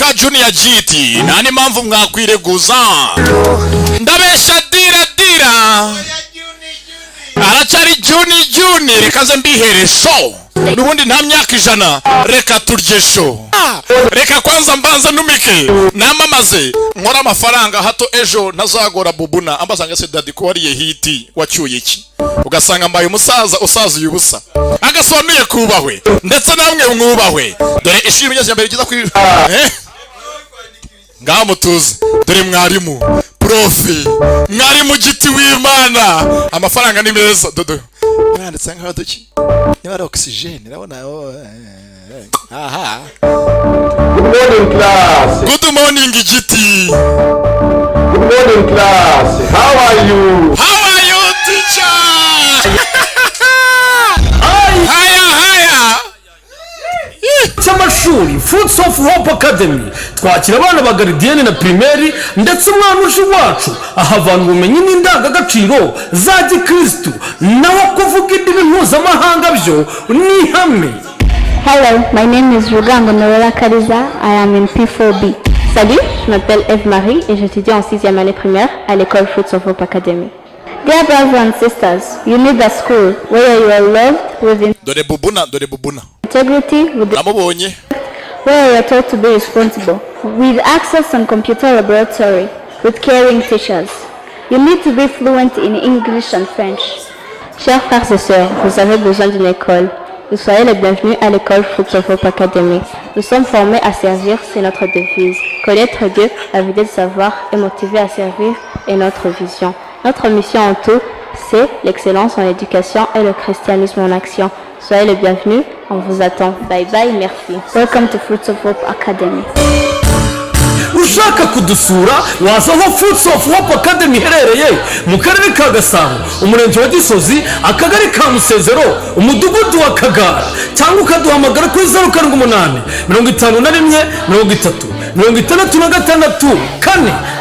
Ka Junior Giti, nta n'impamvu mwakwireguza. Ndabeshya? Dira dira, aracyari juni juni. Reka nze mbihere show n'ubundi, nta myaka 100. Reka turye show. Reka kwanza mbanza numike namamaze, nkore amafaranga, hato ejo ntazagora bubuna ambasanga se: "Daddy, ko wariye hit, wacyuye iki?" Ugasanga mbaye umusaza usazuye ubusa. Agasobanuye kubahwe, ndetse namwe mwubahwe. Dore ishuri rya mbere ryiza kuri ngaho mutuze. Dore mwarimu, prof, mwarimu Giti w'Imana. Amafaranga ni meza. Dodo yanditse nkaho duki niba ari oxygen, urabona. Oh, aha. Good morning, class. Good morning, Giti. Good morning, class. How are you? How are you, teacher? Haya haya. Cy'amashuri Fruits of Hope Academy twakira abana ba gardienne na primaire, ndetse umwana uje iwacu ahavana ubumenyi n'indangagaciro za gikirisitu, naho kuvuga indimi mpuzamahanga byo ni ihame. Hello, my name is Rugango Noella Kaliza. I am in P4B. Salut, je m'appelle Eve-Marie et j'étudie en sixième année primaire à l'école Fruits of Hope Academy. Dear brothers and sisters, you need a school where you are loved with Dore bubuna, dore bubuna. integrity, with Namubonye. where you are taught to be responsible, with access on computer laboratory, with caring teachers. You need to be fluent in English and French. Chers frères et sœurs, vous avez besoin d'une école. Vous soyez les bienvenus à l'école Fruits of Hope Academy. Nous sommes formés à servir, c'est notre devise. Connaître Dieu, avider de savoir et motiver à servir est notre vision. Notre mission en tout, c'est l'excellence en éducation et le christianisme en action. Soyez les bienvenus, on vous attend. Bye bye, merci. Welcome to Fruits of Hope Academy. Ushaka kudusura waza aho Fruits of Hope Academy iherereye mu Karere ka Gasabo, Umurenge wa Gisozi, Akagari ka Musezero, Umudugudu wa Kagara, cyangwa ukaduhamagara kuri 0785 13 664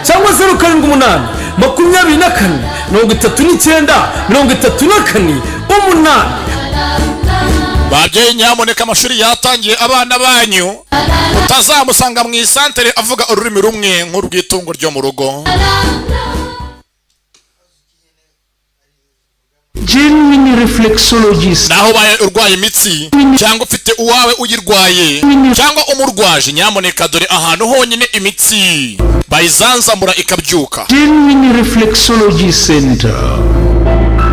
cyangwa 0782 439 348. Babyeyi, nyamuneka, amashuri yatangiye. Abana banyu utazamusanga mu isantere avuga ururimi rumwe nk'urw'itungo ryo mu rugo. Genuine Reflexologist. Naho ubaye urwaye imitsi cyangwa ufite uwawe uyirwaye cyangwa umurwaje, nyamuneka, dore ahantu honyine imitsi bayizanzamura ikabyuka. Genuine Reflexology Center.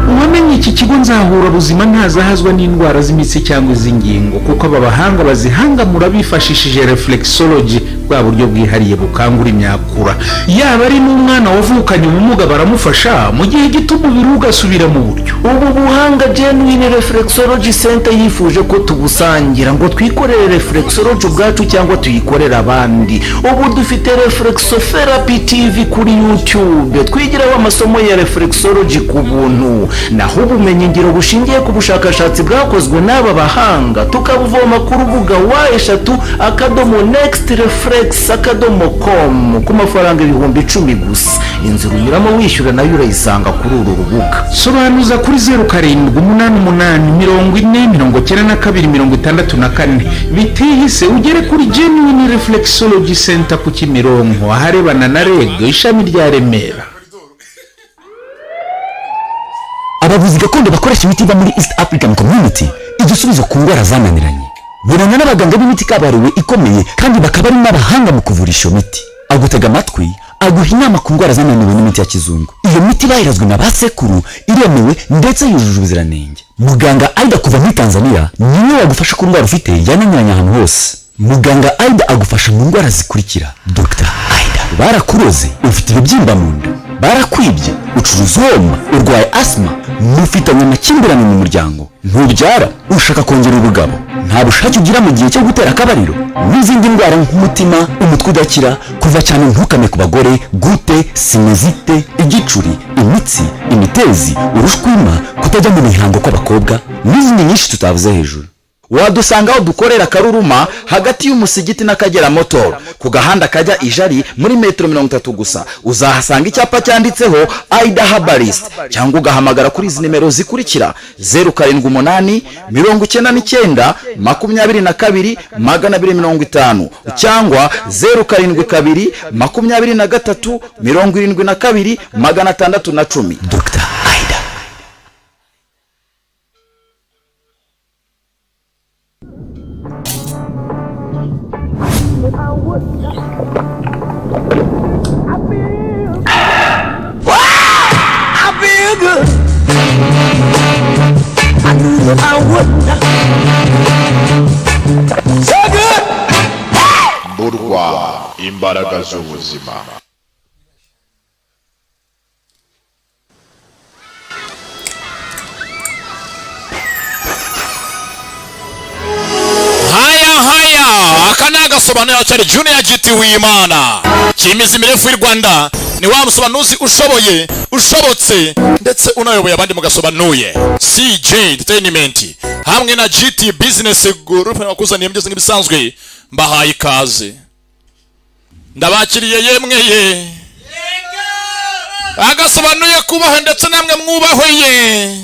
Uwamenye iki kigo nzahura buzima ntazahazwa n'indwara z'imitsi cyangwa iz'ingingo, kuko aba bahanga bazihangamura bifashishije reflexology, bwa buryo bwihariye bukangura imyakura. Yaba ari n'umwana wavukanye ubumuga, baramufasha mu gihe gito umubiri we ugasubira mu buryo. Ubu buhanga Genuine Reflexology Center yifuje ko tubusangira ngo twikorere reflexology ubwacu cyangwa tuyikorere abandi. Ubu dufite Reflexotherapy TV kuri YouTube twigiraho amasomo ya reflexology ku buntu, naho ubumenyingiro bushingiye ku bushakashatsi bwakozwe n'aba bahanga tukabuvoma ku rubuga www.nextreflex.com ku mafaranga 10,000 gusa. Inzira unyuramo wishyura nayo urayisanga kuri uru rubuga. Sobanuza kuri 0788 40 92 64. Bitihise ugere kuri Genuine Reflexology Center ku Kimironko, aharebana na REG ishami rya Remera. Abavuzi gakondo bakoresha imiti iva muri East African Community, igisubizo ku ndwara zananiranye. Bonana n'abaganga b'imiti kabuhariwe ikomeye, kandi bakaba ari n'abahanga mu kuvurisha iyo miti. Agutega amatwi, aguha inama ku ndwara zananiwe n'imiti ya kizungu. Iyo miti bayirazwe na ba sekuru, iremewe ndetse yujuje ubuziranenge. Muganga Aida kuva muri Tanzania niwe wagufasha ku ndwara ufite yananiranye ahantu hose. Muganga Aida agufasha mu ndwara zikurikira. Dr Aida: barakuroze, ufite ibibyimba mu nda, barakwibye, ucuruza uhomba, urwaye asima, mufitanye amakimbirane mu muryango, ntubyara, ushaka kongera ubugabo, nta bushake ugira mu gihe cyo gutera akabariro, n'izindi ndwara nk'umutima, umutwe udakira, kuva cyane ntukame ku bagore, goutte, sinusite, igicuri, imitsi, imitezi, urushwima, kutajya mu mihango kw'abakobwa, n'izindi nyinshi tutavuze hejuru. Wadusanga aho dukorera Karuruma, hagati y'umusigiti n'Akagera Motor, ku gahanda kajya Ijari, muri metero 30 gusa uzahasanga icyapa cyanditseho Aida Herbalist, cyangwa ugahamagara kuri izi nimero zikurikira: 0789922250 cyangwa 0722372610. Dr Aida. I feel good. I knew that I would. So good. Burwa, imbaraga z'ubuzima. Haya haya, aka ni agasobanuro cyari Junior Giti w'Imana cy'imizi mirefu y'u Rwanda. Ni wa musobanuzi ushoboye, ushobotse, ndetse unayoboye abandi mu gasobanuye. CJ Entertainment hamwe na GT Business Group bakuzaniye mugeze nk'ibisanzwe. Mbahaye ikaze, ndabakiriye yemwe ye. Agasobanuye kubaho ndetse namwe mwubahwe ye.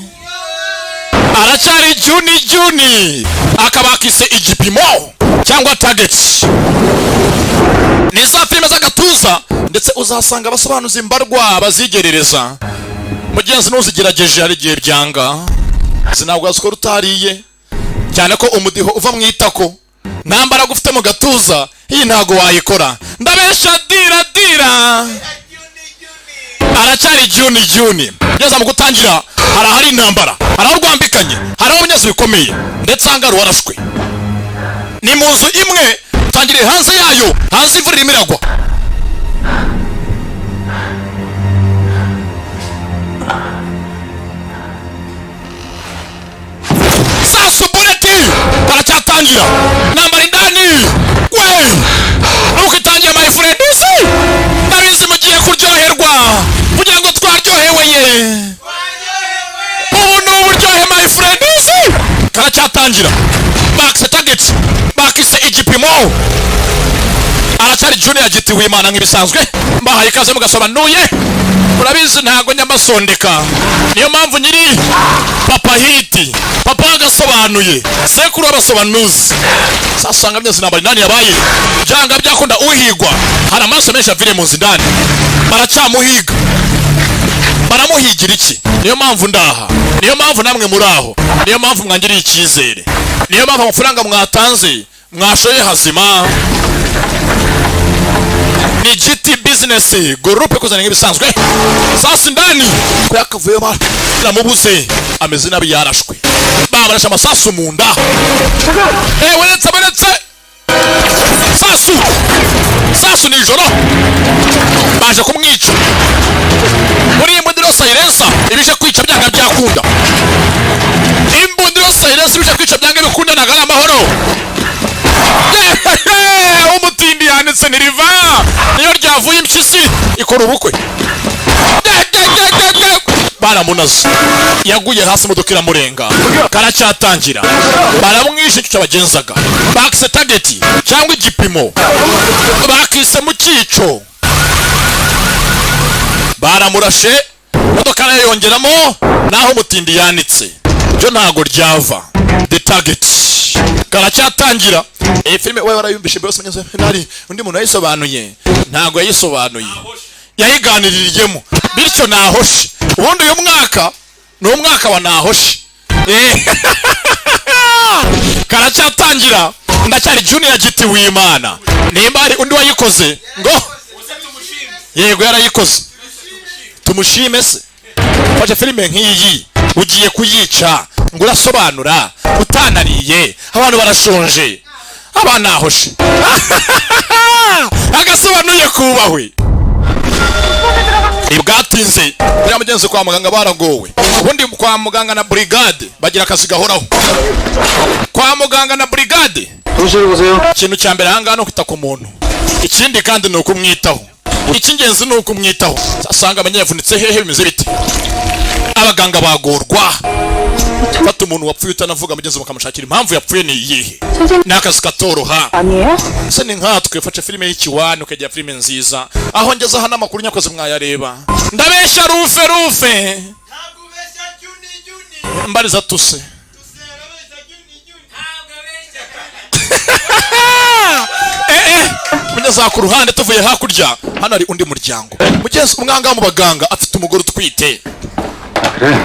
Aracyari Juni Juni, akaba akise igipimo cyangwa Target. Ni za filime z'agatuza, ndetse uzasanga abasobanuzi mbarwa bazigerereza. Mugenzi, ntuzigerageje, hari igihe byanga, sinabwo wazikora utariye, cyane ko umudiho uva mu itako, nta mbaraga ufite mu gatuza, iyi ntago wayikora. Ndabesha dira dira? Aracyari Juni Juni. Ngeze mu gutangira, hari ahari intambara, hari aho rwambikanye, hari aho ibinyazi bikomeye, ndetse ahangaha warashwe. Ni mu nzu imwe, tangiriye hanze yayo, hanze imvura irimo iragwa. Sasu, bullet, baracyatangira intambara indani we. Nuko itangiye, my friend, ndabizi mugiye kuryoherwa kugira ngo twaryohewe ye. Ubu ni uburyohe, my friend. Karacyatangira, bakise Target, bakise igipimo. Aracyari Junior Giti w'Imana nk'ibisanzwe. Mbahaye ikaze mugasobanuye. Murabizi ntago nyamasondeka, niyo mpamvu nyiri Papa Hiti, papa agasobanuye, sekuru w'abasobanuzi. Sasanga byose intambara indani yabaye, byanga byakunda uhigwa. Hari amaraso menshi aviriye mu nzu indani, baracyamuhiga. Baramuhigira iki? Niyo mpamvu ndaha, niyo mpamvu namwe muri aho, niyo mpamvu mwangiriye icyizere, niyo mpamvu amafaranga mwatanze mwashoye hazima. Ni GT Business Group kuzana nk'ibisanzwe. Sasa indani ko yakavuye, baramubuze, ameze nabi, yarashwe, babarashe amasasu mu nda. Eh, weretse weretse, sasu sasu, nijoro baje kumwica muri iyi mbundiro silencer ibije kwica byanga byakunda. Imbundiro silencer ibije kwica byanga bikunda, ntabwo ari amahoro. Umutindi yanditse ntiriva, niyo ryavuye impyisi ikora ubukwe. Baramunaze, yaguye hasi, imodoka iramurenga. Karacyatangira, baramwishe. Icyo cyabagenzaga bakise Target cyangwa igipimo, bakise mu cyico, baramurashe, imodoka nayo yongeramo. Naho umutindi yanitse byo ntago ryava. The Target karacyatangira. Iyi filime we warayumvishe byose neza, nari undi muntu yayisobanuye? Ntago yayisobanuye, yayiganiririyemo, bityo nahoshe. Ubundi uyu mwaka ni umwaka wa nahoshe. Karacyatangira, ndacyari Junior Giti w'Imana. Nimba hari undi wayikoze ngo yego yarayikoze, tumushime se. Fashe filime nk'iyi ugiye kuyica ngo urasobanura utanariye, abantu barashonje, abana ahoshe. Agasobanuye kubahwe. Ntibwatinze buriya mugenzi, kwa muganga baragowe. Ubundi kwa muganga na brigade bagira akazi gahoraho. Kwa muganga na brigade, ikintu cya mbere ahangaha ni ukwita ku muntu, ikindi kandi ni ukumwitaho, icy'ingenzi ni ukumwitaho. Asanga amenye yavunitse hehe, bimeze bite? Abaganga bagorwa. Fata umuntu wapfuye utanavuga, mugenzi, mukamushakira impamvu yapfuye ni iyihe? Ni akazi katoroha. 아니에요? Ese ni nkatwe ufashe filime y'ikiwani ukagira filime nziza? Aho ngeze hano amakuru nyakoze mwayareba. Ndabeshya rufe rufe? Mbariza tuse. Mugeze aha ku ruhande, tuvuye hakurya, hano hari undi muryango. Mugenzi, umwanga mu baganga afite umugore utwite,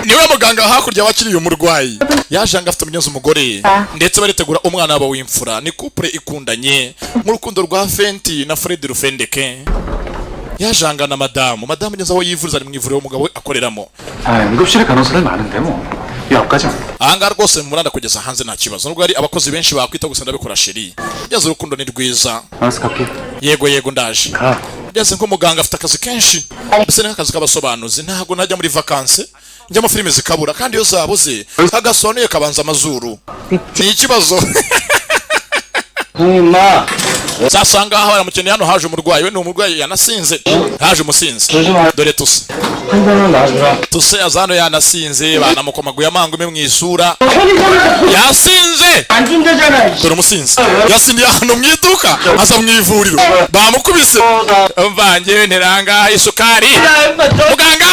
niwe muganga hakurya wakiriye umurwayi. Yaje anga afite, mugenzi, umugore, ndetse baritegura umwana wabo w'imfura. Ni couple ikundanye nk'urukundo rwa Fenti na Fred Rufendeke. Yaje anga na madamu. Madamu ngeze aho yivuriza, ari mu ivuriro umugabo we akoreramo. 아, 응급실에 간호사들 많은데 뭐. 이 앞까지. Ahangaha rwose mu muranda kugeza hanze nta kibazo, nubwo hari abakozi benshi bakwita, gusa ndabikora chéri. Ngeze, urukundo ni rwiza. 알았어, 갈게. Yego yego, ndaje. 가. Ngeze nk'umuganga afite akazi kenshi, mbese ni nk'akazi k'abasobanuzi. Ntabwo najya muri vacances, njyamo filime zikabura, kandi iyo zabuze agasobanuye kabanza amazuru, ni ikibazo. 임마. Sasa ngaha baramukeneye. Hano haje umurwayi, we ni umurwayi yanasinze, haje umusinzi. Dore tuse. 한 잔만 놔주라. Tuse aza hano yanasinze, banamukomaguye amangume mu isura, yasinze. 안 준대잖아. Dore umusinzi yasindiye ahantu mu iduka, aza mu ivuriro bamukubise. Umva, njyewe nteranga isukari, muganga.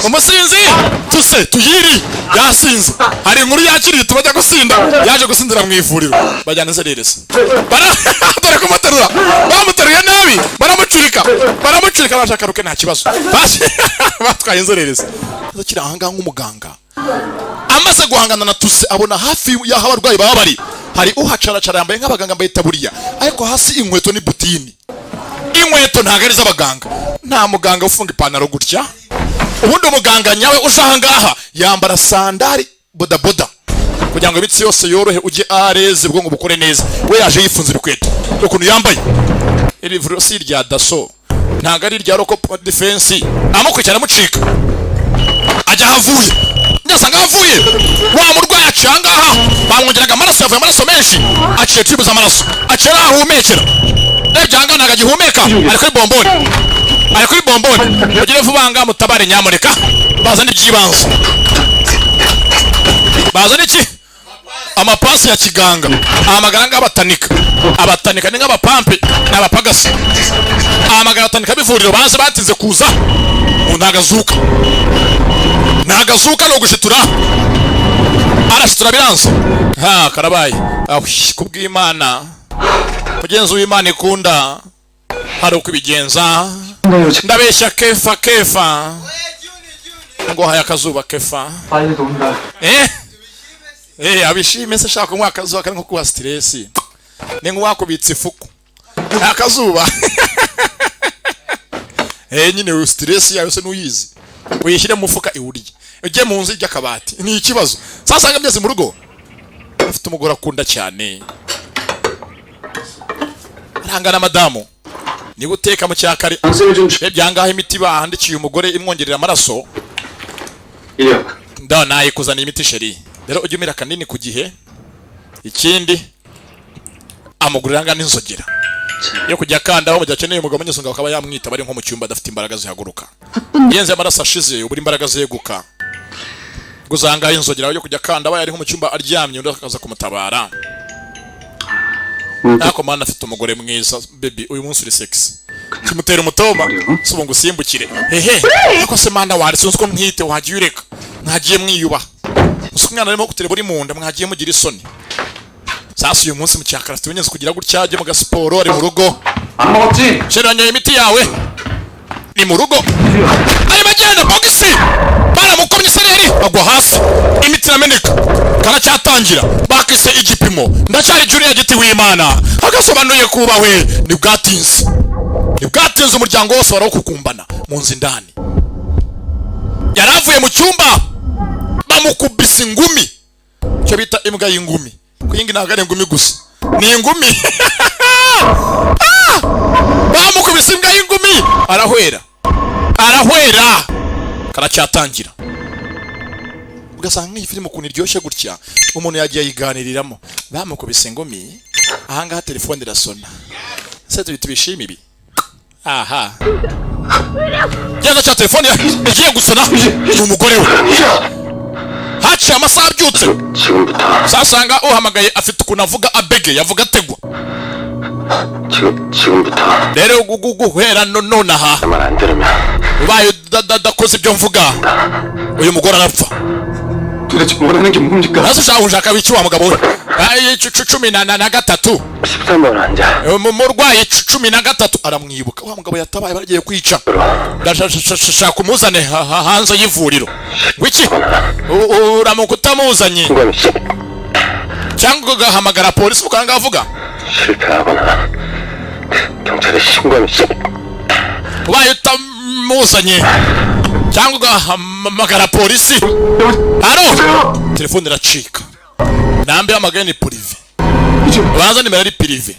Umusinzi tuse tuyiri yasinze, hari inkuru yakiriye tubajya gusinda, yaje gusindira mu ivuriro, bajyana inzererezi. Dore kumuterura, bamuteruye nabi, baramucurika, baramucurika, bashaka ruke, nta kibazo. Batwaye inzererezi. Kiri ahangaha nk'umuganga amaze guhangana na tuse, abona hafi y'aho abarwayi baba bari hari uhacaracara yambaye nk'abaganga, yambaye itaburiya, ariko hasi inkweto ni butini. Inkweto ntabwo ari iz'abaganga. Nta muganga ufunga ipantaro gutya. Ubundi umuganga nyawe uje ahangaha yambara sandari bodaboda kugira ngo imitsi yose yorohe, ujye areze, ubwonko bukore neza. We yaje yifunze ibikweto. Ukuntu yambaye, iri vuriro si irya daso, ntabwo ari irya roko defense. Amukurikirana, amucika, ajya aho avuye, ndasanga aho avuye. Wa murwayi aciye ahangaha, bamwongeraga amaraso, yavuye amaraso menshi, aciye tube z'amaraso, aciye aho ahumekera. Rebye ahangaha ntabwo agihumeka, ari kuri bomboni, ari kuri bomboni. Mugire vuba ngaha mutabare nyamuneka, bazane iby'ibanze, bazane iki, amapasi ya kiganga. Ahamagara ngaha abatanika. Abatanika ni nk'abapampe, ni abapagasi. Ahamagara abatanika b'ivuriro baze, batinze kuza. Ubu ntagazuka, ntagazuka, ni ugushitura, arashitura biranze. Ha, karabaye. Awi, kubw'Imana, mugenzi w'Imana ikunda, hari uko ibigenza. Ndabeshya kefa? Kefa ngo haye akazuba, kefa. 빨리 돈다. Eh eh, abishime se? Shaka kunywa akazuba kari nko kuba stress, ni nk'uwakubitse ifuku akazuba. Eh, nyine stress yawe se nuyizi, uyishyire mu mufuka iwurye, ujye mu nzu y'akabati, ni ikibazo. Sasa ngeze mu rugo, afite umugore akunda cyane, arangana. Madamu niba uteka mu cyakare, rebye ahangaha imiti bahandikiye umugore imwongerera amaraso. 인력. Nda nayikuzaniye imiti chéri, rero ujye umira kanini ku gihe. Ikindi amugurira angana n'inzogera yo kujya akandaho mu gihe akeneye umugabo munyesunga, akaba yamwita bari nko mu cyumba adafite imbaraga zihaguruka. Yenze amaraso ashize, ubura imbaraga zeguka, guzangaho inzogera yo kujya akanda, abaye ari nko mu cyumba aryamye, undi akaza kumutabara. Ariko mana, afite umugore mwiza. Baby, uyu munsi uri sexy, kimutera umutoma. Si ubu ngo usimbukire hehe? Ariko se mana, wari sinzi ko ntwite, wagiye ureka? Mwagiye mwiyubaha? Gusa umwana arimo kutureba uri mu nda, mwagiye mugira isoni? Sasa uyu munsi mu cyakara afite ibimenyetso kugira gutya, ajye mu gasiporo, ari mu rugo. 안 먹었지? Chéri, wanyoye imiti yawe? Ni mu rugo, arimo agenda, bogisi baramukomye, isereri agwa hasi, imiti irameneka. Karacyatangira, bakise igipimo. Ndacyari Junior Giti w'Imana, agasobanuye kubahwe. Ntibwatinze, ntibwatinze, umuryango wose warawukukumbana mu nzu indani. Yari avuye mu cyumba, bamukubise ingumi, icyo bita imbwa y'ingumi. Kuko iyi ngiyi ntabwo ari ingumi gusa, ni ingumi. Ah! Bamukubise imbwa y'ingumi, arahwera, arahwera. Karacyatangira. Ugasanga nk'iyi filime ukuntu iryoshye gutya, umuntu yagiye ayiganiriramo. Bamukubise ingumi ahangaha, telefone irasona. Se tubi tubishime ibi? Aha genda cya telefone igiye gusona, ni umugore we. Haciye amasaha abyutse. 지금부터 Sasanga uhamagaye afite ukuntu avuga abege, yavuga ategwa. 지금 지금부터 Rero guhera nonaha, 말 안 들으면 ubaye udakoze ibyo mvuga, uyu mugore arapfa. 도대체 원하는 게 뭡니까? Nazo ushaka ushaka wiki wa mugabo we. Ay, 13. 13번 환자 Murwayi 13 aramwibuka, wa mugabo yatabaye bagiye kwica. Ndashaka umuzane hanze y'ivuriro. Wiki uramuka utamuzanye 이건 시, cyangwa ugahamagara polisi ukanga avuga 실패하거나 경찰에 신고하면 시, ubaye utamuzanye cyangwa ugahamagara polisi. Aro, telefone iracika. Nambe yamagaye ni privé, ubanza nimero ari privé.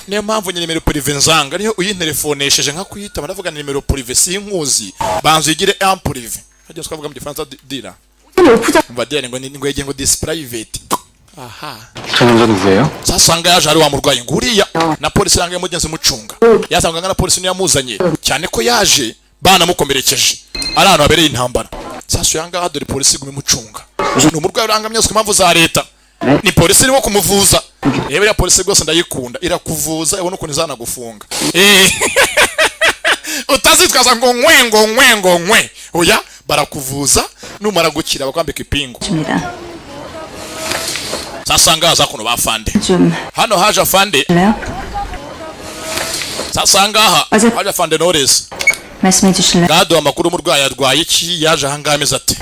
Niyo mpamvu nyine nimero privé nzanga, niyo uyintelefonesheje nka kuyita baravuga nimero privé, sinkuzi, banza uyigire en privé. Hajya twavuga mu Gifaransa dira umva dira ngo ni ngo yegeye ngo this private aha. 저 남자 누구예요? Sasanga yaje ari wa murwayi nguriya na polisi iranga mugenzi mucunga, yasanga na polisi niyo yamuzanye, cyane ko yaje banamukomerekeje ari ahantu habereye intambara. Sasa yanga dore polisi iguma imucunga, ni umurwayi urangamye ku mpamvu za leta, ni polisi irimo kumuvuza. Reba iriya polisi rwose ndayikunda, irakuvuza ibona ukuntu izanagufunga. Utazitwaza ngo nkwe ngo nkwe ngo nkwe, oya, barakuvuza, numara gukira bakwambika ipingu. 줍니다. Sasa ngaha kuno bafande 좀 hano haje afande. 할래요? Sasa ngaha Aze- haje afande Knowless. 말씀해 주실래요? Bwaduha amakuru, umurwayi arwaye iki, yaje ahangaha ameze ate?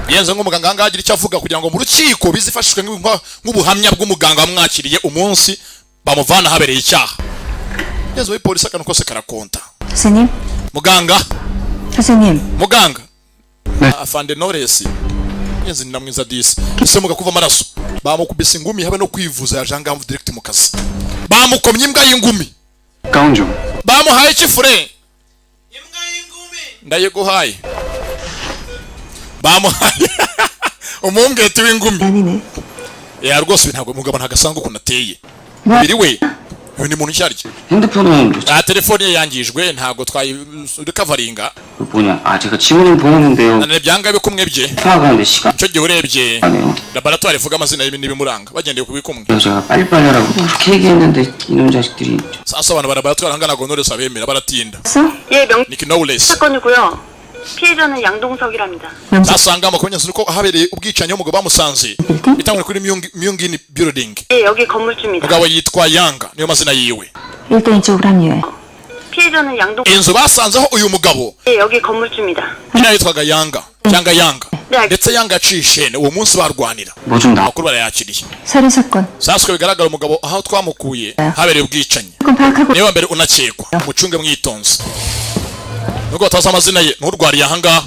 Yenze nk'umuganga ahangaha agira icyo avuga kugira ngo mu rukiko bizifashishwe nk'ubuhamya bw'umuganga wamwakiriye umunsi bamuvana habereye icyaha. Yenze muri polisi akantu kose karakonta. 선생님, Muganga. 선생님, Muganga afande Knowless yenze ni namwiza disi ese muga kuva amaraso, bamukubise ingumi habe no kwivuza, yaje ahangaha direct mu kazi, bamukomye imbwa y'ingumi. 가운 좀. Bamuhaye ikifure, ndayiguhaye, bamuhaye umumbwete w'ingumi. 아니네. Ya rwose ibi ntabwo umugabo ntabwo asanga ukuntu ateye umubiri we, uyu ni muntu nshyarya. 핸드폰은 Ah, telefone ye yangijwe, ntabwo twayirikavaringa. 뭐냐? 아 제가 지문을 보냈는데요. Nane byanga bikumwe bye. 파악하는데 시간 Icyo gihe urebye 하네요. laboratoire ivuga amazina n'ibimuranga bagendeye ku bikumwe. 제가 빨리빨리 하라고 그렇게 얘기했는데 이놈 자식들이 Sasa abantu ba laboratoire ahangana ntabwo Knowless abemera, baratinda. 써? 예, 명 Ni Knowless. 사건이고요. 피해자는 양동석이랍니다. Sasanga amakuru nyanzuro ko ahabereye ubwicanyi umugabo bamusanze bitangwa kuri Myungin Building. 예, 여기 건물주입니다. Mugabo yitwa Yanga, niyo mazina yiwe. 일단 이쪽으로 합류해. 피해자는 양동 Inzu basanzeho uyu mugabo 예, 여기 건물주입니다. nyina yitwaga Yanga cyangwa Yanga, 네, ndetse Yanga yaciye ishene uwo munsi barwanira. 뭐 좀 나. Amakuru barayakiriye. 살인 사건. Sasa uko bigaragara umugabo aho twamukuye habereye ubwicanyi, 사건 파악하고 niwe wa mbere unakekwa, mucunge mwitonze nubwo batazi amazina ye nturwariye ahangaha.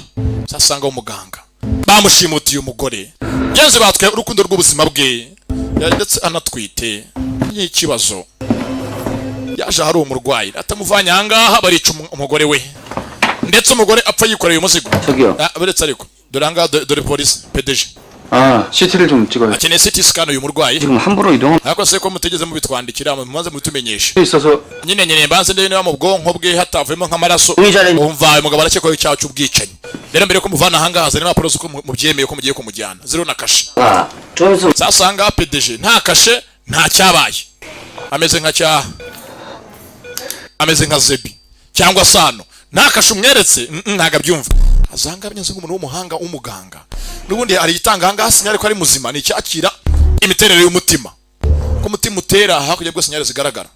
Sasanga umuganga bamushimutiye umugore genzi batwaye urukundo rw'ubuzima bwe, ndetse anatwite n'ikibazo, yaje ahari umurwayi atamuvanye ahangaha barica umugore we, ndetse umugore apfa yikoreye umuzigo. 저기요. Ah, buretse ariko dore ahangaha dore polisi PDG. 아, CT를 좀 찍어요. Akeneye CT scan uyu murwayi. 지금 함부로 이동 Ariko se ko mutigeze mubitwandikira, mumaze mubitumenyesha? 있어서 Nyine nyine mbanze ndebe niba mu bwonko bwe hatavuyemo nk'amaraso. Mwijane. Umva, uyu mugabo arakekwaho icyaha cy'ubwicanyi, rero mbere yo kumuvana ahangaha zana impapuro z'uko mubyemeye ko mugiye kumujyana, ziriho na kashe. 아, 좀 있으면 Sasa ahangaha PDG nta kashe, nta cyabaye, ameze nka cya ameze nka zebi cyangwa sano, nta kashe umweretse, ntabwo abyumva. Azanga ameze nk'umuntu w'umuhanga w'umuganga, n'ubundi hari itanga ahangaha signal ko ari muzima, ni icyakira imiterere y'umutima, ko umutima utera hakurya bwo signal zigaragara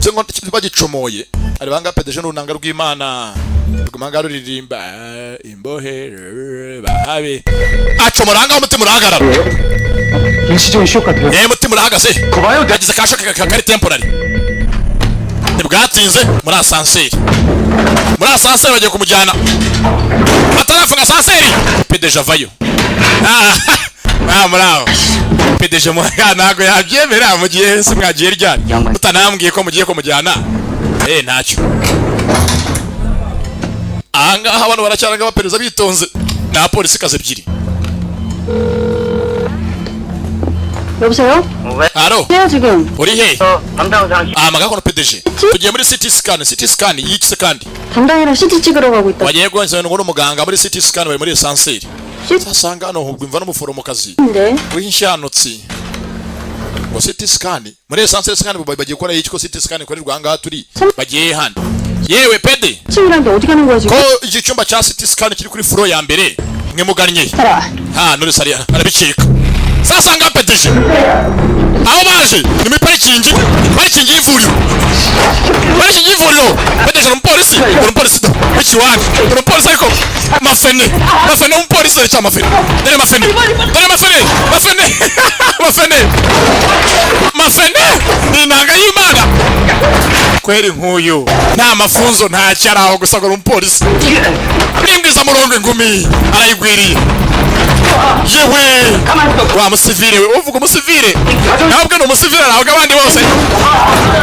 se ngo bagicomoye. Ari banga PDG n'urunanga rw'Imana rugumanga ruririmba imbohe bahabe, acomora ahangaha umutima urahagarara. 일시적인 쇼크 같아요. Eh, umutima urahagaze. 거봐요, yagize ka choc kari temporary. Ntibwatinze muri ascenseur, muri ascenseur bagiye kumujyana, batarafunga ascenseur PDG avayo. Ah, ah, muri aho PDG ntabwo yabyemera, mugiye se mwagiye ryari mutanambwiye ko mugiye kumujyana? Eh, ntacyo, ahangaha abantu baracyaranga bapereza bitonze, ni abapolisi kazi ebyiri. 여보세요? Aro. 해요 지금. Uri he? 담당상 Ahamagara kono PDG, tugiye muri CT scan. CT scan y'iki se kandi? 담당이랑 CT 찍으러 가고 있다. Wagiye guhenzana ngo n'umuganga muri CT scan, bari muri ascenseur. Sasanga hano hubwo imva n'umuforomokazi 네. w'inshanutsi ngo CT scan muri essence scan bagiye gukora iki? Ko CT scan ikorerwa aha ngaha turi, bagiye hano yewe pede? 친구랑도 어디 가는 거야 지금? Ko iki cyumba cya CT scan kiri kuri floor ya mbere, mwe mugannye? 따라. Ha, none sari arabicika. Sasa nga PDG aho baje ni muri parikingi, parikingi y'ivuriro, parikingi y'ivuriro. PDG ni umupolisi, ni umupolisi do w'ikiwani, ni umupolisi ariko mafene, mafene umupolisi, dore cya mafene, dore mafene, dore mafene, mafene, mafene, mafene ni inanga y'Imana kweri. Nk'uyu nta mafunzo, ntacyo, ari aho gusa ngo ni umupolisi n'imbwiza murongo, ingumi arayigwiriye. Yewe wa musivile we, uvuga umusivile ntabwo ni umusivile, ntabwo abandi bose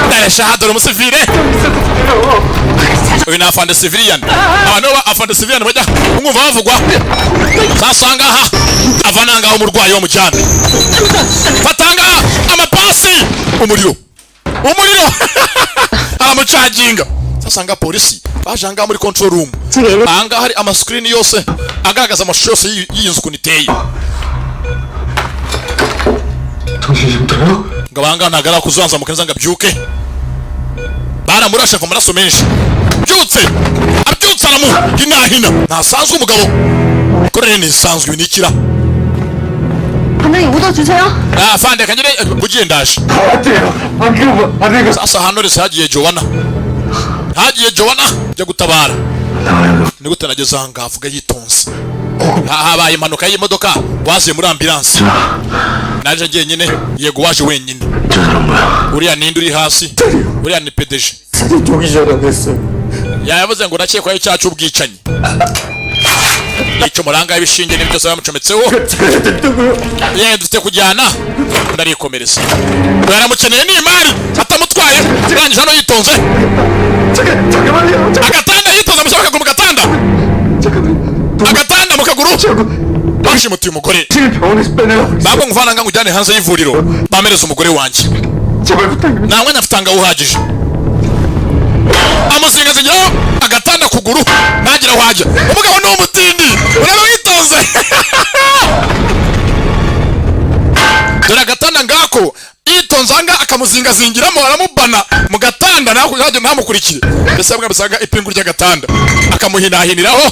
ndaresha. Dore umusivile uyu ni afande civilian, abantu ba afande civilian bajya umwumva bavugwa. Sasa ngaha ava ngaho umurwayi wo mujyana, fatanga amapasi, umuriro, umuriro aramucaginga. Sasa ngaha polisi baje ahangaha muri control room, ahangaha hari amasikirini yose agaragaza amashusho yose y'iyi nzu ukuntu iteye. 정신이 좀 들어요? Ngo ahangaha ntabwo ari akuzanzamuka neza ngo abyuke, baramurashe ava amaraso menshi. Byutse, abyutse aramuhinahina, ntasanzwe umugabo korere ntisanzwe ibinikira. 반장님 웃어주세요. Ah, fande kangire bugiye ndaje. Sasa hano rese hagiye Joanna, hagiye Joanna jya gutabara. Ni gute nageze aha ngaha? Avuga yitonze. Habaye impanuka y'imodoka, waziye muri ambulance, naje njyenyine. Yego, waje wenyine. Uriya ninde uri hasi? Uriya ni PDG. Yavuze ngo urakekwaho icyaha cy'ubwicanyi. Icyo muranga ibishinge n'ibyo byose bamucometseho. Yewe, dufite kujyana, ndarikomereza, yaramukeneye ni imari atamutwaye. Arangije hano yitonze agatanda, yitonze amushyira akaguru mu gatanda, agatanda mu kaguru. Bashimutiye umugore babwo, nguvana ngo ujyane hanze y'ivuriro bamereze umugore wanjye. Nta mwanya mfite ahangaha uhagije. Amuzingazingiraho agatanda kuguru, ntagire aho ajya. Umugabo ni umutindi, uraba witonze. Dore agatanda ngako, yitonze ahangaha akamuzingazingiramo, aramubana mu gatanda ntajya ntamukurikire. Mbese bamwe basanga ipingu ry'agatanda akamuhinahiniraho.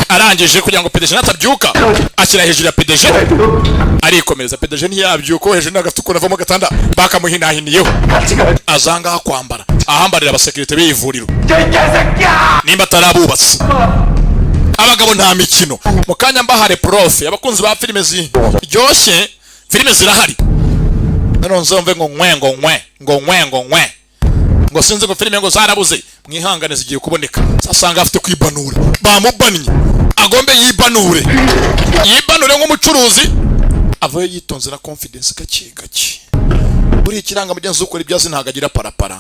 Arangije kugira ngo PDG natabyuka, ashyira hejuru ya PDG, arikomereza. PDG ntiyabyuka, uwo hejuru ntabwo afite ukuntu avamo agatanda bakamuhinahiniyeho. Aza ngaha kwambara, ahambarira abasekirite b'iyi vuriro nimba atari abubatsi. Abagabo nta mikino. Mu kanya mbahare profe, abakunzi ba filime ziryoshye, filime zirahari. None nzumve ngo nkwe, ngo nkwe, ngo nkwe, ngo nkwe, ngo sinzi ngo filime ngo zarabuze. Mwihangane, zigiye kuboneka. Sasanga afite kwibanura, bamubannye, agombe yibanure, yibanure nk'umucuruzi. Avayo yitonze na confidence, gake gake. Buriya ikiranga mugenzi ukora ibyo azi ntabwo agira parapara.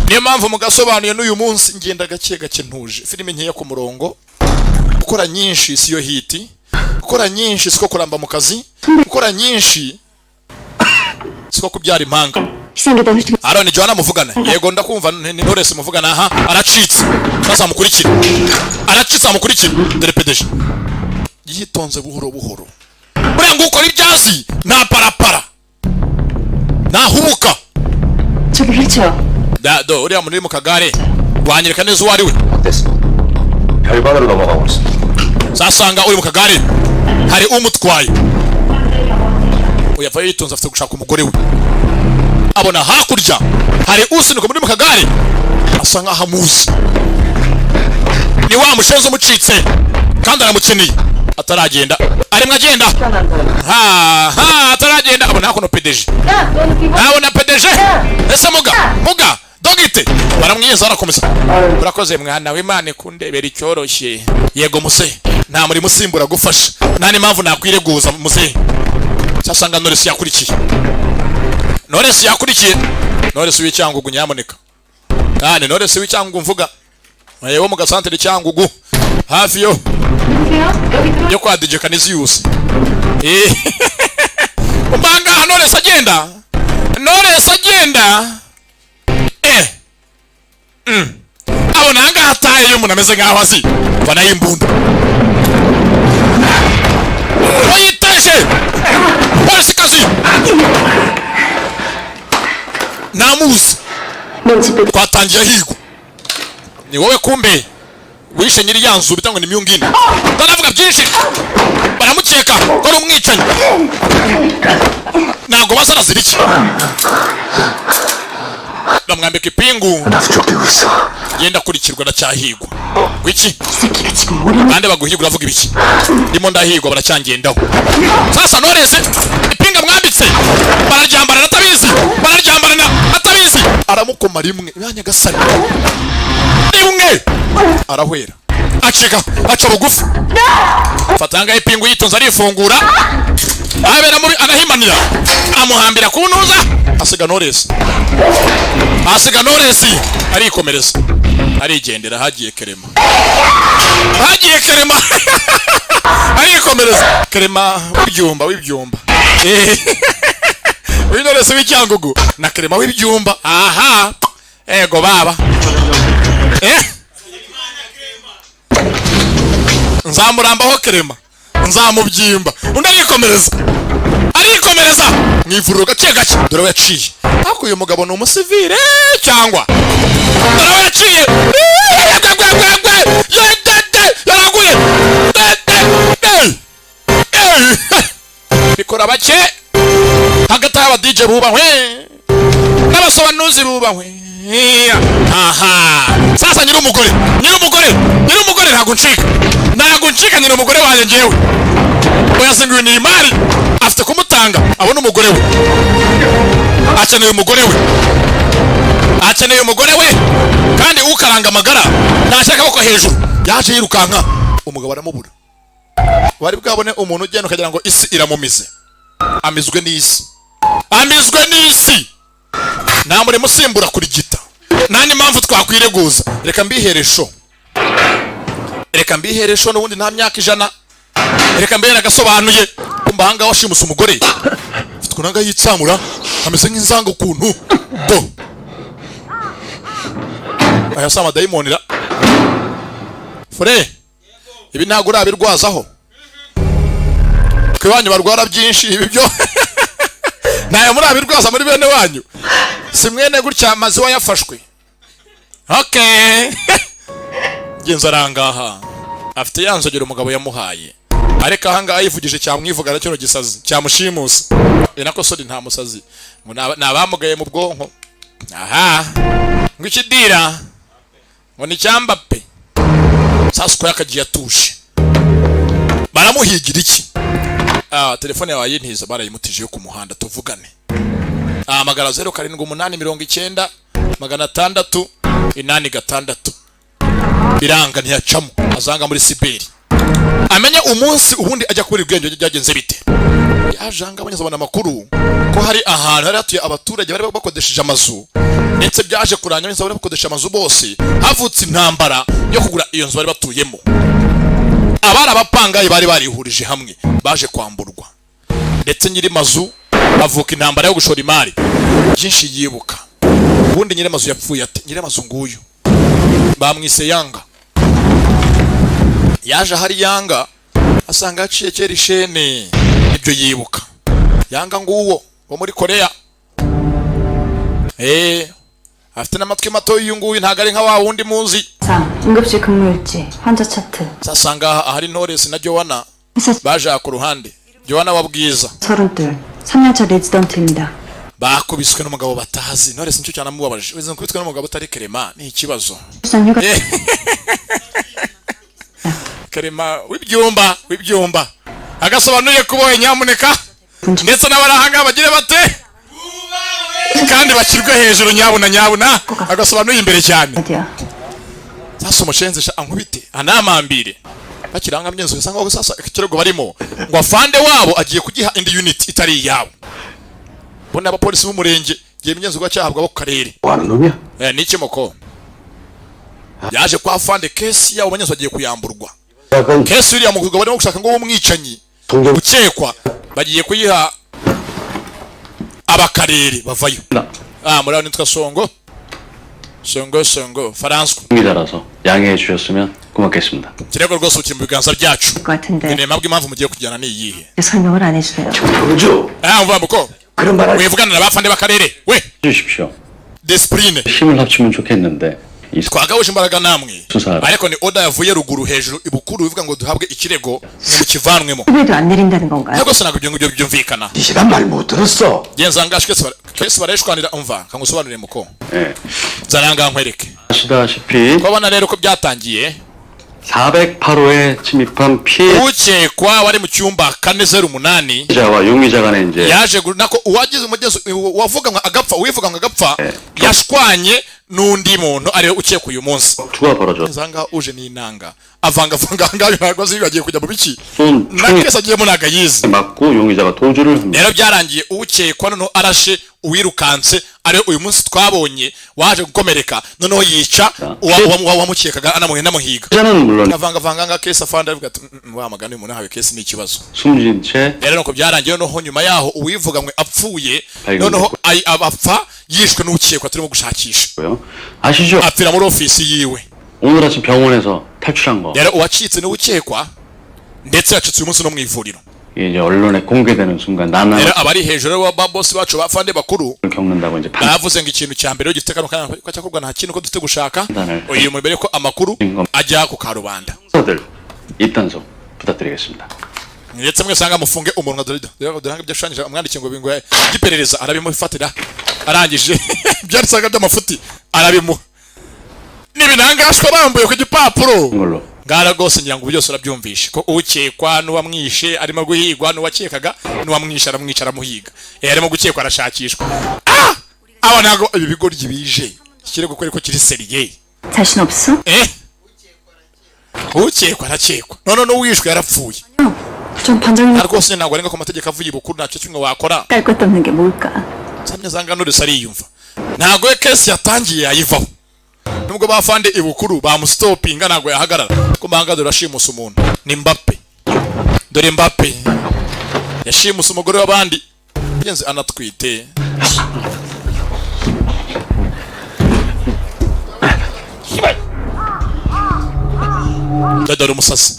Niyo mpamvu mugasobanuye n'uyu munsi ngenda gake gake, ntuje, filime nkeya ku murongo. Gukora nyinshi siyo hit, gukora nyinshi siko kuramba mu kazi, gukora nyinshi siko kubyara impanga. Aroni Joanna muvugana? Yego, ndakumva. Ni Knowless muvugana. Aha aracitse, sasa mukurikire, aracitse, amukurikire. Dore PDG yitonze buhoro buhoro. Buriya ngo ukora ibyazi nta parapara, ntahubuka. 저기 휠체어. Da do uriya muntu uri mu kagare, wanyereka neza uwo ari we? 별관으로 넘어가고 있습니다. Sasanga uri mu kagare hari umutwaye. Uyu avayo yitonze, afite gushaka umugore we. Abona hakurya hari usunika muri mu kagare, asa nkaho amuzi, ni wa mushenzi umucitse kandi aramukeneye. Ataragenda, arimo agenda, ha ha, ataragenda abona hakuno PDG, abona PDG. Ese muga muga dogite baramwiza, arakomeza. Urakoze mwana w'Imana kundebera icyoroshye. Yego muse, nta murimo usimbura gufasha, nta n'impamvu nakwireguza muse. Cyasanga Knowless yakurikiye, Knowless yakurikiye, Knowless w'Icyangugu nyamuneka. Ah, ni Knowless w'Icyangugu mvuga yewe, mu gasantere Cyangugu, hafi yo kwa DJ Canisius. Eh, umbanga Knowless agenda, Knowless agenda, eh abona ahangaha ataye y'umuntu ameze nk'aho azi, mbona y'imbunda. Wayiteje polisikazi namuzi, twatangiye ahigwa. Ni wowe kumbe wishe nyiri ya nzu bita ngo ni Myungini. Ndanavuga byinshi, baramukeka ko ari umwicanyi. Ntabwo bazarazira iki, bamwambika ipingu. Genda akurikirwa, ndacyahigwa. Wiki bande baguhiga? Uravuga ibiki? Ndimo ndahigwa, baracyangendaho. Sasa norese ipinga mwambitse bararyambarana atabizi, bararyambarana atabizi. Aramukoma rimwe ya nyagasani, rimwe arahwera, acika, aca bugufi. Fatanga ipingu yitonze, arifungura, abera mubi, anahimanira, amuhambira ku ntuza, asiga noresi, asiga noresi, arikomereza, arigendera. Hagiye Kerema, hagiye Kerema, arikomereza. Kerema w'ibyumba, w'ibyumba, w'Inoresi w'Icyangugu na Kerema w'ibyumba. Aha, ego baba, nzamurambaho Kerema, nzamubyimba. Undi arikomereza, arikomereza mu ivuriro gake gake. Dore we yaciye ariko uyu mugabo ni umusivire cyangwa? Dore we yaciye, yaraguye, bikora bake hagati y'aba DJ bubahwe n'abasobanuzi bubahwe. Aha sasa nyir'umugore, nyir'umugore, nyir'umugore, ntabwo ncika, ntabwo ncika. Nyir'umugore wanjye njyewe, oya, singuyu ni imari afite kumutanga abona umugore we. Akeneye umugore we, akeneye umugore we. Kandi ukaranga amagara ntashyira akaboko hejuru. Yaje yirukanka, umugabo aramubura. Wari bwabone umuntu ugenda ukagira ngo isi iramumize? Amizwe n'isi, amizwe n'isi. Nta murimo usimbura kurigita, nta n'impamvu twakwireguza. Reka mbiheresho, reka mbiheresho. N'ubundi nta myaka 100, reka mbere agasobanuye. Kumva ahangaha washimuse umugore ufite ukuntu ahangaha yitsamura, ameze nk'inzanga ukuntu. Do, aya si amadayimoni ra? Fure, ibi ntabwo urabirwazaho ku iwanyu barwara byinshi. Ibi byo ntayo murabirwaza muri bene wanyu? Si mwene gutya amazi yafashwe. Okay, genza arangaha afite ya nzogera umugabo yamuhaye, ariko ahangaha yivugije cyamwivugana kino gisazi cyamushimusa. Ni nako sori, nta musazi ngo ni abamugaye mu bwonko. Aha ngo ikidira ngo ni cyamba pe. Sasa uko yakagiye atuje, baramuhigira iki? Ah, telefone yawe yintiza barayimutije yo ku muhanda, tuvugane. Ahamagara 07890686, biranga ntiyacamo. Azanga muri siberi amenye umunsi ubundi ajya kubura ubwenge byagenze bite. Yaje ahangaha abona amakuru ko hari ahantu hari hatuye abaturage bari bakodesheje amazu, ndetse byaje kurangira bari bakodesha amazu bose havutse intambara yo kugura iyo nzu bari batuyemo. Abari abapangayi bari barihurije hamwe baje kwamburwa, ndetse nyiri mazu havuka intambara yo gushora imari. Byinshi yibuka. Ubundi nyiri amazu yapfuye ate? Nyiri amazu nguyu bamwise Yanga. Yaje ahari Yanga asanga yaciye kera ishene. Ibyo yibuka Yanga nguwo wo muri Korea, afite n'amatwi mato. Uyu nguyu ntabwo ari nka wa wundi muzi. 응급실 근무일지 환자 차트 Sasanga ahari Knowless na Joanna baje aha ku ruhande. Joanna wa Bwiza. 32 3년차 레지던트입니다. Bakubiswe n'umugabo batazi. Knowless nicyo cyane amubabaje. Wize kubitwe n'umugabo utari Kerema ni ikibazo. 출산 휴가 Kerema w'ibyumba, w'ibyumba agasobanuye kubohe nyamuneka, ndetse n'abari ahangaha bagire bate kandi bashyirwe hejuru nyabuna nyabuna. Agasobanuye imbere cyane. 어디야? Sasa umushenzi sha ankubite anamambire bakiranga myenzo bisa nkaho sasa ikirego barimo ngo afande wabo agiye kugiha indi unit itari iyabo. Bona abapolisi b'umurenge giye imyenzo cyahabwa bo ku karere. 뭐 놈이야? Niki moko yaje kwa afande, kesi yabo banyenzo agiye kuyamburwa. 약간 Kesi uriya mugabo barimo gushaka ngo w'umwicanyi 동경 ukekwa bagiye kuyiha abakarere bavayo. Ah, muri nitwa Songo, Songo, Songo Faranswa. 자라서 양해해 주셨으면 고맙겠습니다. Ikirego rwose kiri mu biganza byacu. 것 같은데 Nkeneye mpabwa impamvu mugiye kujyana ni iyihe? 설명을 안 해주네요. 그죠? Ah, umva muko 그런 말 할. Wivugana na bafande b'akarere we. 주십시오. Discipline. 힘을 합치면 좋겠는데 이 Twagahuje imbaraga namwe, 수사 ariko ni order yavuye ruguru hejuru ibukuru bivuga ngo duhabwe ikirego ngo mukivanwemo. 수배도 안 내린다는 건가요? Rwose ntabwo ibyo ngibyo byumvikana. 이 시간 말 못 들었어. Genza ngash kesi barayishwanira. Umva kangusobanurire muko. 예. Zana ngaha nkwereke. 아시다시피 Twabona rero ko byatangiye. 408호에 침입한 피해자와 Ukekwa wari mu cyumba 408 용의자 간에 이제 yaje nako uwagize umugezi wavuga ngo agapfa, uwivuga ngo agapfa, yashwanye n'undi muntu ariwe ukekwa uyu munsi. 투가 벌어져 Ngaha uje n'inanga avangavanga ahangaha, ntabwo azi bagiye kujya mu biki 쏜 na 총에 kesi agiyemo ntabwo ayizi. 맞고 용의자가 도주를 합니다. Rero byarangiye ukekwa noneho arashe uwirukanse ariwe uyu munsi twabonye waje gukomereka, noneho yica uwamukekaga anamuhiga. 피해자는 물론 Avangavanga nga kesi, afande aravuga ati: wa magana uyu muntu ahawe kesi ni ikibazo." 숨진 채 Rero nuko byarangiye. Noneho nyuma yaho uwivuganywe apfuye, Ayo. noneho apfa yishwe n'ukekwa turimo gushakisha. 고요. 아시죠? Apfira muri ofisi yiwe. 오늘 아침 병원에서 탈출한 거 Rero uwacitse niwe ukekwa, ndetse yacitse uyu munsi no mu ivuriro. 이게 이제 언론에 공개되는 순간 나나 Rero abari hejuru ba bosi bacu bafande bakuru 겪는다고 이제 bavuze ngo ikintu cya mbere gifite kano kanya ko cyakorwa nta kintu ko dufite gushaka 판단을 uyu mbere ko amakuru ajya ku karubanda. 형사들 입단속 부탁드리겠습니다. Ndetse mwese nga mufunge umunwa. Dore dore dore ibyo ashushanyije amwandikiye ngo bingo giperereza arabimufatira, arangije byarisaga by'amafuti arabimuha n'ibinangashwa bambuye ku gipapuro. 걸로 Ngara rwose ngira ngo ubu byose urabyumvishe ko ukekwa n'uwamwishe arimo guhigwa, n'uwakekaga n'uwamwishe aramwica aramuhiga. Arimo gukekwa, arashakishwa. Ah, aba ntabwo ibi bigoryi bije ikirego ko ariko kiri sérieux. 자신 없어? Ukekwa arakekwa, none n'uwishwe yarapfuye. 전 반장님 Nta rwose ntabwo arenga ku mategeko avuye ibukuru, ntacyo kimwe wakora. 깔 것도 없는 게 뭘까? Samye zanga Knowless ariyumva ntabwo we kesi yatangiye yayivaho, nubwo bafande ibukuru bamusitopinga ntabwo yahagarara ko mbanga. Dore ashimusa umuntu ni Mbappe. Dore Mbappe yashimuse umugore w'abandi genzi anatwite. Dore umusasi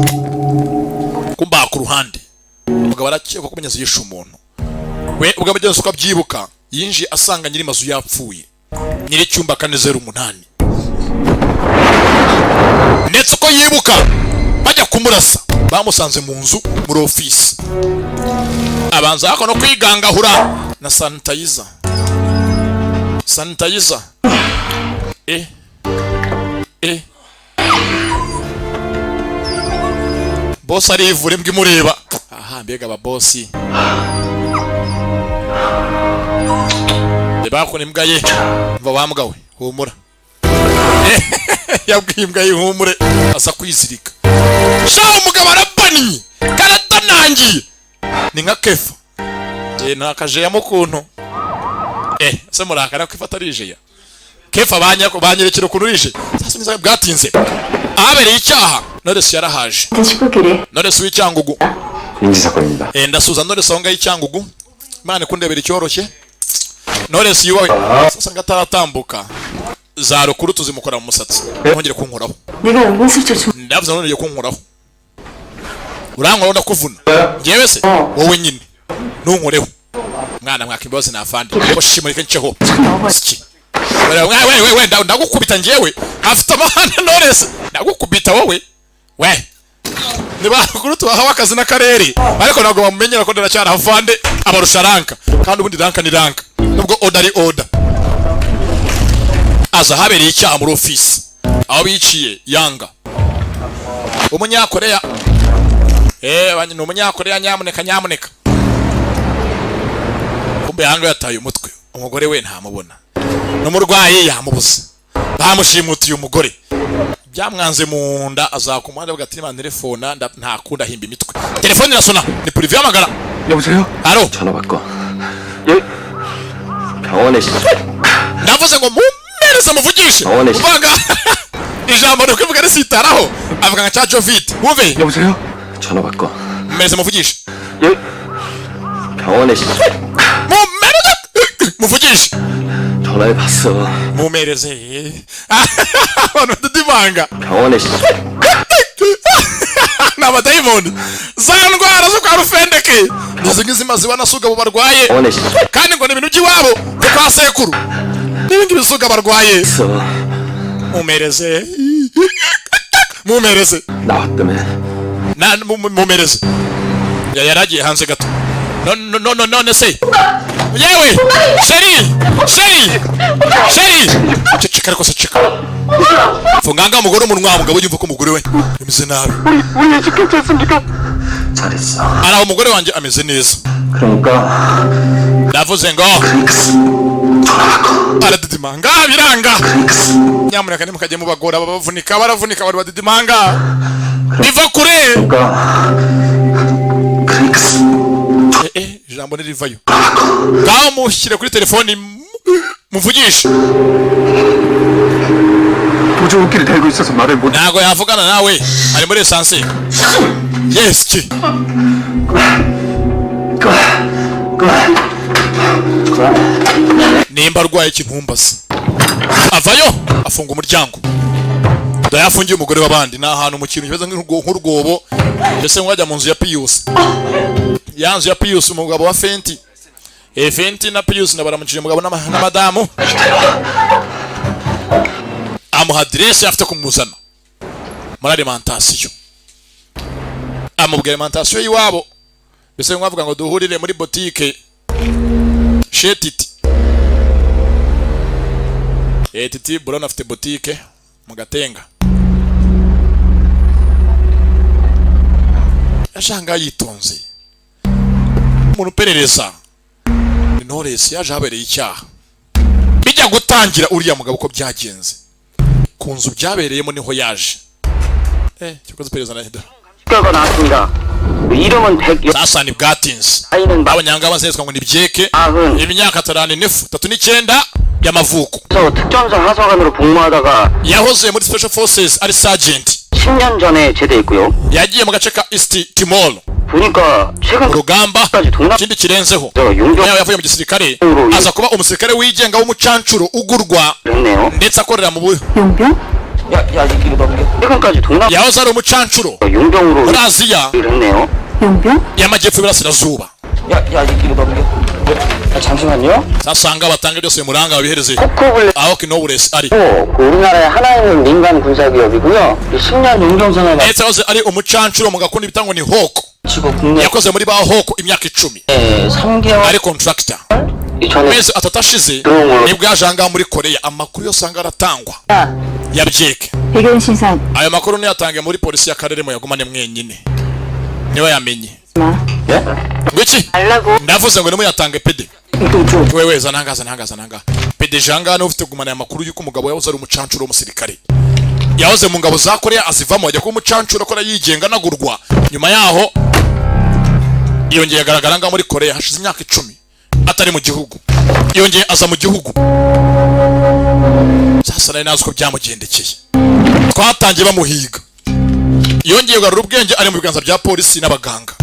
kumbaha ku ruhande. Umugabo arakekwa ko mugenzi yishe umuntu we. Ubwo mugenzi uko abyibuka yinjiye asanga nyiri mazu yapfuye, nyiri icyumba 408. Ndetse uko yibuka bajya kumurasa bamusanze mu nzu muri ofisi, abanza hako no kwigangahura na sanitizer, sanitizer. Bosi arivura imbwa imureba. Aha mbega ababosi, reba hakuno imbwa ye. Mva wa mbwa we, humura. Yabwiye imbwa ye humure, aza kwizirika. Sha, umugabo arabaniye karatanangiye, ni nka kefa. Nta kajeyamo ukuntu. Se murakara ko ifata arijeya kefa banyako banyerekera ukuntu urije. Sasa neza bwatinze ahabereye icyaha, Knowless yarahaje. 19일에 Knowless w'Icyangugu. 인지 사건입니다. Ndasuza Knowless aho ngaho Icyangugu. Imana ikundebera icyoroshye. Knowless yubahwe. Sasa ngo ataratambuka za rukuru tuzimukora mu musatsi. Ntongere kunkoraho. 내가 은근슬쩍 좀 Ndavuze nongeye kunkoraho, urankoraho ndakuvuna. Njyewe se wowe nyine ntunkoreho mwana. Mwaka imbabazi nafande ko shimurike nceho siki. We we we we, ndagukubita njyewe. Afite amahane Knowless, ndagukubita wowe we. Ni bakuru tubahawe akazi n'akarere, ariko ntabwo bamumenyera ko ndaracyari afande. Abarusha rank, kandi ubundi rank ni rank nubwo order ari order. Aza ahabereye icyaha muri ofisi aho biciye Yanga umunyakoreya. Ni umunyakoreya. Nyamuneka nyamuneka. Kumbe Yanga yataye umutwe, umugore we ntamubona n'umurwayi yamubuze, bamushimutiye umugore byamwanze mu nda. Azaka umuhanda avuga ati: "Niba telefona ntakunda ahimba imitwe." Telefone irasona, ni purive y'amagara. 여보세요? Alo. 전화 받고. 예. 병원에 Ndavuze ngo mumpereze muvugishe. Abone. Uvanga ijambo ni ukwivuga risitaraho, avuga nka cya Jovite wumve. 여보세요? 전화 받고. Mumpereze muvugishe. 예. 병원에 Mumpereze muvugishe. 전화해 봤어. Mumpereze. Abantu badadivanga. 병원에 Amadayimoni, za ndwara zo kwa rufendeke, izi ngizi maziwa na suga barwaye, kandi ngo ni ibintu by'iwabo byo kwa sekuru n'ibindi bisuga barwaye. Mumereze, mumereze. 나왔다며. Na mumereze. Yaragiye hanze gato. No, no, no, no, none se yewe, chéri, chéri, chéri, ceceka ariko se, ceceka. Funganga umugore umunwa. Mugabo yumva ko umugore we ameze nabi. 우리 애기 괜찮습니까? 잘했어. Araho, umugore wanjye ameze neza. 그러니까 Ndavuze ngo aradidimanga biranga. Nyamuneka ntimukajye mubagora, babavunika, baravunika, bari badidimanga biva kure. Ijambo ntirivayo. Ngaho mushyire kuri telefoni muvugishe. 보조기를 달고 있어서 말을 못. Ntabwo yavugana nawe, ari muri esanse. Yes ki. 그만. 그만. Nimba arwaye ikintumbazi avayo afunga umuryango. Dore yafungiye umugore w'abandi ni ahantu mu kintu kimeze nk'urwobo, mbese nk'uwajya mu nzu ya Piyusi, ya nzu ya Piyusi, umugabo wa Fenti. Fenti na Piyusi na baramukije umugabo na madamu, amuha aderesi afite kumuzana muri alimentation, amubwira alimentation y'iwabo, mbese nk'uwavuga ngo duhurire muri botike shetiti. Titi Brown afite botike mu Gatenga. Yashanga yitonze umuntu uperereza ni Knowless, yaje ahabereye icyaha bijya gutangira, uriya mugabo uko byagenze ku nzu byabereyemo niho yaje. Cyokoze iperereza na 결과 나왔습니다. 이름은 백 Sasa ni bwatinze, abanyanga bazetswa ngo ni byeke, imyaka tarani n'ifu 39 y'amavuko. 에서 특전사 하사관으로 복무하다가 Yahoze muri special forces ari sergeant. 10년 전에 제대했고요. Yagiye mu gace ka East Timor 보니까 최근 mu rugamba. Ikindi kirenzeho, yawe yavuye mu gisirikare aza kuba umusirikare wigenga w'umucancuro ugurwa 했네요. ndetse akorera mu bu 용병? 야야 이기로 넘겨. 최근까지 동남 Yahoze ari umucancuro 용병으로 muri Aziya 일을 했네요. 용병? y'amajyepfo y'Iburasirazuba. 야야 이기로 넘겨. 아, 잠시만요. Sasanga batanga byose muranga babihereze aho Knowless ari. 그 우리나라에 하나 있는 민간 군사 기업이고요. 10년 용병 생활 Ndetse yahoze ari umucancuro mu gakundi bita ngo ni Hoko. 마치고 국내 Yakoze muri ba Hoko imyaka 10 3개월 ari contractor. 전에 Amezi 3 ashize nibwo yaje ahangaha muri Korea. Amakuru yose anga aratangwa yabyeke. 배경 신상 Ayo makuru niyatange muri polisi y'akarere, muyagumane mwenyine niba yamenye. 마. Ngo iki? Ndavuze ngo nimuyatange pede. Wewe zana zana zana pede janga niwe ufite kugumana aya makuru y'uko umugabo yahoze ari umucancuro w'umusirikare, yahoze mu ngabo za Korea, azivamo ajya kuba umucancuro akora yigenga anagurwa. Nyuma yaho yongeye agaragara ngaho muri Korea. Hashize imyaka 10 atari mu gihugu, yongeye aza mu gihugu. Sasa nari nazi uko byamugendekeye, twatangiye bamuhiga. Yongeye kugarura ubwenge ari mu biganza bya polisi n'abaganga.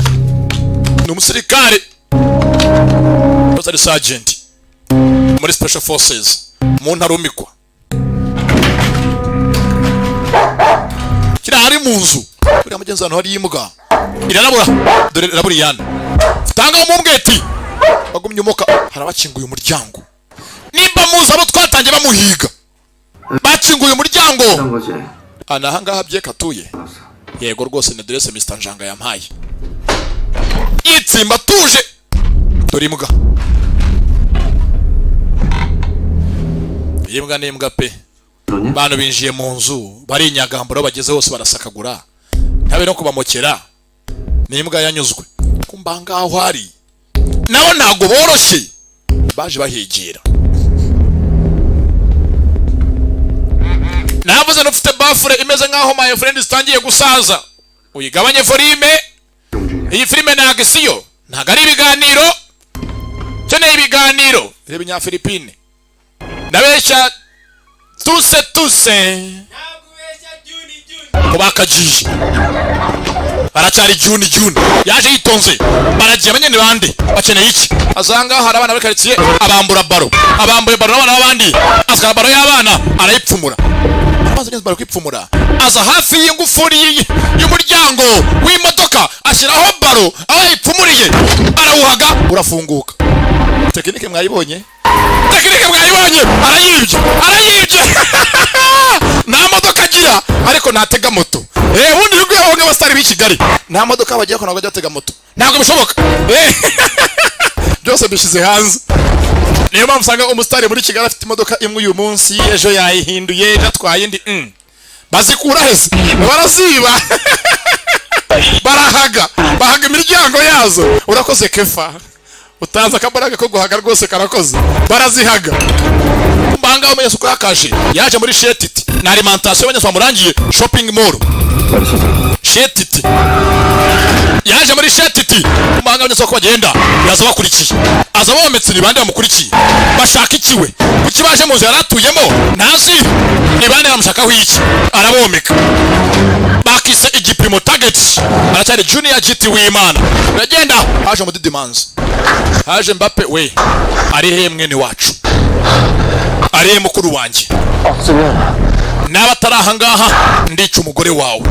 Ni umusirikare yahoze ari sergeant muri special forces mu ntarumikwa. Kiriya ari mu nzu buriya mugenzi, ahantu hari imbwa irarabura, dore irabura iyana tanga umumbweti bagumye umuka. Hari abakinguye umuryango, nimba muzi abo twatangiye bamuhiga, bakinguye umuryango. Aha aha ngaha byeka atuye. Yego rwose, ni aderese Mr Njanga yampaye. Yitsimba atuje, dore imbwa. Iyi mbwa ni imbwa pe. Bantu binjiye mu nzu barinyagambura, aho bageze hose barasakagura, ntabe no kubamokera. Ni imbwa yanyuzwe kumba ngaho hari nabo ntabwo boroshye, baje bahigira. Navuze n'ufite bafure imeze nkaho my friend zitangiye gusaza, uyigabanye volume. Iyi filime ntabwo isiyo, ntabwo ari ibiganiro. Ukeneye ibiganiro reba inyafilipine. Ndabeshya tuse tuse ko bakagiye baracyari juni juni. Yaje yitonze, baragiye abanyene bande bakeneye iki? Azanga hari abana muri karitsiye, abambura baro, abambuye baro n'abana b'abandi, aswara baro y'abana arayipfumura. Maze neza bari kwipfumura, aza hafi y'ingufuri y'umuryango w'imodoka, ashyiraho baro aho yayipfumuriye, arawuhaga urafunguka. Tekinike mwayibonye, tekinike mwayibonye. Arayibye, arayibye. Nta modoka agira, ariko ntatega moto. Ubundi rwego nk'abasitari b'i Kigali nta modoka bagira, ko ntabwo bajya batega moto, ntabwo bishoboka. Byose bishyize hanze. Niyo mpamvu usanga umusitari muri Kigali afite imodoka imwe uyu munsi, ejo yayihinduye, ejo atwaye indi. Bazikura hese? Baraziba, barahaga, bahaga imiryango yazo. Urakoze Kefa, utanze akambaraga ko guhaga rwose, karakoze. Barazihaga. Mbanga umenye uko yakaje, yaje muri Chez Titi na alimentation y'abanyasuku bamurangiye shopping mall Chez Titi. Yaje muri Chez Titi, mbanga abanyasuku bagenda, yaza bakurikiye, aza bometse. Ni bande bamukurikiye? Bashaka ikiwe? Kuki baje mu nzu yari atuyemo? Ntazi ni bande, bamushakaho iki? Arabomeka, bakise igipimo target. Aracyari Junior GT w'Imana. Uragenda, haje umudidimanzi, haje Mbappe we. Ari he mwene wacu? Ari he mukuru wanjye? Naba atari aha ngaha ndica umugore wawe.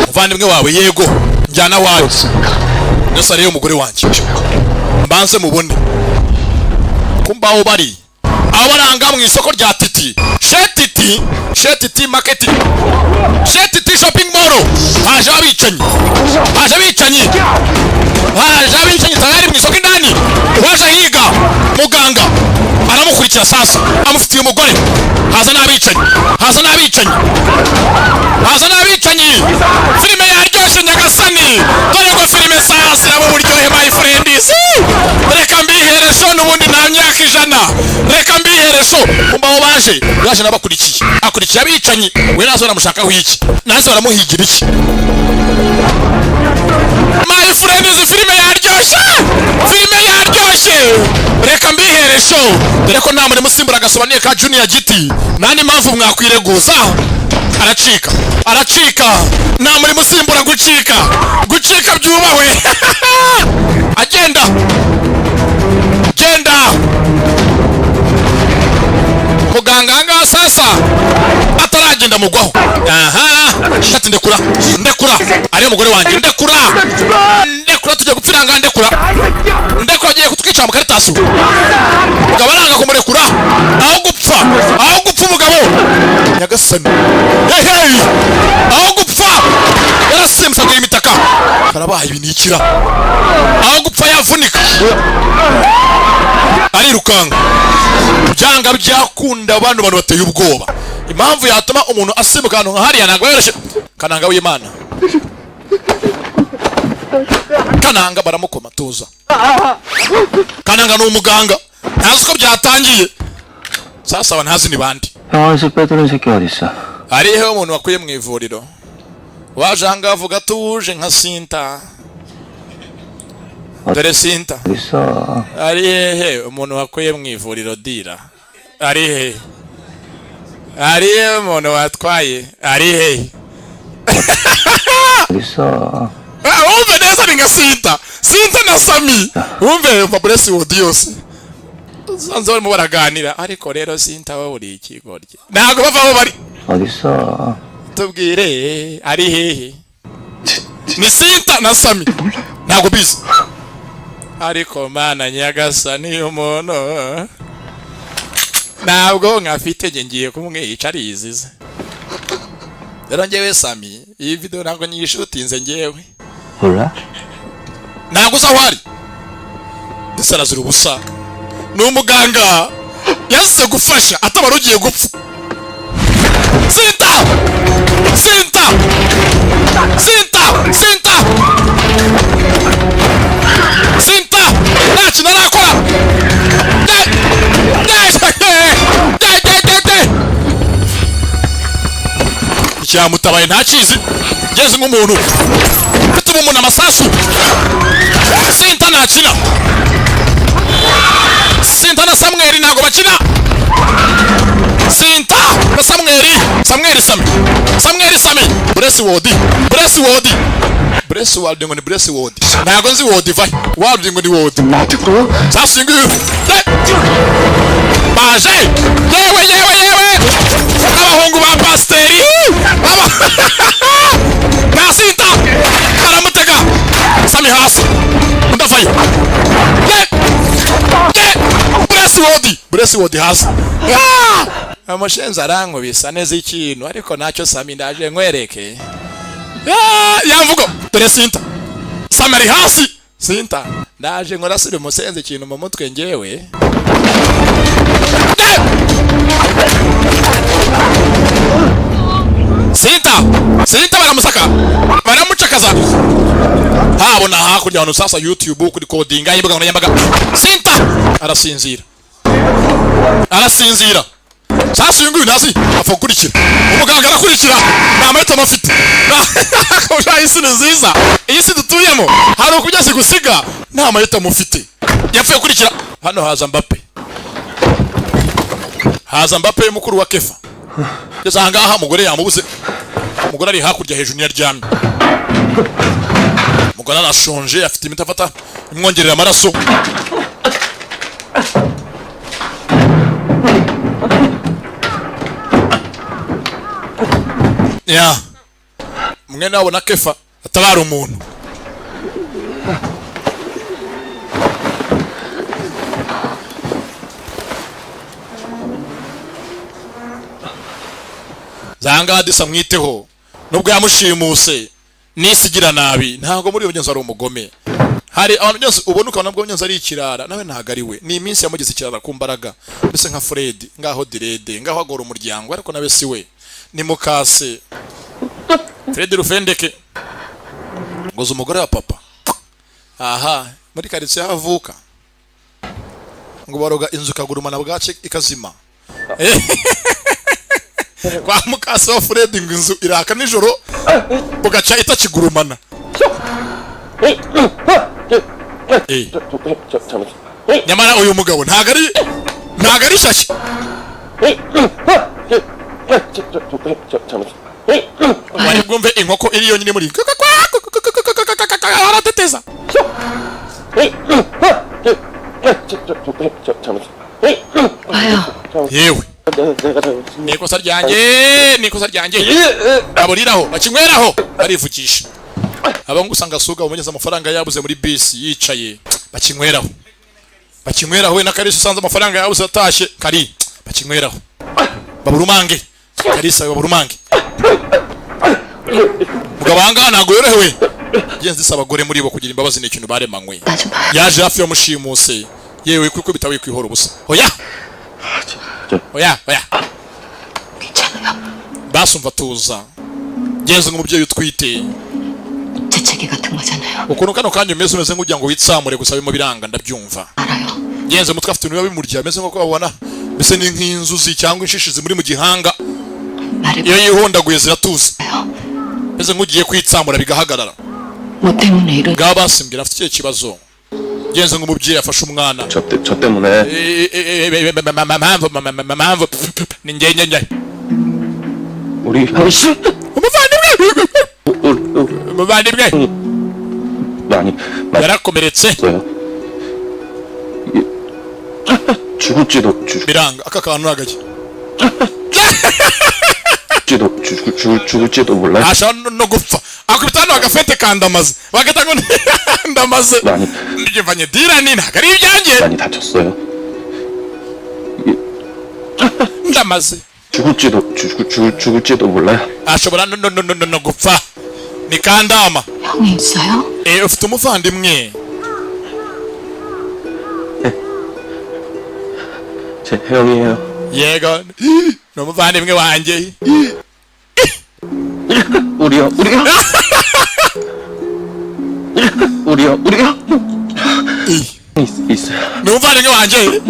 Umuvandimwe wawe, yego, njyana wawe ndetse ariyo umugore wanjye, mbanze mubone. Kumbaho bari aho baranga mu isoko rya Titi, Chez Titi, Chez Titi Market, Chez Titi Shopping Mall. Haje abicanyi, haje abicanyi, haje abicanyi tayari mu isoko indani. Waje ahiga muganga, aramukurikira. Sasa amufitiye umugore. Haza n'abicanyi, haza n'abicanyi, haza n'abicanyi. Filime yaryoshye nyagasani, dore ko filime sasa iraba uburyohe. My friends, reka mbihereso, n'ubundi nta myaka 100, reka mbihereso. Kumba baje, yaje n'abakurikiye, akurikiye abicanyi. We nazo baramushakaho iki? Nazo baramuhigira iki? My friends, filime yaryoshye, filime yaryoshye, reka mbiheresho. Dore ko nta murimo usimbura agasobanuye ka Junior Giti, nta n'impamvu mwakwireguza. Aracika, aracika, nta murimo usimbura gucika, gucika byubahwe. Agenda, genda muganga. Ahangaha sasa ataragenda mugwaho. Aha ati: "Ndekura, ndekura, ariyo mugore wanjye, ndekura, ndekura, tujya gupfira ngaha, ndekura, ndekura, agiye kutwica mu karitasi." Umugabo aranga kumurekura. Aho gupfa, aho gupfa umugabo, nyagasani, hey hey, aho gupfa yarasimbutse agura imitaka. Karabaye, ibi ni ikira. Aho gupfa yavunika, arirukanka byanga byakunda. Bano bantu bateye ubwoba. Impamvu yatuma umuntu asimbuka ahantu nka hariya ntabwo yoroshye. Kananga w'Imana, Kananga baramukoma. Tuza Kananga, ni umuganga, ntazi uko byatangiye. Sasa aba ntazi ni bande. 병원에서 빼돌린 새끼 어딨어? Hariho umuntu wakuye mu ivuriro waje ahangaha avuga atuje nka Sinta. Dore Sinta. 어딨어? Ari hehe umuntu wakuye mu ivuriro? Dira ari hehe? Ari hehe umuntu watwaye? Ari hehe? 어딨어? Ah, wumve neza, ni nka Sinta, Sinta na Sami. Wumve Fabrice Wodi yose usanze barimo baraganira. Ariko rero Sinta, wowe uri ikigoryi, ntabwo bava aho bari. 어딨어? Tubwire ari hehe. Ni Sinta na Sami, ntabwo bizi. Ariko Mana nyagasani, umuntu ntabwo nkafite nge, ngiye kumwica arizize. Rero njyewe Sami, iyi video ntabwo nyishutinze njyewe. 몰라? Ntabwo uzi aho ari, ndetse arazira ubusa. Ni umuganga yazize gufasha atabara ugiye gupfa. Sinta, Sinta, Sinta, Sinta, Sinta, nta kintu arakora. De de de de de de icyamutabaye ntakizi. Ngeze nk'umuntu ufite ubumuntu, amasasu. Sinta ntakina, Sinta na Samweli ntabwo bakina. Sinta na Samweli, Samweli, Sami, Samweli, Sami. Buresi wodi, buresi wodi, buresi wodi, ngo ni buresi wodi, ntabwo nzi wodi vahe wodi, ngo ni wodi. Sasa nguyu Baje, yewe yewe yewe, abahungu ba pasiteri nasinta baramutega. Sami hasi, undi avayo. Ye ye, buresi wodi, buresi wodi hasi. Ah! Amushenzi arankubisa neza ikintu, ariko ntacyo. Sami, ndaje nkwereke. Ah, ya mvugo dore. Sinta, Sami ari hasi. Sinta, ndaje nkorasire umusenzi ikintu mu mutwe ngewe. Eh! Sinta, Sinta baramusaka, baramucakaza. Habona hakurya hano sasa YouTube kuri kodinga y'imbuga nkoranyambaga. Sinta arasinzira, arasinzira. Sasa uyu nguyu ntazi, apfa gukurikira umuganga, arakurikira, nta mahitamo afite. Isi ni nziza, iyi si dutuyemo hari ukujya gusiga nta mahitamo ufite. Yapfuye gukurikira. Hano haza Mbappe, haza Mbappe mukuru wa Kefa. Ngeze aha ngaha umugore yamubuze. Umugore ari hakurya hejuru niyaryamye. Umugore arashonje, afite imiti afata imwongerera amaraso. Ya mwene wabo na Kefa atabara umuntu. Zanga disa mwiteho nubwo yamushimuse nisigira nabi, ntabwo muri iyo ari umugome. Hari abantu byose ubona ukabona bwo nyanza ari ikirara, nawe ntabwo ari we, ni iminsi yamugize ikirara ku mbaraga, mbese nka Fred ngaho direde ngaho agora umuryango, ariko nawe si we, ni mukase Fred Rufendeke. Ngoza umugore wa papa aha muri karitsiye aho avuka, ngo baroga inzu ikagurumana bwace ikazima. Kwa mukase wa Fred ngo inzu iraka nijoro bugaca itakigurumana. Nyamara uyu mugabo ntago ari shyashya. Wari bwumve inkoko iri yonyine muri arateteza. Yewe, ni ikosa ryanjye, ni ikosa ryanjye. Aburiraho bakinyweraho barivukisha. Abahungu usanga asuga umunyeza amafaranga yabuze muri bisi yicaye, bakinyweraho, bakinyweraho. We na Karisa usanze amafaranga yabuze atashye kari, bakinyweraho, baburumange Karisa, baburumange. Mugabo ahangaha ntabwo yorohewe. Genzi isaba abagore muri bo kugira imbabazi, ni ikintu baremanywe. Yaje hafi yamushimuse, yewe kuko bitawe kwihora ubusa. Oya oya oya, basumva tuza. Genzi nk'umubyeyi utwite ukuntu kano kanya umeze, umeze nk'ugira ngo witsamure gusa birimo biranga, ndabyumva. Genzi umutwe afite ibintu biba bimurya, ameze nk'uko babona mbese ni nk'inzuzi cyangwa inshishi zimuri mu gihanga, iyo yihondaguye ziratuza, meze nk'ugiye kwitsamura bigahagarara. Ngaho basimbwira afite ikihe kibazo. Genzi nk'umubyeyi afashe umwana. 저 때문에 Mpamvu ni njye njye. 우리 아이씨 Umuvandimwe, umuvandimwe 많이 yarakomeretse. 맞았어요. 죽을지도 죽 Biranga aka kantu nagake. 지도 죽 죽 죽을지도 몰라. Ashobora no gupfa. Akubita hano agafete kandamaze bagata ngo ndamaze. 많이 Ndivanye dirani, ntabwo ari ibyanjye. 많이 다쳤어요. Ndamaze. 죽을지도 죽 죽 죽을지도 몰라요. Ashobora no gupfa, ni kandama. 형이 있어요? Eh, ufite umuvandimwe? 제 형이에요. Yego, ni umuvandimwe wanjye. 우리요 우리요 우리요 우리요 있, 있어요. Ni umuvandimwe wanjye.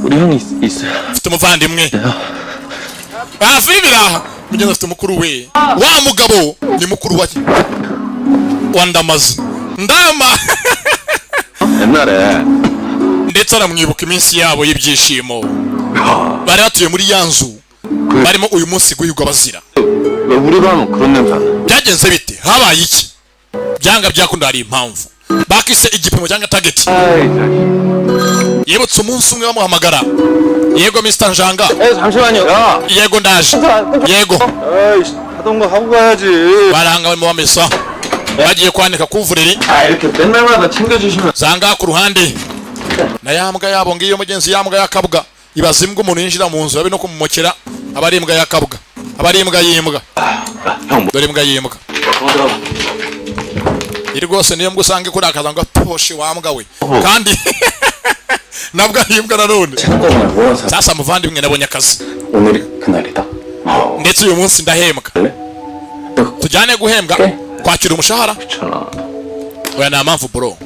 우리 형이 있, 있어요. Ufite umuvandimwe hafi y'ibiraha mugenzi, afite mukuru we. Wa mugabo ni mukuru wa Ndamaze, Ndama. 옛날에 Ndetse aramwibuka iminsi yabo y'ibyishimo bari batuye muri ya nzu barimo uyu munsi guhigwa bazira. 왜 우리 방은 그런 냄새 안 나? Byagenze bite? Habaye iki? Byanga byakunda hari impamvu. Bakise igipimo cyangwa target. Yibutse umunsi umwe bamuhamagara: "Yego, Mr Njanga." 잠시만요. 야. "Yego, ndaje, yego." 에이씨, 하던 거 하고 가야지. Baranga barimo bamesa, bagiye kwanika couvre-lit. 아, 이렇게 맨날마다 챙겨주시면. Zanga ku ruhande na ya mbwa yabo ngiyo, mugenzi, ya mbwa y'akabwa. Ibaza imbwa umuntu yinjira mu nzu, babe no kumumokera, aba ari imbwa y'akabwa, aba ari imbwa y'imbwa. Dore imbwa y'imbwa iri rwose, niyo mbwa usanga ikurakaza ngo aposhe wa mbwa we, kandi nabwo ari imbwa nanone. 잠깐만, 뭐야? Sasa muvandimwe, nabonye akazi. 오늘이 그날이다. Ndetse uyu munsi ndahembwa. Tujyane guhembwa, kwakira umushahara. 귀찮아. Oya, nta mpamvu bro,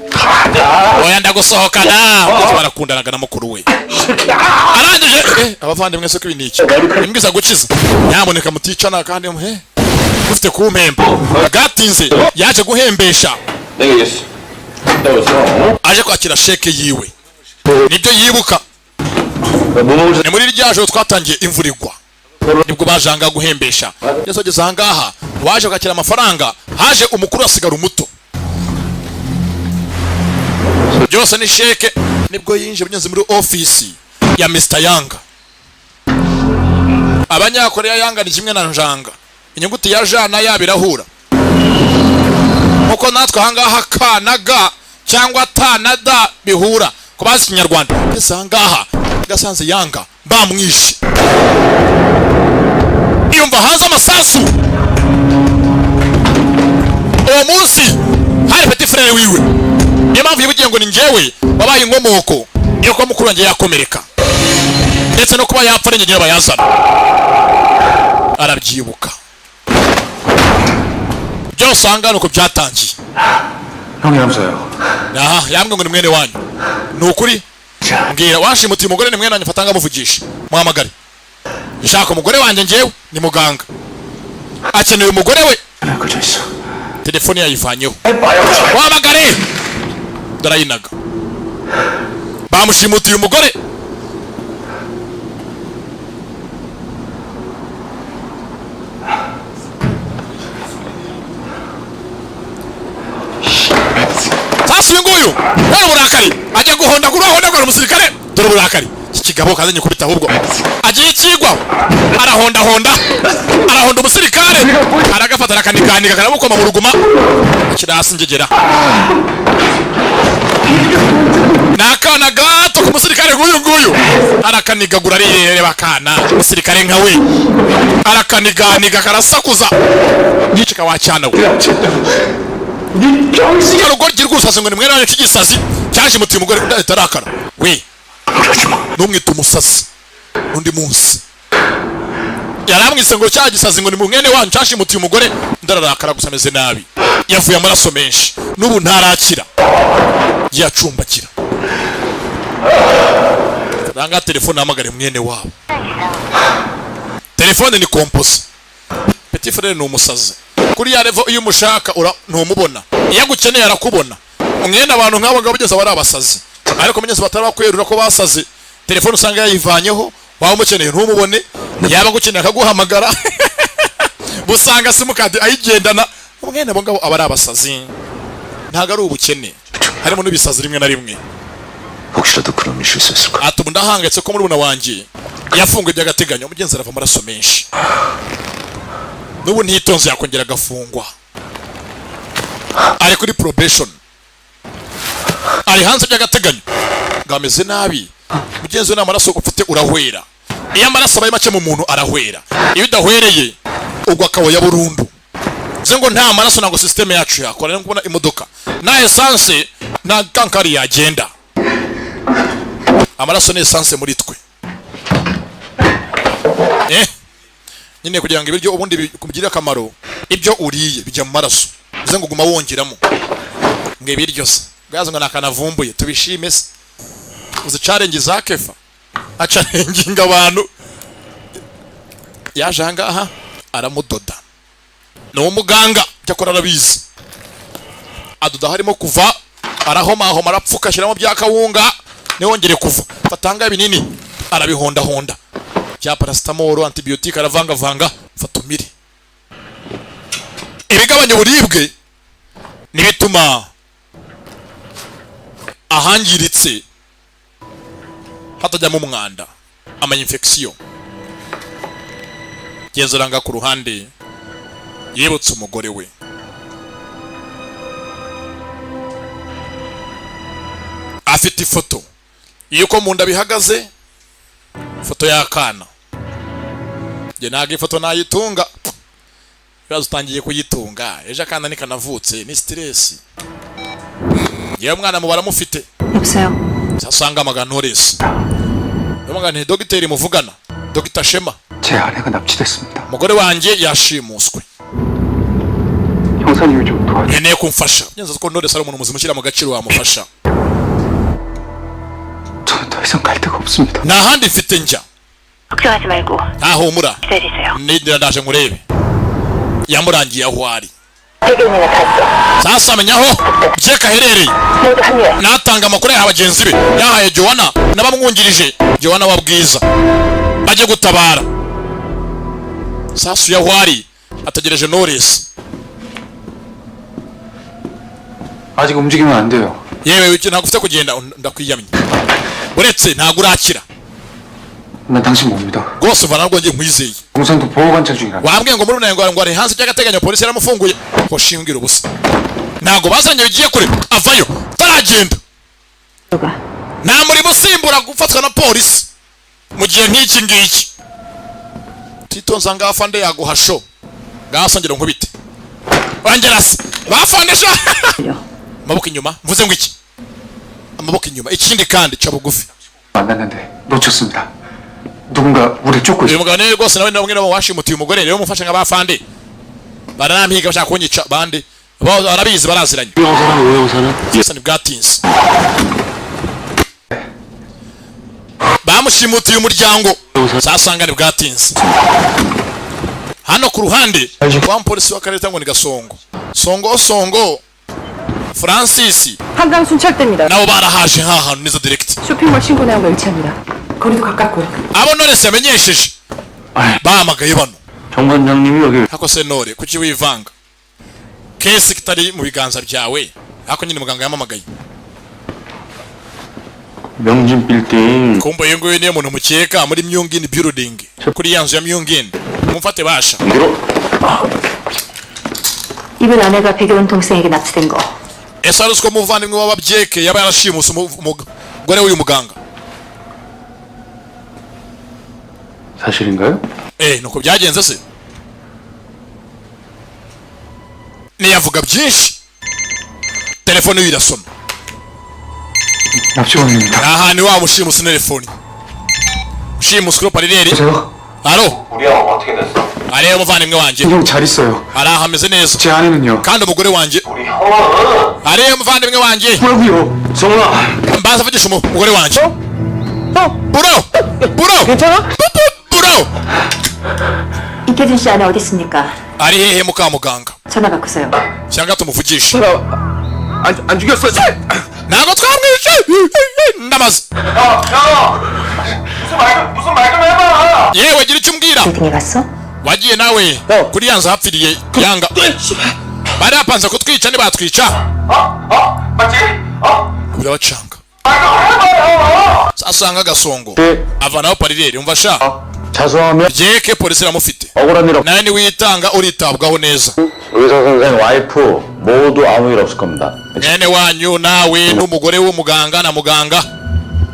oya, ndagusohokana. Ubwo barakundanaga na mukuru we arangije. Abavandimwe, se ko ibi ni iki? Imbwa iza gukiza, nyamuneka muticana kandi mufite kumpemba. Bwatinze yaje guhembesha. 내가 이겼어. 어? Aje kwakira sheke yiwe, nibyo yibuka. 뭐 먹을 Ni muri rya joro twatangiye imvura igwa, nibwo bajanga guhembesha. Yesu ageze ahangaha, waje kwakira amafaranga, haje umukuru asigara umuto, byose ni sheke. Nibwo yinjiye binyuze muri ofisi ya Mr Yanga. Abanyakoreya, Yanga ni kimwe na Njanga, inyuguti ya J na ya birahura, nkuko natwe ahangaha K na G cyangwa T na D bihura ku bazi Ikinyarwanda. Ngeze ahangaha gasanze Yanga bamwishe, yumva hanze amasasu. Uwo munsi hari petit frère wiwe, niyo mpamvu yibugiye ngo ni njyewe wabaye inkomoko yo kuba mukuru wanjye yakomereka, ndetse no kuba yapfa ari njye nyirabayazana. Arabyibuka byose ahangaha ni uko byatangiye. 형이라면서요. Aha yambwe ngo ni mwene wanyu, ni ukuri? Mbwira, washimutiye umugore ni mwene wanyu? Fata ngamuvugisha, muhamagare. Nshaka umugore wanjye njyewe, ni muganga, akeneye umugore we. 그저 있어. Telefone yayivanyeho, wahamagare darayinaga. Bamushimutiye umugore. Sasa uyu nguyu dore uburakari, ajya guhonda kuri ahondagura umusirikare. Dore uburakari, iki kigabo kazanye kubita, ahubwo agiye ikigwaho, arahondahonda, arahonda umusirikare, aragafata, arakanikanika, karamukoma mu ruguma, ashyira hasi ingegera. Ni akana gato ku musirikare nk'uyu nguyu, arakanigagura, arireba akana umusirikare nka we, arakaniganiga, karasakuza yicika wa cyana we. Rugoryi rw'urusazi ngo ni mwene wanyu cy'igisazi cyaje mutiye umugore, udahita arakara we, ntumwite umusazi. Undi munsi yaramwise ngo cya gisazi, ngo ni mwene wanyu cyashimutiye umugore, ndararakara. Gusa ameze nabi, yavuye amaraso menshi, n'ubu ntarakira, yacumbakira. Ranga telefone, ahamagare mwene wabo. Telefone ni composé. Petit frère ni umusazi kuri ya level, iyo umushaka ntumubona, iyo agukeneye arakubona. Mwene abantu nk'abo ngabo bigeze aba ari abasazi, ariko mugenzi batari bakwerura ko basaze. Telefone usanga yayivanyeho, waba umukeneye ntumubone, yaba agukeneye akaguhamagara, busanga simukadi ayigendana. Mwene abo ngabo aba ari abasazi, ntabwo ari ubukene, harimo n'ibisazi rimwe na rimwe. 혹시라도 그런 실수했을까? Ati ubu ndahangayitse ko murumuna wanjye yafunguwe by'agateganyo. Umugenzi arava amaraso menshi, n'ubu ntitonze yakongera agafungwa. Ari kuri probation, ari hanze by'agateganyo, ngo ameze nabi. Mugenzi we, nta maraso ufite urahwera. Iyo amaraso abaye make mu muntu arahwera, iyo udahwereye ugwa akaboya burundu. Bivuze ngo nta maraso ntabwo système yacu yakora, no kubona imodoka nta essence, nta kankari yagenda. Amaraso ni essence muri twe. Nyine kugira ngo ibiryo ubundi bikugirire akamaro, ibyo uriye bijya mu maraso. Bivuze ngo guma wongeramo ngo ibiryo se bwazo ngo nakanavumbuye tubishime se. Uzi challenge za Kefa, achallenginga abantu. Yaje ahangaha aramudoda, ni umuganga, cyakora arabizi, adoda harimo kuva, arahomahoma, arapfuka, ashyiramo bya kawunga ntiwongere kuva. Fatanga ibinini, arabihondahonda, bya paracetamol, antibiotique, aravangavanga. Fata umire ibigabanya uburibwe n'ibituma Ahangiritse hatajyamo umwanda, ama infection. Genzura nga ku ruhande yibutse umugore we afite ifoto yuko mu nda bihagaze, ifoto y'akana. Njye ntabwo ifoto nayitunga. Ibibazo utangiye kuyitunga ejo akana nikanavutse ni stress. Yewe, mwana mu baramufite. 여보세요. Sasanga amaganores ni dogiteri muvugana, Dogita Shema. 제 아내가 납치됐습니다. Umugore wanjye yashimuswe. 형사님이 좀 도와주. Nkeneye kumfasha. Ngenza ko Knowless ari umuntu muzima ushyira mu gaciro, wamufasha. 저는 더 이상 갈 데가 없습니다. Nta handi mfite njya. 걱정하지 말고 Ntahumura. 기다리세요. Nindira, ndaje nkurebe. Yamurangiye aho ari. 배경이나 갔어. Sasa amenya aho Jack aherereye. 모두 합류해. Natanga amakuru yaha bagenzi be, yahaye Joanna n'abamwungirije, Joanna wa Bwiza, bajye gutabara. Sasu yaho ari ategereje Knowless. 아직 움직이면 안 돼요. Yewe, icyo ntabwo ufite kugenda, ndakwiyamye, uretse ntabwo urakira. 난 당신 못 믿어. Rwose uva, ntabwo njye nkwizeye. 동생도 보호 관찰 중이라. Wambwiye ngo muri ngo ari hanze by'agateganyo, polisi yaramufunguye. Ko shimbwira ubusa, ntabwo bazanye bigiye kure, avayo taragenda. 누가? Nta murimo usimbura gufatwa na polisi mu gihe nk'iki ngiki. Titonza ngaho, afande yaguha sho ngaho, songera nkubite ongera se bafande sho. Amaboko inyuma, mvuze ngo iki? Amaboko inyuma. Ikindi kandi, ca bugufi. 만났는데 놓쳤습니다. 누군가 우리 쫓고 Uyu 있어. mugabo niwe rwose, nawe namwe nabo washimutiye umugore. Rero mufashe nk'abafande, baranampiga, bashaka kunyica. Bande barabizi, baraziranye. 형사랑 오 형사는 Gusa ntibwatinze, bamushimutiye umuryango. Sasanga ntibwatinze, hano ku ruhande wa mupolisi w'akarere cyangwa ni Gasongo, Songo, Songo Francis. 한강 순찰대입니다. Nabo barahaje hahantu neza direct. 쇼핑몰 신고 내용과 일치합니다. 거리도 가깝고요. Abo Knowless yamenyesheje bahamagaye bano. 정관장님이 여기 Hako se Nore, kuki wivanga case kitari mu biganza byawe? Hako nyine muganga yamamagaye. 명진 빌딩 Kumva uyu nguyu niyo muntu mukeka muri Myungin Building, kuri ya nzu ya Myungin, mumfate basha. 이분 아내가 백여원 동생에게 납치된 거. Ese wari uzi ko umuvandimwe w'ababyeke yaba yarashimuse umugore w'uyu muganga? 사실인가요? Eh, nuko byagenze se? Ntiyavuga byinshi, telefone ye irasona. 납치범입니다. Ahantu wa mushimuse telefone, ushimuswe kuri parireri. 여보세요? Alo. 우리 형 어떻게 됐어? Areba umuvandimwe wanjye. 형 잘 있어요. Ari aho ameze neza. 제 아내는요? Kandi umugore wanjye 우리 형은 areba umuvandimwe wanjye. 뭐라고요? 성훈아. Mbanza mvugisha umugore wanjye. Bro, bro. 괜찮아? Bro. 이태준 씨 아내 어디 있습니까? Ari hehe mukamuganga? 전화 바꾸세요. Cyangwa tumuvugishe. 안 죽였어. Ntabwo twamwishe, ndamaze. 야, 야! 무슨 말 좀 해봐! Yewe, gira icyo umbwira. 빌딩에 갔어? Wagiye nawe kuri ya nzu hapfiriye yanga? Bari bapanze kutwica, ntibatwica. 어? 맞지? 어? Birabacanga. 말 좀 해봐! Sasanga Gasongo avanaho parireri, umva sha. 자수하면 Byeke polisi iramufite. 억울한 일 없. Nawe niwitanga uritabwaho neza. 의사 선생 와이프 모두 아무 일 없을 겁니다. Mwene wanyu nawe n'umugore w'umuganga na muganga,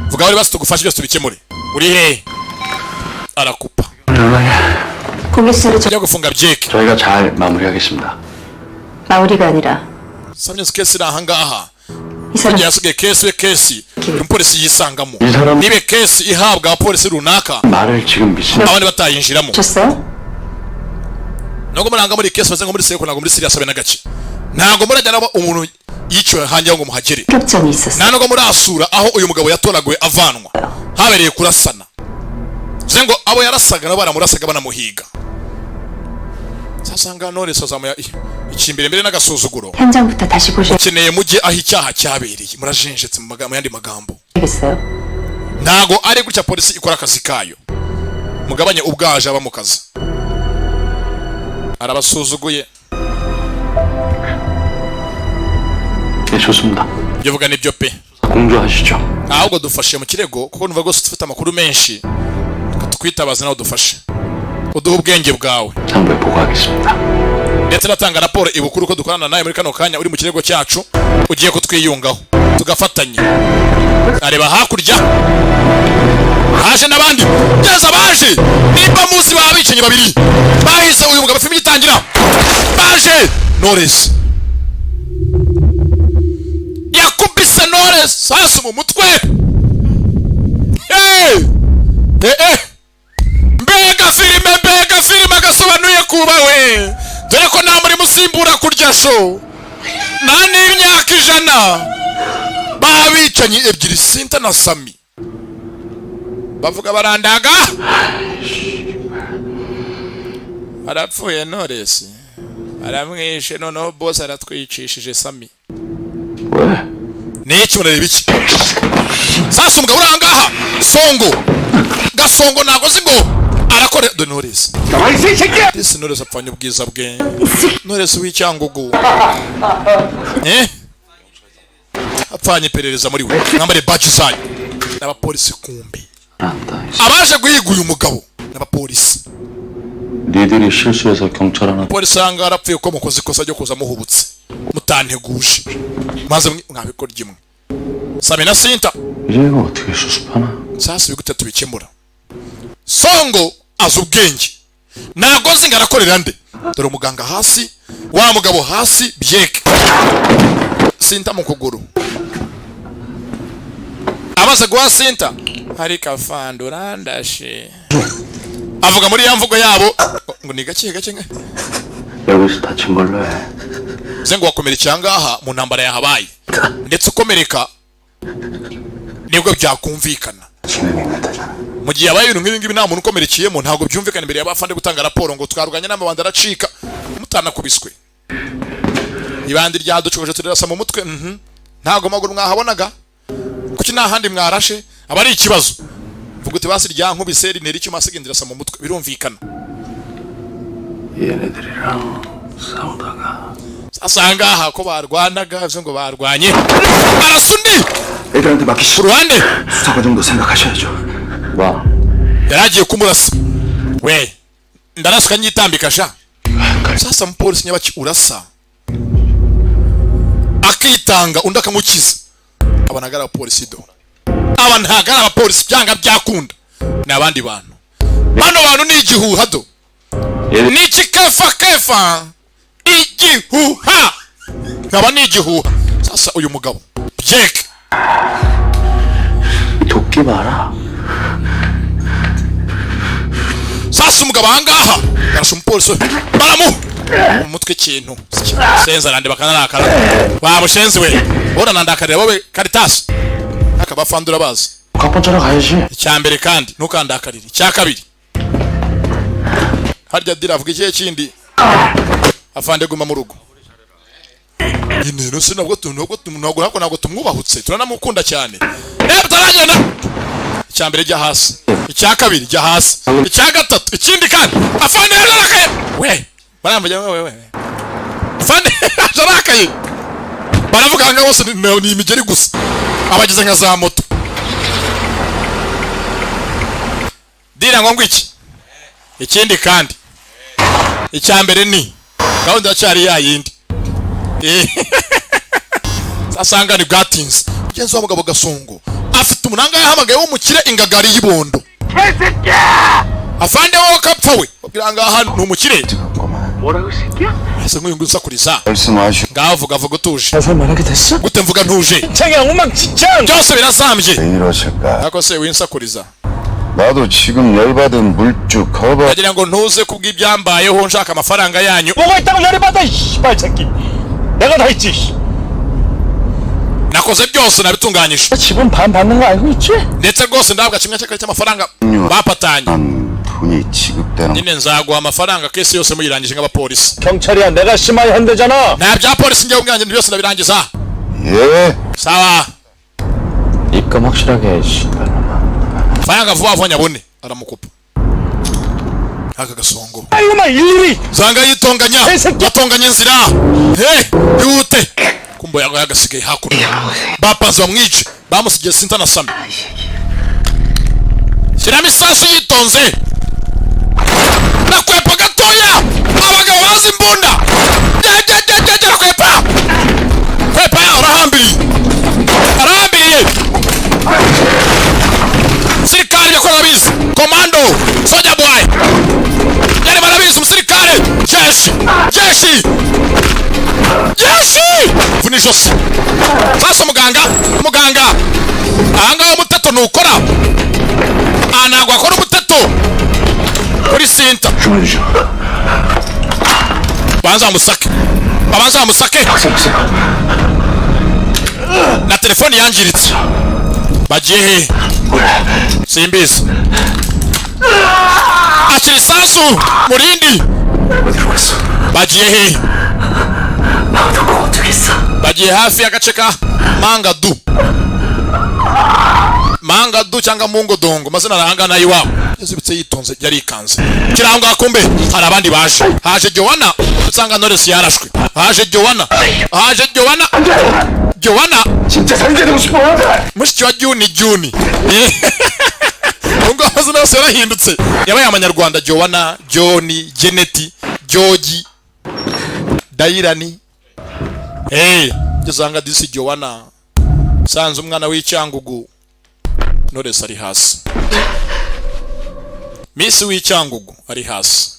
vuga bari basi tugufashe, byose tubikemure. Uri hehe? Arakupa. 공개수사를 Tujya gufunga byeke. 저희가 잘 마무리하겠습니다. 마무리가 아니라 Samye case iri ahangaha. 이 사람 Kugira yasigaye case we, case umupolisi yisangamo, 이 사람 nibe case ihabwa abapolisi runaka, 말을 지금 미친 abandi batayinjiramo. 줬어요? Nubwo muranga muri case baze ngo muri seko, ntabwo muri serious abe na gake. Ntabwo murajya nabo umuntu yiciwe hanjye ngo muhagere. 협정이 있었어. Nta nubwo murasura aho uyu mugabo yatoraguwe avanwa habereye kurasana, bivuze ngo abo yarasaga nabo baramurasaga banamuhiga. Sasanga Knowless azamuye ikimbere mbere n'agasuzuguro. 현장부터 다시 Ukeneye mujye aho icyaha cyabereye, murajenjetse mu magambo, yandi magambo. 보셔야겠어요. Ntago ari gutya polisi ikora akazi kayo. Mugabanye ubwaje aba mu kazi, arabasuzuguye. 네, 좋습니다. Ibyo uvuga nibyo pe. 공조하시죠. Ahubwo dufashe mu kirego, kuko numva rwose ufite amakuru menshi. Reka tukwitabaze, nawe udufashe, uduhe ubwenge bwawe. 상부에 보고하겠습니다. Ndetse natanga raporo ibukuru ko dukorana nawe muri kano kanya, uri mu kirego cyacu, ugiye kutwiyungaho tugafatanya. Areba hakurya, haje n'abandi byeza baje. Nimba muzi ba bicanyi babiri bahise uyu mugabo, filime igitangira baje. Knowless yakubise Knowless sasu mu mutwe. Hey! Eh, eh! Mbega filime, mbega filime! Agasobanuye kubawe, dore ko nta murimo usimbura kurya show, nta n'imyaka 100. Babicanyi ebyiri, Sinta na Sami, bavuga barandaga, arapfuye Knowless, aramwishe. Noneho boss aratwicishije Sami. Ni iki murareba iki? Sasa umugabo uri ahangaha, Songo, Gasongo, ntabwo azi ngo arakore. Dore Knowless disi, Knowless apfanye ubwiza bwe. Knowless w'icyangugu, eh, apfanye iperereza muri we. Mwambare badge zanyu n'abapolisi. Kumbe abaje guhiga uyu mugabo n'abapolisi. 니들이 실수해서 경찰 하나 Polisi ahangaha arapfuye ko mukoze ikosa ryo kuza muhubutse, mutanteguje, maze mwabikora imwe, Sami na Sinta. 이제 이거 어떻게 수습하나? Sasa ibi gute tubikemura? Songo azi ubwenge, ntabwo nzi ngo arakorera nde. Dore umuganga hasi, wa mugabo hasi, byeke Sinta mu kuguru. Amaze guha Sinta, hari kafandura ndashe, avuga muri ya mvugo yabo ngo ni gake gake 여기서 다친 걸로 해. Bivuze ngo wakomerekeye ahangaha mu ntambara yahabaye, ndetse ukomereka nibwo byakumvikana. Mu gihe habaye ibintu nk'ibi ngibi, nta muntu ukomerekeyemo, ntabwo byumvikana imbere y'abafande gutanga raporo ngo twarwanye n'amabandi aracika, mutanakubiswe. Ibandi ryaducogoje, turirasa mu mutwe. Ntabwo maguru mwahabonaga, kuki nta handi mwarashe? Aba ari ikibazo. Vuga uti basi ryankubise, rintera icyuma, asigaye ndirasa mu mutwe, birumvikana. 얘네들이랑 싸우다가 Sasa ahangaha ko barwanaga, bivuze ngo barwanye, arasa undi 애들한테 맡기시 ku ruhande. 수사 과정도 생각하셔야죠. 와. Yari agiye kumurasa we, ndarasuka nyitambika sha. Sasa umupolisi nyabaki urasa akitanga, undi akamukiza. Aba ntabwo ari abapolisi do, aba ntabwo ari abapolisi, byanga byakunda ni abandi bantu. Bano bantu ni igihuha do, ni ikikefa kefa, igihuha, nkaba ni igihuha. Sasa uyu mugabo byeke 도끼 봐라. Sasa umugabo ahangaha yarashe umupolisi we, baramu mu mutwe ikintu. Senza arande bakanarakara, wa mushenzi we, uranandakarira wowe karitasi akabafandura bazi. 갑판차러 가야지. Icya mbere kandi ntukandakarire, icya kabiri harya dira avuga ikihe kindi? Afande, guma mu rugo nyine. No sinabwo ntabwo ntabwo tumwubahutse, turanamukunda cyane. Eh, tutaragenda. Icya mbere jya hasi, icya kabiri jya hasi, icya gatatu, ikindi kandi afande yararakaye we, baramvuga we we we, afande yararakaye. Baravuga nga bose ni imigeri gusa, abagize nka za moto. Dira ngo ngwiki, ikindi kandi icya mbere ni gahunda yacyari ya yindi. Eh, sasanga ni bwatinze. Mugenzi wa mugabo Gasongo afite umunanga yahamagaye w'umukire, ingagari y'ibondo. Afande wowe kapfa we, babwira ngaha ni umukire. Ese nk'uyu nguyu usakuriza? 말씀하시. Ngaho vuga, vuga utuje. 살살 말하게 됐어? Gute mvuga ntuje? 창이 엉망진창! Byose birazambye. 왜 이러실까? Ariko se winsakuriza? 나도 지금 열받은 물주 커버 Ndagira ngo ntuze kubw'ibyambayeho nshaka amafaranga yanyu. 뭐가 있다고 열이 받아 이 씨발 새끼! 내가 다 했지! 씨. Nakoze byose, nabitunganyije. 지분 반 받는 거 알고 있지? Ndetse rwose ndahabwa kimwe cya kabiri cy'amafaranga bapatanye. 돈이 지급되는 Nyine nzaguha amafaranga kesi yose muyirangije nk'abapolisi. 경찰이야 내가 심하게 한대잖아! Nta bya polisi, njyewe ubwanjye byose ndabirangiza. 예. Sawa. 입금 확실하게 해, 씨발놈아. Faranga vuba vuba nyabone. Aramukupa aka Gasongo. 이거만 일일이! Zanga yitonganya, batonganya inzira. Hey, yihute. Kumbo yago yagasigaye hakuno, bapanze bamwice. Bamusigiye Sinta na Sami. Shyiramo isasu yitonze, nakwepa gatoya. Abagabo bazi imbunda. Jya, kwepa, kwepa. Arahambiriye, arahambiriye. Umusirikare yakora arabizi. Komando soja boy yari barabizi. Umusirikare jeshi, jeshi, jeshi, vuna ijosi. Sasa muganga, muganga ahangaha umuteto nukora aha, ntabwo akora umuteto kuri Sinta. Banza bamusake, babanza bamusake na telefoni yangiritse. Bagiye he? Simbizi. Akira isasu murindi. Bagiye he? Bagiye hafi y'agace ka Mangadu, Mangadu cyangwa Mungodongo, amazina arahangana iwabo. Yazibutse yitonze, yarikanze kirangwa. Kumbe hari abandi baje. Haje Joanna, usanga Knowless yarashwe. Haje Joanna, haje Joanna, Joanna 진짜 상대되고 싶어. Mushiki wa Juni. Juni ubwo amazina yose yarahindutse, yabaye amanyarwanda: Joanna, John, Jeneti, George, Dayirani. Hey, usanga disi Joanna sanze umwana w'Icyangugu. Knowless ari hasi, Miss w'Icyangugu ari hasi,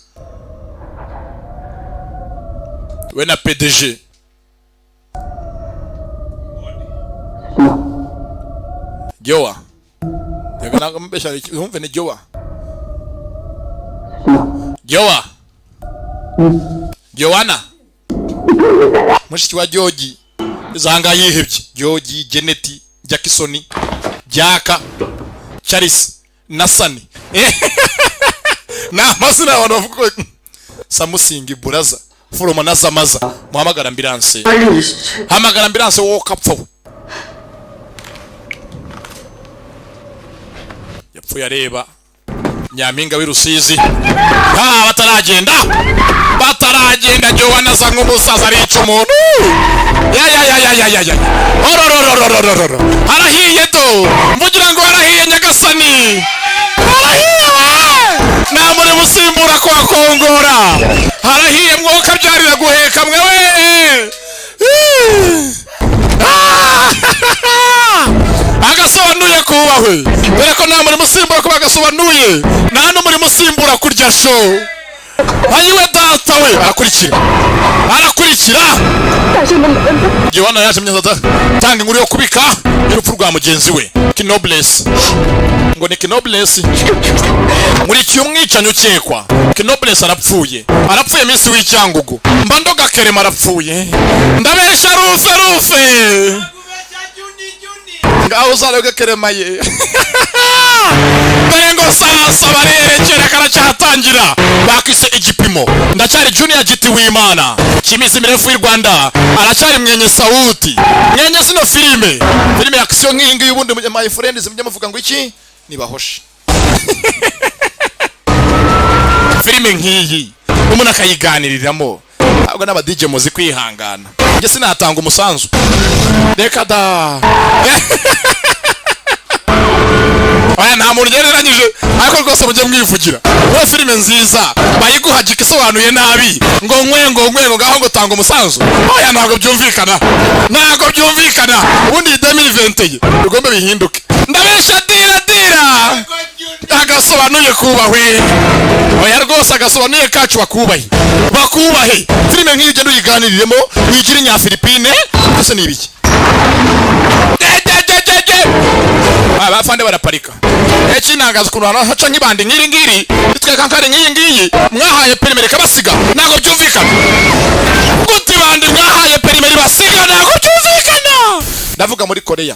we na PDG Jowa. Reka ntabwo mbeshya, wumve ni Jowa, Jowa, Joanna, mushiki wa George. Zanga yihebye: George, Geneti, Jackson, Jaka, Charles na Sani. Ni amazina abantu bavuga ko Samusingi Buraza Furoma na Zamaza. Muhamagara ambulance, hamagara ambulance wowe ukapfa. We yapfuye areba nyampinga w'i Rusizi. Ha, bataragenda, bataragenda. Joanna asa nk'umusaza, arica umuntu. Ya ya ya ya ya ya ya, orororororororo, harahiye do! Mvugira ngo harahiye nyagasani, harahiye we! Nta muri musimbura kwa kongora, harahiye mwoka byarira guheka mwe we. Ah! Agasobanuye kubahwe, dore ko nta muri musimbura kuba agasobanuye, nta n'umurimo usimbura kurya show. Ayiwe data we! Arakurikira, arakurikira. Yohana yaje myiza tanga inkuru yo kubika y'urupfu rwa mugenzi we Kinobles. Ngo ni Kinobles nkurikiye umwicanyi ukekwa. Kinobles arapfuye, arapfuye. Minsi w'Icyangugu mba ndoga Kerema arapfuye. Ndabesha rufe rufe? Ngaho uzarebwe Kerema ye. Dore ngo sasa barerekera, karacyatangira. Bakise igipimo. Ndacyari Junior Giti w'Imana Kimizi mirefu y'u Rwanda, aracyari mwenye sauti mwenye zino filime, filime ya action nk'iyi ngiyi. Ubundi my friends, mujye muvuga ngo iki nibahoshe filime nk'iyi umuntu akayiganiriramo. Ntabwo n'aba DJ muzi kwihangana. Njye sinatanga umusanzu, reka da. Oya, nta muntu ugereranyije, ariko rwose mujye mwivugira. Wowe filime nziza bayiguhagika isobanuye nabi, ngo nkwe, ngo nkwe, ngo ngaho ngo tanga umusanzu. Oya, ntabwo byumvikana, ntabwo byumvikana. Ubundi iyi 2021 bigomba bihinduke. Ndabesha dira dira agasobanuye kubahwe? Oya rwose, agasobanuye kacu bakubahe, bakubahe. Filime nk'iyi ugenda uyiganiriremo, wigire inyafilipine. Byose ni ibiki? Gegegegege, abafande baraparika. Ikinangaza ukuntu ahantu haca nk'ibandi nk'iri ngiri ritwereka nkari nk'iyi ngiyi mwahaye perime rikabasiga, ntabwo byumvikana. Gute ibandi mwahaye perime ribasiga? Ntabwo byumvikana. Ndavuga muri Koreya.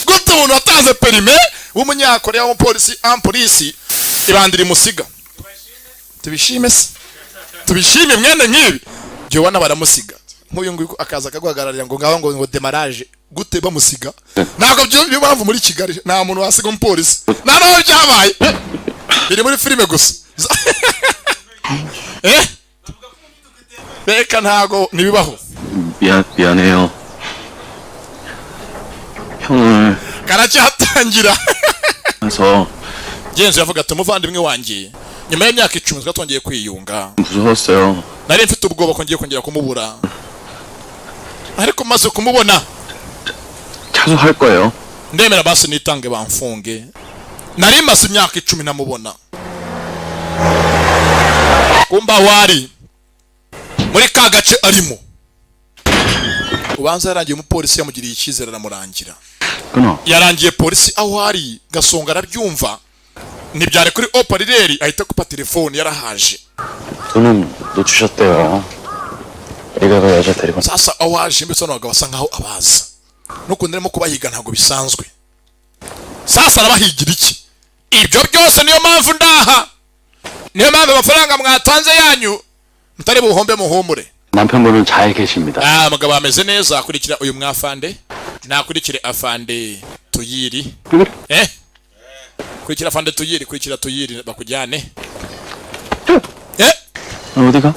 Gute umuntu watanze perime w'umunyakoreya w'umupolisi, ampolisi ibandi rimusiga? Tubishime se? Tubishime mwene nk'ibi? Jowana baramusiga nk'uyu nguyu akaza akaguhagararira ngo ngaho ngo démarrage. Gute bamusiga? Ntabwo byo, niyo mpamvu muri Kigali nta muntu wasiga umupolisi, nta naho byabaye, biri muri filime gusa. Reka, ntago ntibibaho. 미안 미안해요. 형을 Karacyatangira. 해서 Genzi yavuga ati umuvandimwe wanjye, nyuma y'imyaka 10 twari twongeye kwiyunga. 무서웠어요. Nari mfite ubwoba ko ngiye kongera kumubura, ariko maze kumubona 자수할 거예요. Ndemera basi nitange bamfunge, nari maze imyaka 10 namubona. Kumba wari muri ka gace arimo, ubanza yarangiye umupolisi yamugiriye icyizere, aramurangira. 끊어. Yarangiye polisi aho ari, Gasonga arabyumva, ntibyari kuri oparireri, ahita kupa telefone yarahaje. 돈은 놓치셨대요. 애가 그 여자 데리고 Sasa aho aje mbese bano bagabo basa nkaho abaza n'ukuntu arimo kubahiga ntabwo bisanzwe. Sasa arabahigira iki? Ibyo byose niyo mpamvu ndaha, niyo mpamvu amafaranga mwatanze yanyu mutari buhombe, muhumure. 남편분은 잘 계십니다. Ah, mugabo ameze neza. Akurikira uyu mwafande, nakurikire afande Tuyiri, eh, kurikira afande Tuyiri, kurikira Tuyiri bakujyane, eh. 어디가?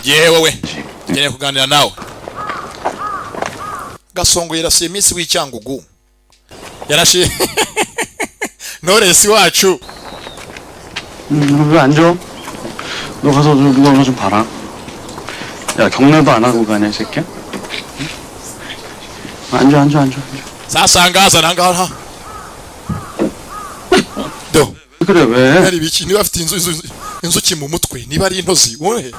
Yewe we, nkeneye kuganira nawe. Gasongo yarasiye iminsi w'icyangugu, yarashiye Noresi wacu. 왜 안 줘? 너 가서 좀 누가 오나 좀 봐라. 야 경례도 안 하고 가냐 이 새끼야? 응? 앉아 앉아 앉아. Sasa ngaza nangaha do. 그래 왜? Hari ibiki? Niba afite inzu inzuki mu mutwe, niba ari intozi wowe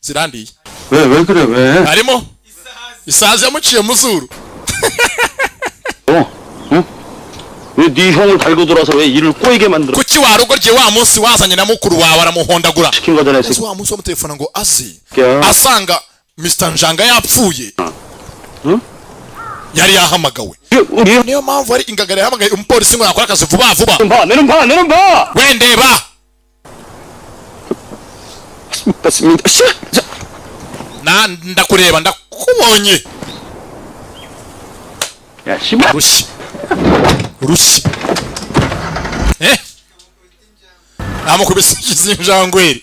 zirandiye. 왜 왜 그래 왜? Harimo isazi yamuciye mu zuru. 어? 응? 왜 네 형을 달고 돌아서 왜 일을 꼬이게 만들어? Kuki warugorye wa munsi wazanye na mukuru wawe aramuhondagura? 시킨 거잖아 이 Ese wa munsi wamutelefona ngo aze 새끼야. asanga Mr Njanga yapfuye, 응? yari yahamagawe. 우리 Niyo mpamvu ari ingagara yahamagaye umupolisi ngo yakore akazi vuba vuba. 봐, 내는 봐, 내는 봐. Wendeba. 맞습니다. 씨! 자, Na ndakureba, ndakubonye. 야, 씨발. Rushyi rushyi, eh, amukubise izinjangweri,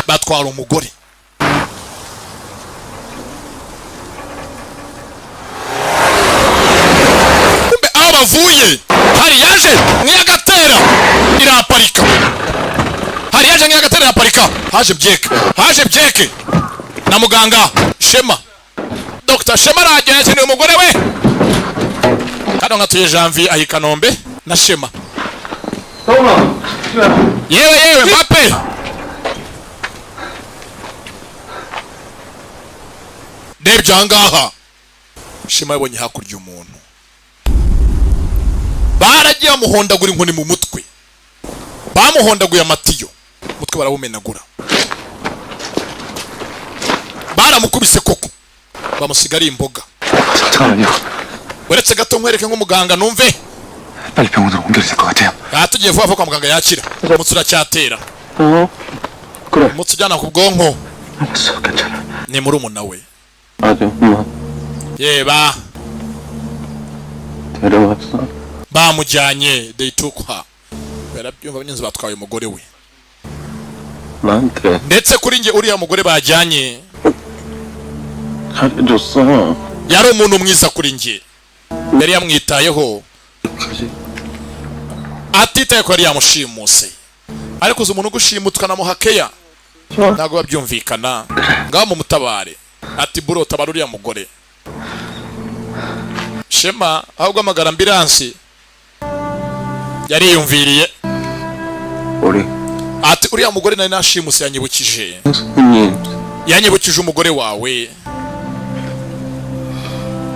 batwara umugore. Kumbe aho bavuye hari yaje nk'iyagatera iraparika, hari yaje nk'iyagatera iraparika. Haje byeke, haje byeke na muganga Shema. Dr Shema arahagera, akeneye umugore we. Kano nkatuye Janvier ahi Kanombe na Shema. Yewe yewe Mbappe, ndebye ahangaha Shema yabonye hakurya umuntu baragiye bamuhondagura inkoni mu mutwe, bamuhondaguye amatiyo umutwe barawumenagura, baramukubise koko bamusiga ari imboga. 잠깐만요. Uretse gato nkwereke nk'umuganga numve. 빨리 병원으로 옮겨야 될 것 같아요. Aha tugiye vuba vuba kwa muganga yakira, umutsi uracyatera. 어? 그래. Umutsi ujyana ku bwonko. 알았어, 괜찮아. Ni murumuna we. 아주 엄마 Yeba. 데려왔어. Bamujyanye, they took her. Barabyumva abanyenzi batwaye umugore we. 나한테 Ndetse kuri njye uriya mugore bajyanye 잘해줬어. yari umuntu mwiza kuri njye, yari yamwitayeho 그지? atitaye ko yari yamushimuse. Ariko uzi umuntu ugushimuta ukanamuha keya, ntabwo biba byumvikana. Ngaho mumutabare, ati buro tabara uriya mugore. Shema ahubwo amagara ambiransi yariyumviriye. 우리 Ati uriya mugore nari nashimuse yanyibukije, 형수님 yanyibukije umugore wawe.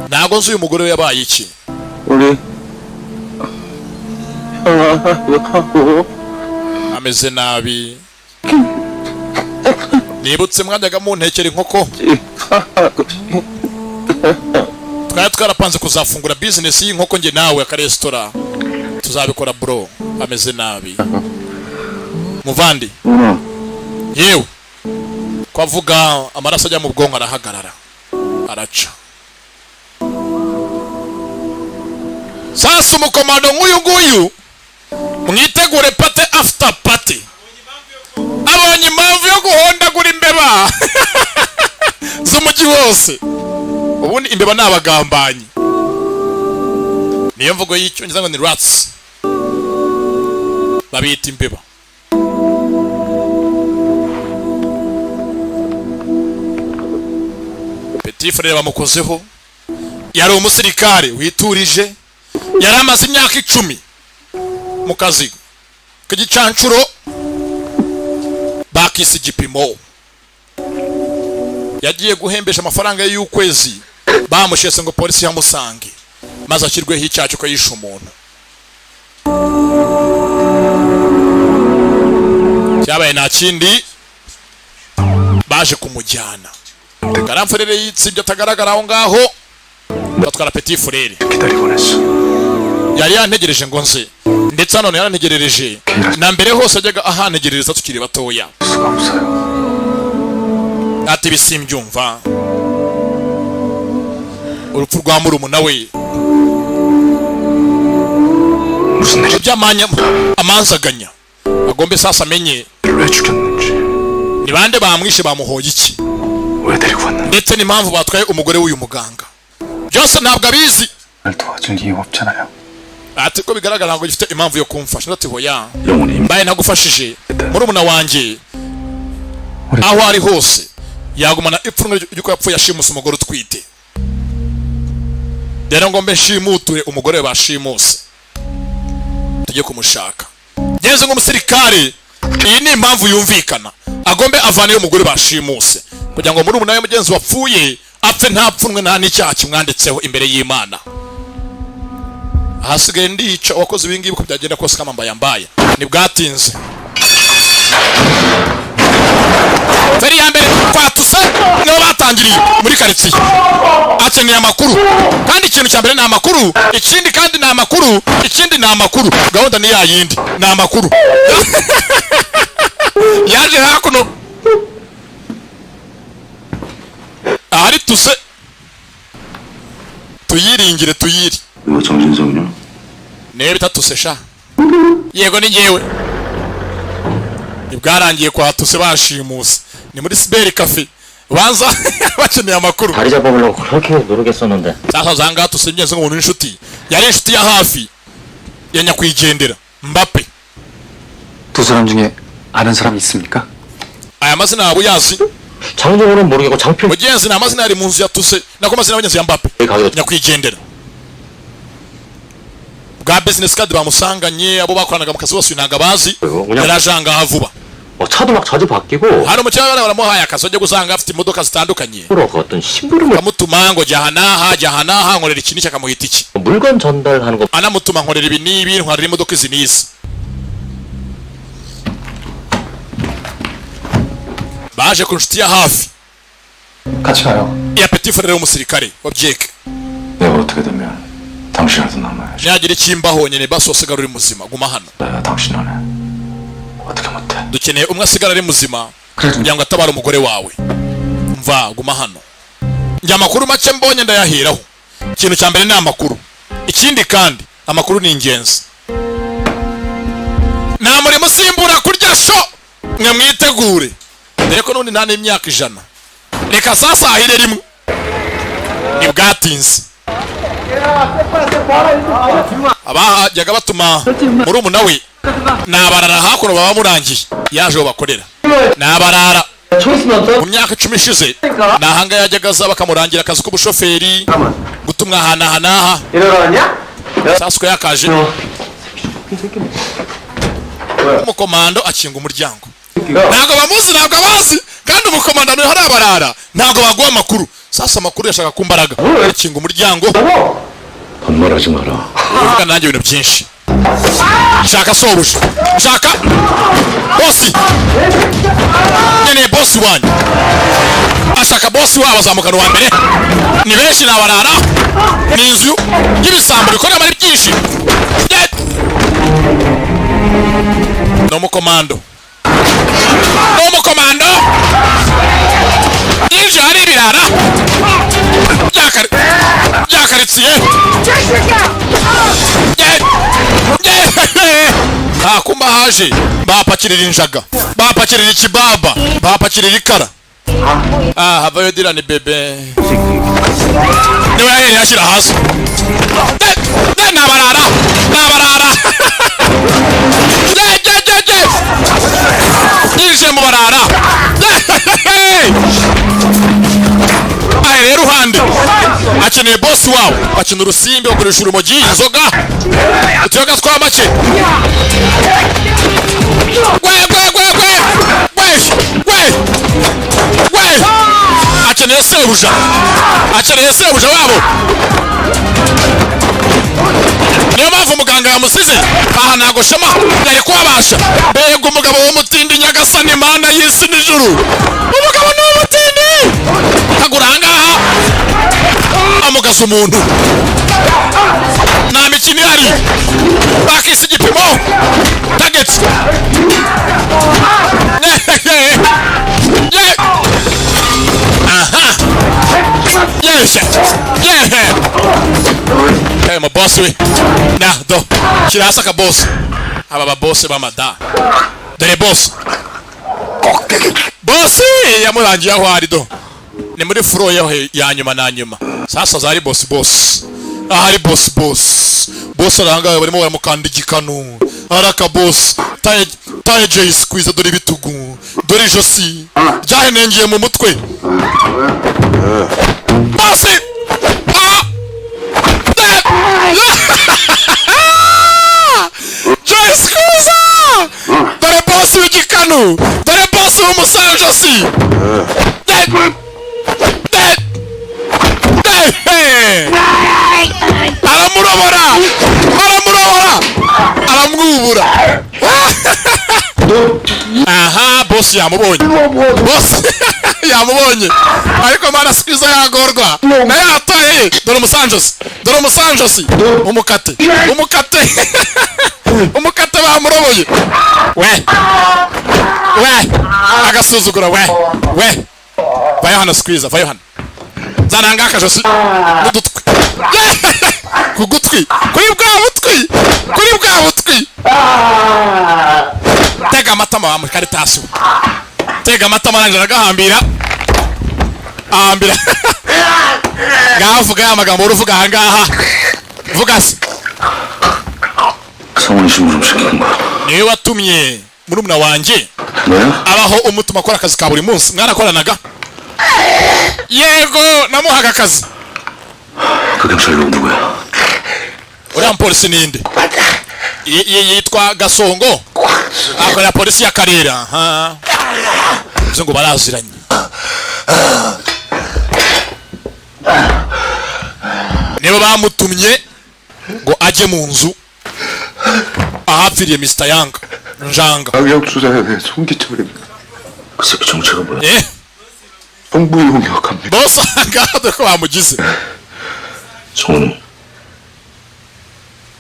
Ntabwo nzi uyu mugore we yabaye iki. 우리 형하고 Ameze nabi, nibutse mwajyaga muntekera inkoko, twari twarapanze kuzafungura bizinesi y'inkoko njye nawe, akaresitora tuzabikora. Bro ameze nabi muvandi. 누나 Yewe ko avuga amaraso ajya mu bwonko arahagarara araca. Sasa umukomando nk'uyu nguyu mwitegure party after party. Abonye impamvu yo guhondagura imbeba z'umujyi wose. Ubundi imbeba ni abagambanyi, niyo mvugo y'Icyongereza ngo ni rats, babita imbeba. Petit frère bamukozeho. Yari umusirikare witurije, yari amaze imyaka 10 mu kazi k'igicancuro bakise igipimo. Yagiye guhembesha amafaranga ye y'ukwezi, bamushese ngo polisi yamusange maze ashyirweho icyaha cy'uko yishe umuntu. Cyabaye nta kindi, baje kumujyana. Grand frère yitsibye atagaragara aho ngaho, batwara petit frère. Yari yantegereje ngo nze, ndetse hano yarantegerereje na mbere hose ajyaga ahantegerereza tukiri batoya. Ati ibi simbyumva, urupfu rwa murumuna we by'amanya amanzaganya agombe sasa amenye ni bande bamwishe, bamuhoye iki, ndetse n'impamvu batwaye umugore w'uyu muganga, byose ntabwo abizi. 날 도와줄 이유 없잖아요. Ati ko bigaragara ntabwo gifite impamvu yo kumfasha. Ati hoya, mbaye ntagufashije, murumuna wanjye aho ari hose yagumana ipfunwe ry'uko yapfuye ashimuse umugore utwite. Rero ngo mbe nshimuture umugore we bashimuse, tujye kumushaka. Ngeze nk'umusirikare, iyi ni impamvu yumvikana, agombe avaneyo umugore bashimuse kugira ngo murumuna we mugenzi wapfuye apfe nta pfunwe, nta n'icyaha kimwanditseho imbere y'Imana. Ahasigaye ndica uwakoze ibi ngibi uko byagenda kose, kama mbaye mbaye ntibwatinze. Feri ya mbere kwatuse nibo batangiriye muri karitsiye. Akeneye amakuru, kandi ikintu cya mbere ni amakuru, ikindi kandi ni amakuru, ikindi ni amakuru. Gahunda ni ya yindi, ni amakuru. Yaje hakuno ahari tuse tuyiringire tuyiri. 이거 정진석이냐? Niwe bitatuse sha. Yego ni ngewe. Ntibwarangiye kwa tuse bashimuse, ni muri cyber cafe banza bakeneye amakuru. 다리 잡아보려고 그렇게 노력했었는데 Sasa zanga tuse ngenzi nk'umuntu w'inshuti, yari inshuti ya hafi ya nyakwigendera Mbappe. 두 사람 중에 아는 사람 있습니까? Aya mazina yabo uyazi? 장종호는 모르겠고 장필 Mugenzi ni amazina yari mu nzu ya tuse, nako amazina y'abagenzi ya Mbappe nyakwigendera. Bwa business card bamusanganye, abo bakoranaga mu kazi bose ntabwo abazi, yari aje vuba. 차도 막 자주 바뀌고 Hano mu cyaro baramuhaye akazi ajya gusanga afite imodoka zitandukanye, 그 어떤 심부름을 akamutuma ngo jya aha n'aha, jya aha n'aha, nkorera iki n'iki, akamuhita iki, 물건 전달하는 거 anamutuma nkorera ibi n'ibi, ntwarira imodoka izi n'izi. Baje ku nshuti ya hafi 같이 가요. ya petit frère w'umusirikare wa Byeke. 내가 어떻게 되면 당신이라도 남아야지. Nyagira ikimbaho nyine basi wasigara uri muzima, guma hano. 내가 당신 안에 어떻게 못해? Dukeneye umwe asigara ari muzima kugira ngo atabare umugore wawe. Mva guma hano, njye amakuru make mbonye ndayaheraho. Ikintu cya mbere ni amakuru, ikindi kandi amakuru ni ingenzi. Nta murimo usimbura kurya sho, mwe mwitegure dore ko n'ubundi nta n'imyaka 100. Reka sasa ahire rimwe ntibwatinze. Abahajyaga batuma murumuna we ni abarara hakuno baba murangiye yaje aho bakorera ni abarara. Mu myaka 10 ishize ni ahanga yajyaga aza bakamurangira akazi k'ubushoferi, gutumwa aha n'aha n'aha. Sasa uko yakaje umukomando akinga umuryango, ntabwo bamuzi, ntabwo abazi, kandi umukomando hari abarara ntabwo baguha amakuru. Sasa amakuru yashaka kumbaraga, akinga umuryango. 반말하지 마라. Uvuga nanjye ibintu byinshi. Shaka sobuja, shaka bosi, nkeneye bosi wanyu. Ashaka bosi wabo, azamukana uwa mbere. Ni benshi ni abarara, ni inzu y'ibisambo bikorera ari byinshi. Ni umukomando, ni umukomando yinjiye hari ibirara bya karitsiye. Ah, kumba haje bapakirira injaga, bapakirira ikibaba, bapakirira ikara. Ah, havayo dirani bebe, niwe yahereye ashyira hasi. De nabarara, nabarara. Ye ye ye ye, yinjiye mu barara. Ahereye ruhande akeneye bosi wabo, bakina urusimbi, bagurisha urumogi, inzoga, utuyoga twa make. Gwe gwe gwe gwe gwe gwe gwe, akeneye sebuja, akeneye sebuja wabo. Niyo mpamvu muganga yamusize aha, ntago shema yari kuhabasha. Mbega umugabo w'umutindi! Nyagasani, Mana y'isi n'ijuru, umugabo ni umutindi! Kagura ahangaha amugaza umuntu, nta mikino ihari, bakise igipimo target. Ye aha, yeshe yehe. Hey, my boss we na do shyira hasi akabosi. Aba babosi b'amada, dore bosi, bosi yamurangiye aho ari. Do ni muri floor yo ya nyuma na nyuma. Sasa zari bosi, bosi ahari, bosi, bosi, bosi arangaye, barimo baramukanda igikanu. Araka bosi taye taye, jay squeeze. Dore ibitugu, dore ijosi ryahenengeye mu mutwe. Bosi, ah. Jay Squeezer! Dore bosi w'igikanu, dore bosi w'umusanjosi. De de de, aramurobora, aramurobora, aramwubura. Aha bosi yamubonye, bosi yamubonye, ariko mana, Squeezer yagorwa nayo yataye. Dore umusanjosi, dore umusanjosi, umukate, umukate, umukate, bamuroboye. We we, agasuzugura we we. Vayo hano Squeezer, vayo hano, zananga akajosi n'udutwi ku gutwi, kuri bwa butwi, kuri bwa butwi. Tega amatama wa mukaritasi we, tega amatama. Arangije aragahambira, ahambira. Ngaho vuga ya magambo wari uvuga ahangaha, vuga se. 성훈이 심부름 시킨 거. Niwe watumye murumuna wanjye 너야? abaho umutuma akora akazi ka buri munsi. Mwarakoranaga? Yego, namuhaga akazi. 그 경찰 누구야? Uriya mupolisi ninde? Yitwa Gasongo, akorera polisi y'akarere. Aha, bivuze ngo baraziranye. Nibo bamutumye ngo ajye mu nzu ahapfiriye Mr Yang Njanga. 악역 수사의 송기철입니다. 그 새끼 정체가 뭐야? Eh. 홍보 용역합니다. Bose ahangaha dore ko bamugize. 성훈이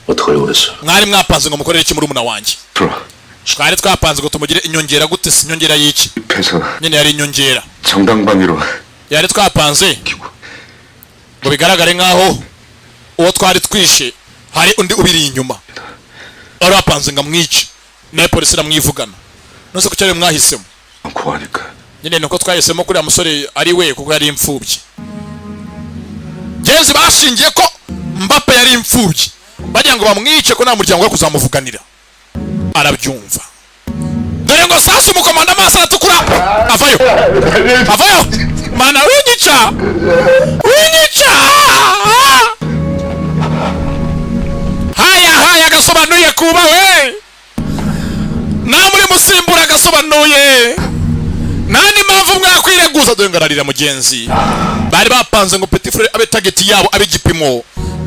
어떡하려고 그랬어? Mwari mwapanze ngo mukorere iki murumuna wanjye? 들어 Twari twapanze ngo tumugire inyongera. Gute se? Inyongera y'iki? 회사 Nyine yari inyongera. 정당방위로 Yari twapanze ngo bigaragare nk'aho uwo twari twishe hari undi ubiri inyuma. Wari wapanze ngo amwice, nawe polisi iramwivugana. None ko cyari mwahisemo? 구하니까 Nyine nuko twahisemo kuriya musore ari we, kuko yari imfubyi. Genzi bashingiye ko Mbappe yari imfubyi, bagira ngo bamwice ko nta muryango we kuzamuvuganira. Arabyumva. Dore ngo sasa umukomanda, amaso aratukura, avayo, avayo. Mana, winyica, winyica! Haya haya, gasobanuye kuba we nta muri musimbura, gasobanuye nta n'impamvu mwakwireguza. Dore ngo ararira mugenzi. Bari bapanze ngo petit frere abe target yabo, abe igipimo,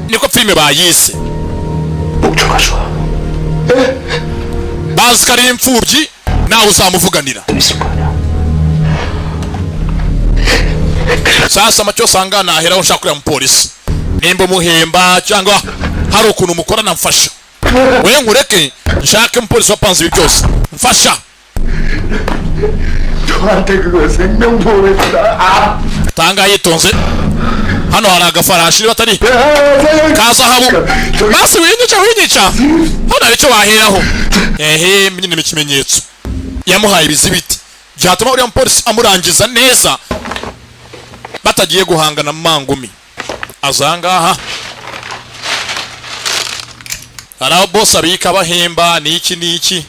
niko filime bayise. Bazi ko ari imfubyi, nawe uzamuvuganira. Sasa amacyo usanga naheraho nshaka kureba umupolisi, nimba umuhemba cyangwa hari ukuntu mukorana, mfasha we, nkureke nshake umupolisi wapanze ibi byose, mfasha. 저한테 그거 생명보험했다. 아, Tanga yitonze. Hano hari agafarashi, niba atari ka zahabu. Basi winyica, winyica. Hano Hano hari icyo waheraho. Ehe, nyine ikimenyetso yamuhaye, ibizibiti byatuma uriya mupolisi amurangiza neza batagiye guhangana mu mangumi. Aza ahangaha, hari aho bose abika bahemba n'iki n'iki,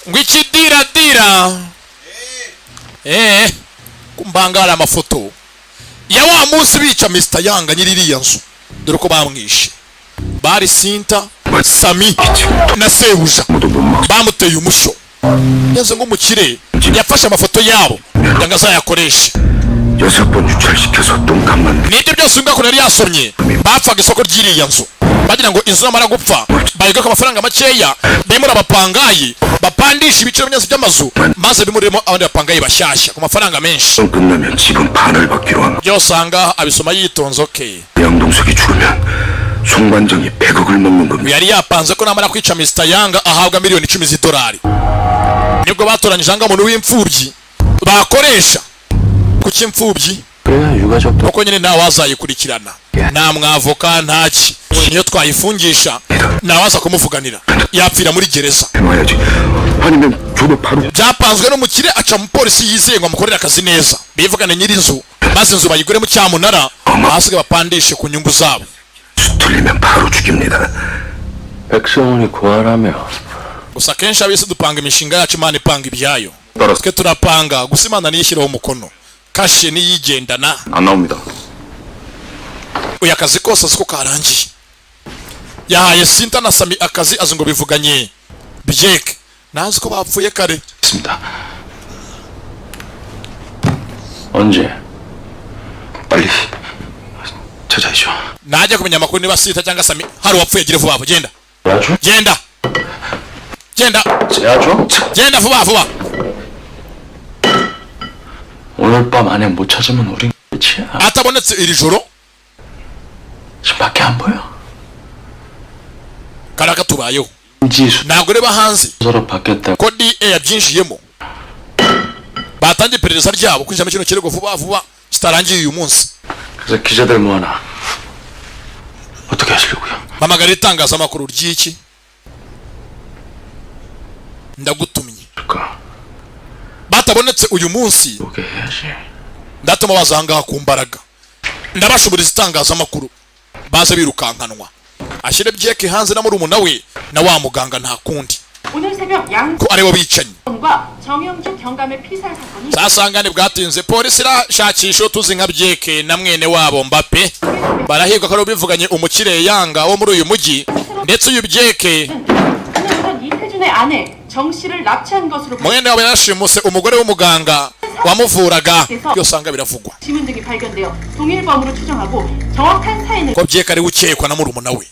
ngo iki dira dira. Kumbanga hari amafoto ya wa munsi bica Mr. Yanga, nyiri iriya nzu. Dore ko bamwishe, bari Sinta, Sami na sebuja, bamuteye umusho ngeze nk'umukire. Yafashe amafoto yabo kugira ngo azayakoreshe. 여섯 번 유찰시켜서 똥값만 Nibyo byose uyu yari yasomye. Bapfaga isoko ry'iriya nzu, bagira ngo inzu namara gupfa bayigake amafaranga makeya, bimura abapangayi, bapandisha ibiciro byose by'amazu, maze bimuriremo abandi bapangayi bashyashya ku mafaranga menshi. 끝나면 집은 반을 받기로 함. Byose ahangaha abisoma yitonze, okay. 양동석이 죽으면 송반장이 100억을 먹는 겁니다. Yari yapanze ko namara kwica Mr. Yanga ahabwa miliyoni 10 z'idolari. Nibwo batoranyije ahangaha umuntu w'imfubyi bakoresha. Kuki imfubyi? 그래야 유가족도 Kuko nyine ntawe wazayikurikirana, nta mwavoka, ntaki. Niyo twayifungisha ntawaza kumuvuganira, yapfira muri gereza. 해놔야지. 아니면 저도 바로 Byapanzwe n'umukire, aca umupolisi yizeye ngo amukorere akazi neza, bivugane nyir'inzu, maze inzu bayigure mu cyamunara, ahasigaye bapandishe ku nyungu zabo. 틀리면 바로 죽입니다. 백성훈이 고아라며. Gusa akenshi ab'isi dupanga imishinga yacu, Imana ipanga ibyayo. Twe turapanga gusa, Imana niyo ishyiraho umukono, kashe niyigendana. 안 나옵니다. Uyu akazi kose azi ko karangiye. Yahaye Sinta na Sami akazi, azi ngo bivuganye byeke, ntazi ko bapfuye kare. 있습니다. 언제? 빨리 찾아야죠. Najya kumenya amakuru niba Sita cyangwa Sami hari uwapfuye. Gira vuba vuba, genda. 야주? Genda, genda. 야주? Genda vuba vuba. 오늘 밤 안에 못 찾으면 우린 끝이야. Atabonetse iri joro, 지금 밖에 안 보여? karaka tubayeho. 지수 Ntabwo ureba hanze 서로 바뀌었다. ko DA yabyinjiyemo, batangiye iperereza ryabo kwinjira kino kirego vuba vuba kitarangiye uyu munsi. 그래서 기자들 모아놔. 어떻게 하시려고요? Mpamagara itangazamakuru ry'iki? Ndagutumye. Batabonetse uyu munsi, 오게 해야지. ndatuma baza ahangaha ku mbaraga, ndabashuburiza itangazamakuru baze birukankanwa, ashyire byeke hanze na murumuna we na wa muganga, nta kundi 오늘 새벽 ko aribo bicanyi. 양과 정영주 경감의 피살 사건이 Sasangane bwatinze, polisi irashakisha uwo tuzi nka Byeke na mwene wabo Mbappe. Barahirwa ko aribo bivuganye umukire Yanga wo muri uyu mujyi, ndetse uyu Byeke 오늘 오전 이태준의 아내 정 씨를 납치한 것으로 mwene wabo yarashimuse umugore w'umuganga wamuvuraga. Byose usanga biravugwa 지문 등이 발견되어 동일범으로 추정하고 정확한 사인을 ko Byeke ariwe ukekwa na murumuna we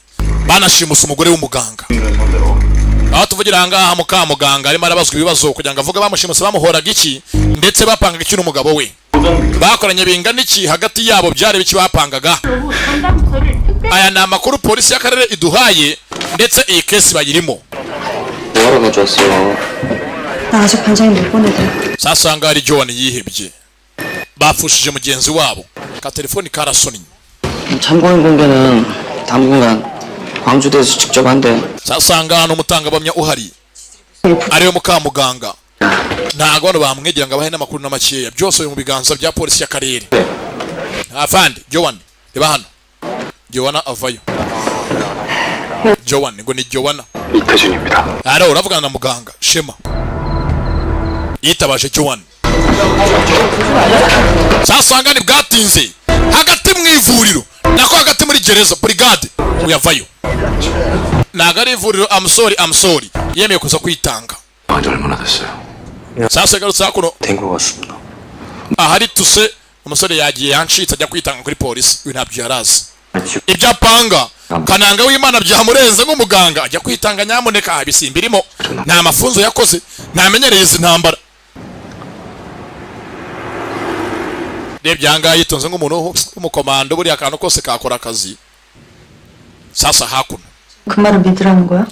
banashimuse umugore w'umuganga. Aho tuvugira ahangaha, mukamuganga arimo arabazwa ibibazo kugira ngo avuge bamushimuse bamuhoraga iki, ndetse bapangaga iki n'umugabo we, bakoranye bingana iki, hagati yabo byari biki bapangaga. 오후 전담 부서를 특별 Aya ni amakuru polisi y'akarere iduhaye, ndetse iyi case bayirimo. 뭐하러 가져왔어? 나 아직 반장이 못 보내드려. Sasanga hari John yihebye, bapfushije mugenzi wabo, ka telefoni karasonnye. 참고인 공개는 당분간 광주대에서 직접 한대. Sasanga hano umutangabuhamya uhari ariwe mukamuganga, ntabwo bano bamwegera ngo abahe n'amakuru na makeya. Byose biri mu biganza bya polisi y'akarere. Afande Joan, reba hano. Joana avayo. Joan ngo ni Joana. 이태준입니다. Ara uravugana na muganga Shema, yitabaje Joan. Sasanga bwatinze, hagati mu ivuriro, nako hagati muri gereza, brigade uyavayo. Ntabwo ari ivuriro, amusori amusori yemeye kuza kwitanga. 한 얼마나 됐어요? Sasa yagarutse hakuno 된 것 같습니다. ahari tuse umusore yagiye, yancitse, ajya kwitanga kuri polisi. Uyu ntabyo yarazi ibyo apanga. Kananga w'Imana byamurenze nk'umuganga, ajya kwitanga. Nyamuneka, ibisimba irimo, nta mafunzo yakoze, ntamenyereye izi ntambara. Rebye ahangaha yitonze nk'umuntu w'umukomando, buriya akantu kose kakora akazi. Sasa hakuno 그 말을 믿으라는 거야?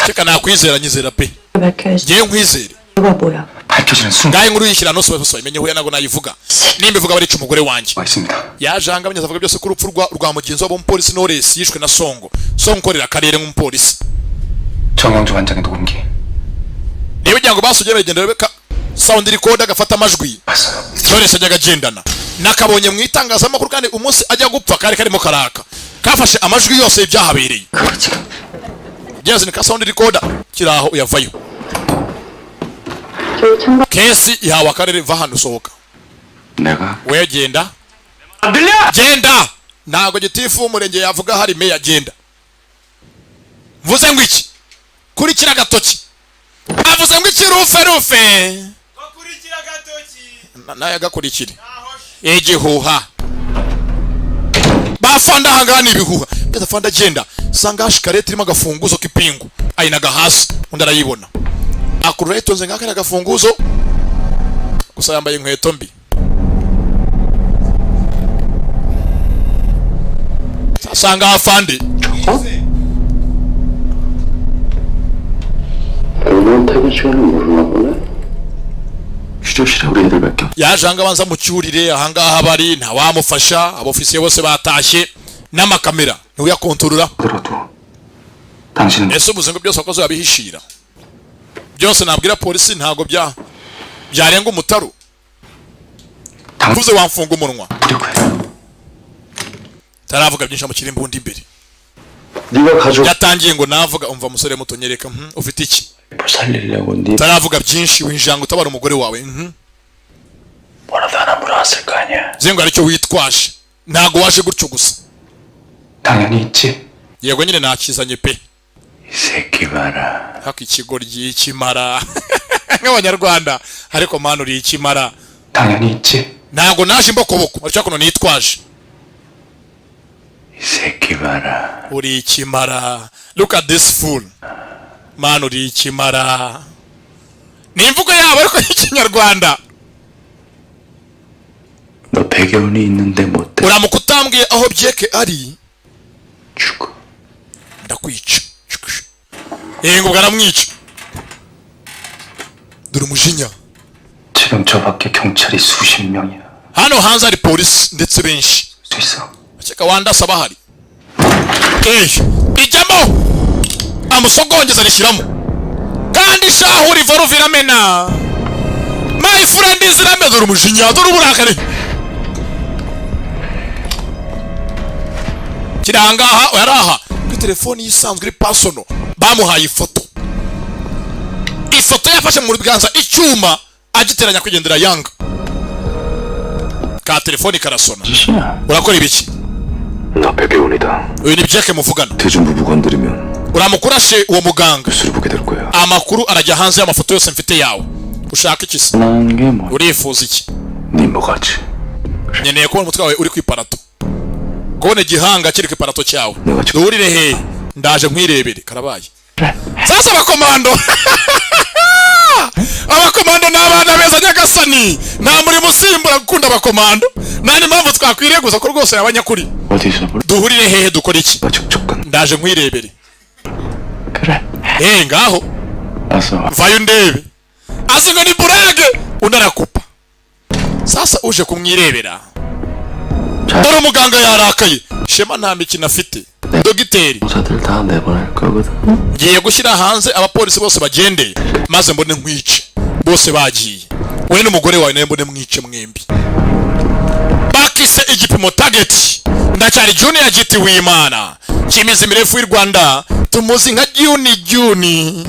reka nakwizera, nyizera pe. 밝혀야지. Ngewe nkwizere. 이거 뭐야? 밝혀지는 순간 Ngahe inkuru yishyira nose bose bayimenye. Huye ntabwo nayivuga, nimba ivuga barica umugore wanjye. 있습니다. Yaje ahanga abanyeza avuga byose ko urupfu rwa mugenzi wabo umupolisi Knowless yishwe na Songo. Songo ukorera akarere nk'umupolisi. 정영주 반장의 녹음기. Niba ugira ngo basugere bagenda reka sound recorder gafata amajwi Knowless ajyaga agendana, nakabonye mu itangazamakuru, kandi umunsi ajya gupfa kari karimo karaka, kafashe amajwi yose y'ibyahabereye. Jazz ni ka sound recorder kiri aho. Uyavayo, case ihawe akarere. Va hano, usohoka. 내가 We genda, genda. Ntabwo gitifu w'umurenge yavuga hari meya. Genda. Mvuze ngo iki? Kurikira agatoki. Avuze ngo iki? Rufe rufe naye agakurikire igihuha. Bafanda ahangaha ni ibihuha. Ngeze afande agenda, sanga shikarete irimo agafunguzo k'ipingu, ayinaga hasi, undi arayibona, akurura yitonze nk'aka ari agafunguzo gusa. Yambaye inkweto mbi. Sanga afande. 오늘 퇴근 시간을 모르나 보네. 휴조실에 우리 애들밖에 없. Yaje ahangaha abanza mucyurire. Ahangaha bari ntawamufasha, abofisiye bose batashye, n'amakamera ntiwiyakontorora. 당신은 Ese ubuze ngo byose wakoze wabihishira? Byose nabwira polisi ntabwo bya byarenga umutaru. Mvuze wamfunga umunwa. Taravuga byinshi, amushyira imbunda imbere. 네가 가족 Yatangiye ngo navuga: "Umva musore muto, nyereka, ufite iki?" 살리려고 네 Taravuga byinshi, winjira ngo utabara umugore wawe. 뭐라도 하나 물어왔을 거 아니야. Zengo aricyo witwaje, ntago waje gutyo gusa. 당연히 있지. Yego nyine, nakizanye pe. 이 새끼 봐라. Haka ikigoryi ikimara nk'abanyarwanda, ariko mani uri ikimara. 당연히 있지. Ntago naje imbokoboko, aricyo kuno nitwaje. 이 새끼 봐라. Uri ikimara. Look at this fool. Mani uri ikimara, ni imvugo yabo ariko y'ikinyarwanda. 너 백여운이 있는데 못 Uramuka utambwiye aho byeke ari, ndakwica. Yego, ubwo aramwica. Dore umujinya. 지금 저 밖에 경찰이 수십 명이야. Hano hanze hari polisi ndetse benshi. 수 있어. Akeka wandasa bahari. Eh, ijyamo, amusogongeza arishyiramo, kandi shahu riva ruviramena, my friend, zirame. Dore umujinya, dore uburakari. Kiri ahangaha yari aha kuri telefoni yisanzwe iri personal, bamuhaye ifoto, ifoto yafashe mu biganza icyuma agiteranya kwigendera yanga ka telefoni karasona. 짓이야. Urakora ibiki? 나 백여운이다. Uyu ni Jack muvugana. 대전부부 건드리면 Uramuka urashe uwo muganga, 뉴스를 보게 될 거야. amakuru arajya hanze y'amafoto yose mfite yawe. Ushaka iki se? 원하는 게 뭐? Urifuza iki? 네 뭐가지? Nkeneye kubona umutwe wawe uri ku iparato, kubona igihanga kiri ku iparato cyawe. Duhurire hehe? Ndaje nkwirebere. Karabaye. Sasa abakomando, abakomando ni abana beza. Nyagasani, nta murimo usimbura gukunda abakomando. Nta n'impamvu twakwiriye gusa ko rwose yaba nyakuri. 어디서 볼? Duhurire hehe? Dukora iki? Ndaje nkwirebere. Eh, ngaho. 알았어. Vayo ndebe. Azi ngo ni burage, undi arakupa. Sasa uje kumwirebera, dore umuganga yarakaye. Shema nta mikino afite dogiteri. 사들 다 내보낼 거거든. Ngiye gushyira hanze abapolisi bose bagende, maze mbone nkwice. Bose bagiye, we n'umugore wawe nawe mbone mwice mwembi. Bakise igipimo target. Ndacyari Junior Giti w'Imana kimizi mirefu y'u Rwanda, tumuzi nka Juni Juni.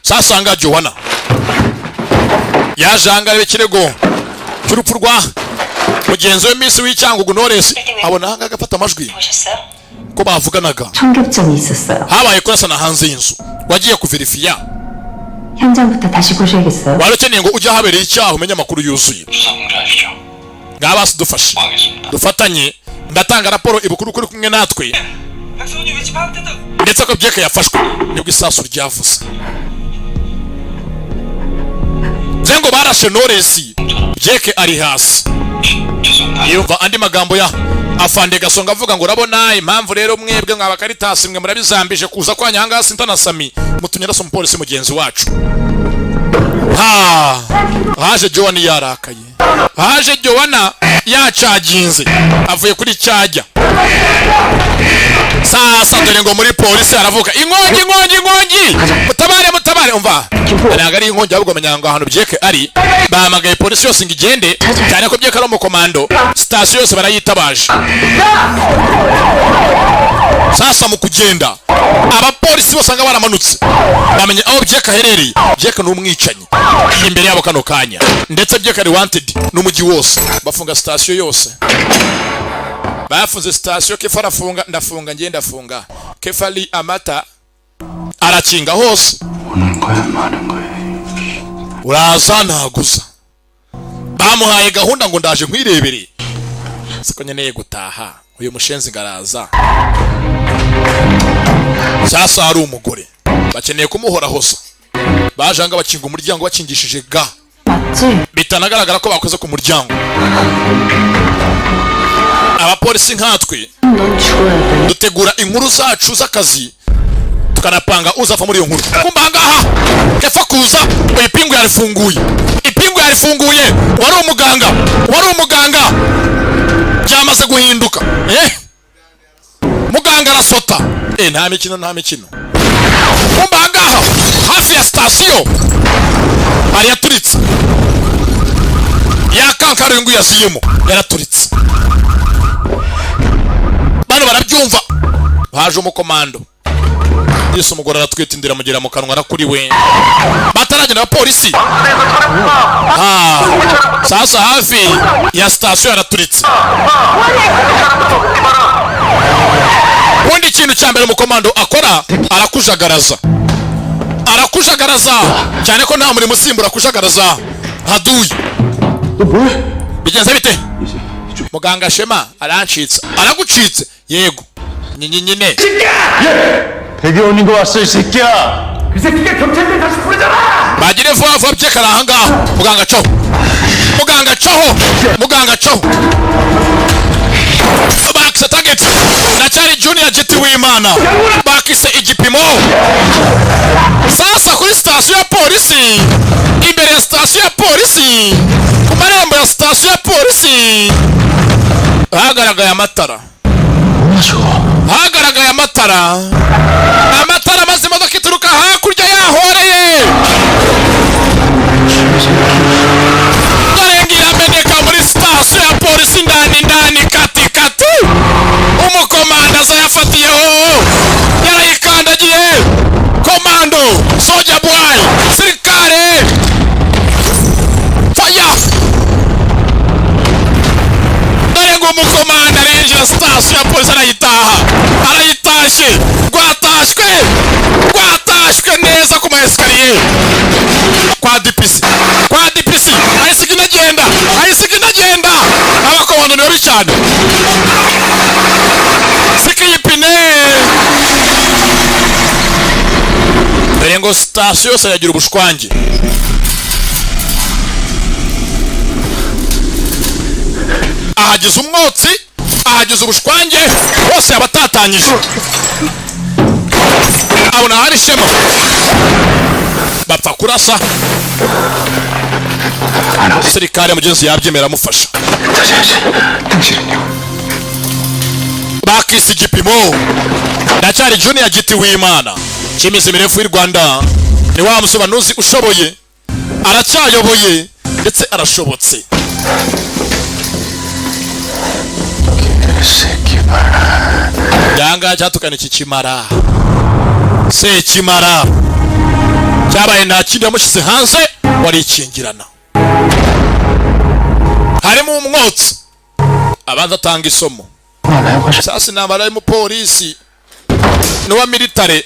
Sasa nga Joanna yaje ahangaha areba ikirego cy'urupfu rwa mugenzi we Miss w'Icyangugu Knowless, abona ahangaha agafata amajwi ko bavuganaga. 총격전이 있었어요. Habaye kurasana hanze y'inzu, wagiye kuverifiya. 현장부터 다시 보셔야겠어요. Wari ukeneye ngo ujye ahabereye icyaha umenye amakuru yuzuye. Ngabasi dufashe, dufatanye. Ndatanga raporo ibukuru kuri kumwe natwe, ndetse ko byeke yafashwe. Nibwo isasu ryavuze nze ngo barashe Knowless, byeke ari hasi. Yumva andi magambo ya afande Gasonga avuga ngo: "Urabona impamvu rero mwebwe mwa bakaritasi mwe murabizambije kuza kwa nyanga sintanasami mutumye arasa umupolisi mugenzi wacu." Ha, haje Joan yarakaye, haje Joanna yacaginze avuye kuri cyajya. Sasa dore ngo muri polisi haravuka inkongi, inkongi, inkongi! Mutabare, mutabare! Umva, ntabwo ari inkongi, ahubwo menya ngo ahantu byeke ari bahamagaye polisi yose ngo igende, cyane ko byeke ari umukomando. Sitasiyo yose barayitabaje. Sasa mu kugenda, abapolisi bose usanga baramanutse bamenye aho byeke aherereye. Byeke ni umwicanyi imbere yabo kano kanya, ndetse byeke ari wanted n'umujyi wose. Bafunga sitasiyo yose, bafunze sitasiyo. Kefa arafunga, ndafunga, ngiye ndafunga. Kefa ali amata arakinga hose. Uraza ntaguza, bamuhaye gahunda ngo ndaje nkwirebere, siko nkeneye gutaha. Uyu mushenzi ngaraza. Sasa hari umugore bakeneye kumuhorahoza, baje ahangaha bakinga umuryango bakingishije ga, bitanagaragara ko bakoze ku muryango. Abapolisi nkatwe dutegura inkuru zacu z'akazi, tukanapanga uzava muri iyo nkuru. Kumba ahangaha kefa kuza, ipingu yarifunguye, ipingu yarifunguye. Wari umuganga, wari umuganga, byamaze guhinduka. Muganga arasota. Nta mikino, nta mikino. Kumba ahangaha hafi ya sitasiyo hari yaturitse ya kankara, uyu nguyu yaziyemo yaraturitse. Bano barabyumva, haje umukomando yise umugore aratwita, inda iramugera mu kanwa, arakuriwe. Bataragenda abapolisi. Ah, sasa hafi ya sitasiyo yaraturitse. Ubundi ikintu cya mbere umukomando akora, arakujagaraza, arakujagaraza, cyane ko nta murimo usimbura kujagaraza haduye. Bigenze bite muganga? Shema arancitse. Aragucitse? Yego, nyine nyine. 백의원인 거 왔어 이 새끼야. 그 새끼가 경찰들 다시 부르잖아! Bagire vuba vuba, byekara ahangaha. Muganga caho, muganga caho, muganga caho. Bakise target ndacyari Junior Giti w'Imana, bakise igipimo. Sasa kuri sitasiyo ya polisi, imbere ya sitasiyo ya polisi, ku marembo ya sitasiyo ya polisi hagaragaye amatara, hagaragaye amatara, amatara maze imodoka ituruka hakurya yahoreye. Dore ngo irameneka muri sitasiyo ya polisi ndani ndani, kati kati. Umukomando aza yafatiyeho, yarayikandagiye. Komando soja boy sirikare faya. Dore ngo umukomando arinjira sitasiyo ya polisi, arayitaha, arayitashye. Rwatashywe, rwatashywe neza ku ma escalier kwa DPC, kwa DPC. Ayisiga inagenda, ayisiga inagenda. Abakomando ni babi cyane. Sika ipine. Dore ngo sitasiyo yose yagira ubushwange. Ahageze umwotsi, ahageze ubushwange hose, yabatatanyije. Abona hari ishema, bapfa kurasa. Umusirikare mugenzi yabyemera, amufasha. Bakise igipimo. Ndacyari Junior Giti w'Imana cy'imizi mirefu y'u Rwanda. Ni wa musobanuzi ushoboye, aracyayoboye ndetse arashobotse. Yanga cyatukana iki kimara sekimara cyabaye, nta kindi yamushyize hanze warikingirana, harimo umwotsi. Abanza atanga isomo. Sasa intambara y'umupolisi n'uwa militare,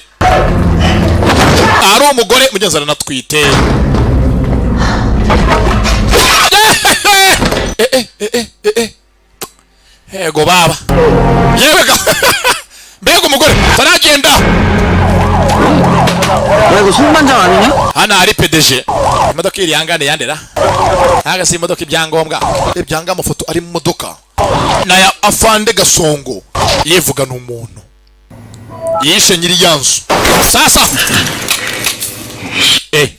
ari umugore mugenzi aranatwite. Yego baba, yewe ga, mbega umugore taragenda. 야 이거 송반장 아니냐? Hano hari PDG. Imodoka iri yangane yandera ntago si imodoka. Ibyangombwa ibyanga, amafoto ari mu modoka naya afande Gasongo yivugana umuntu yishe nyiri ya nzu. Sasa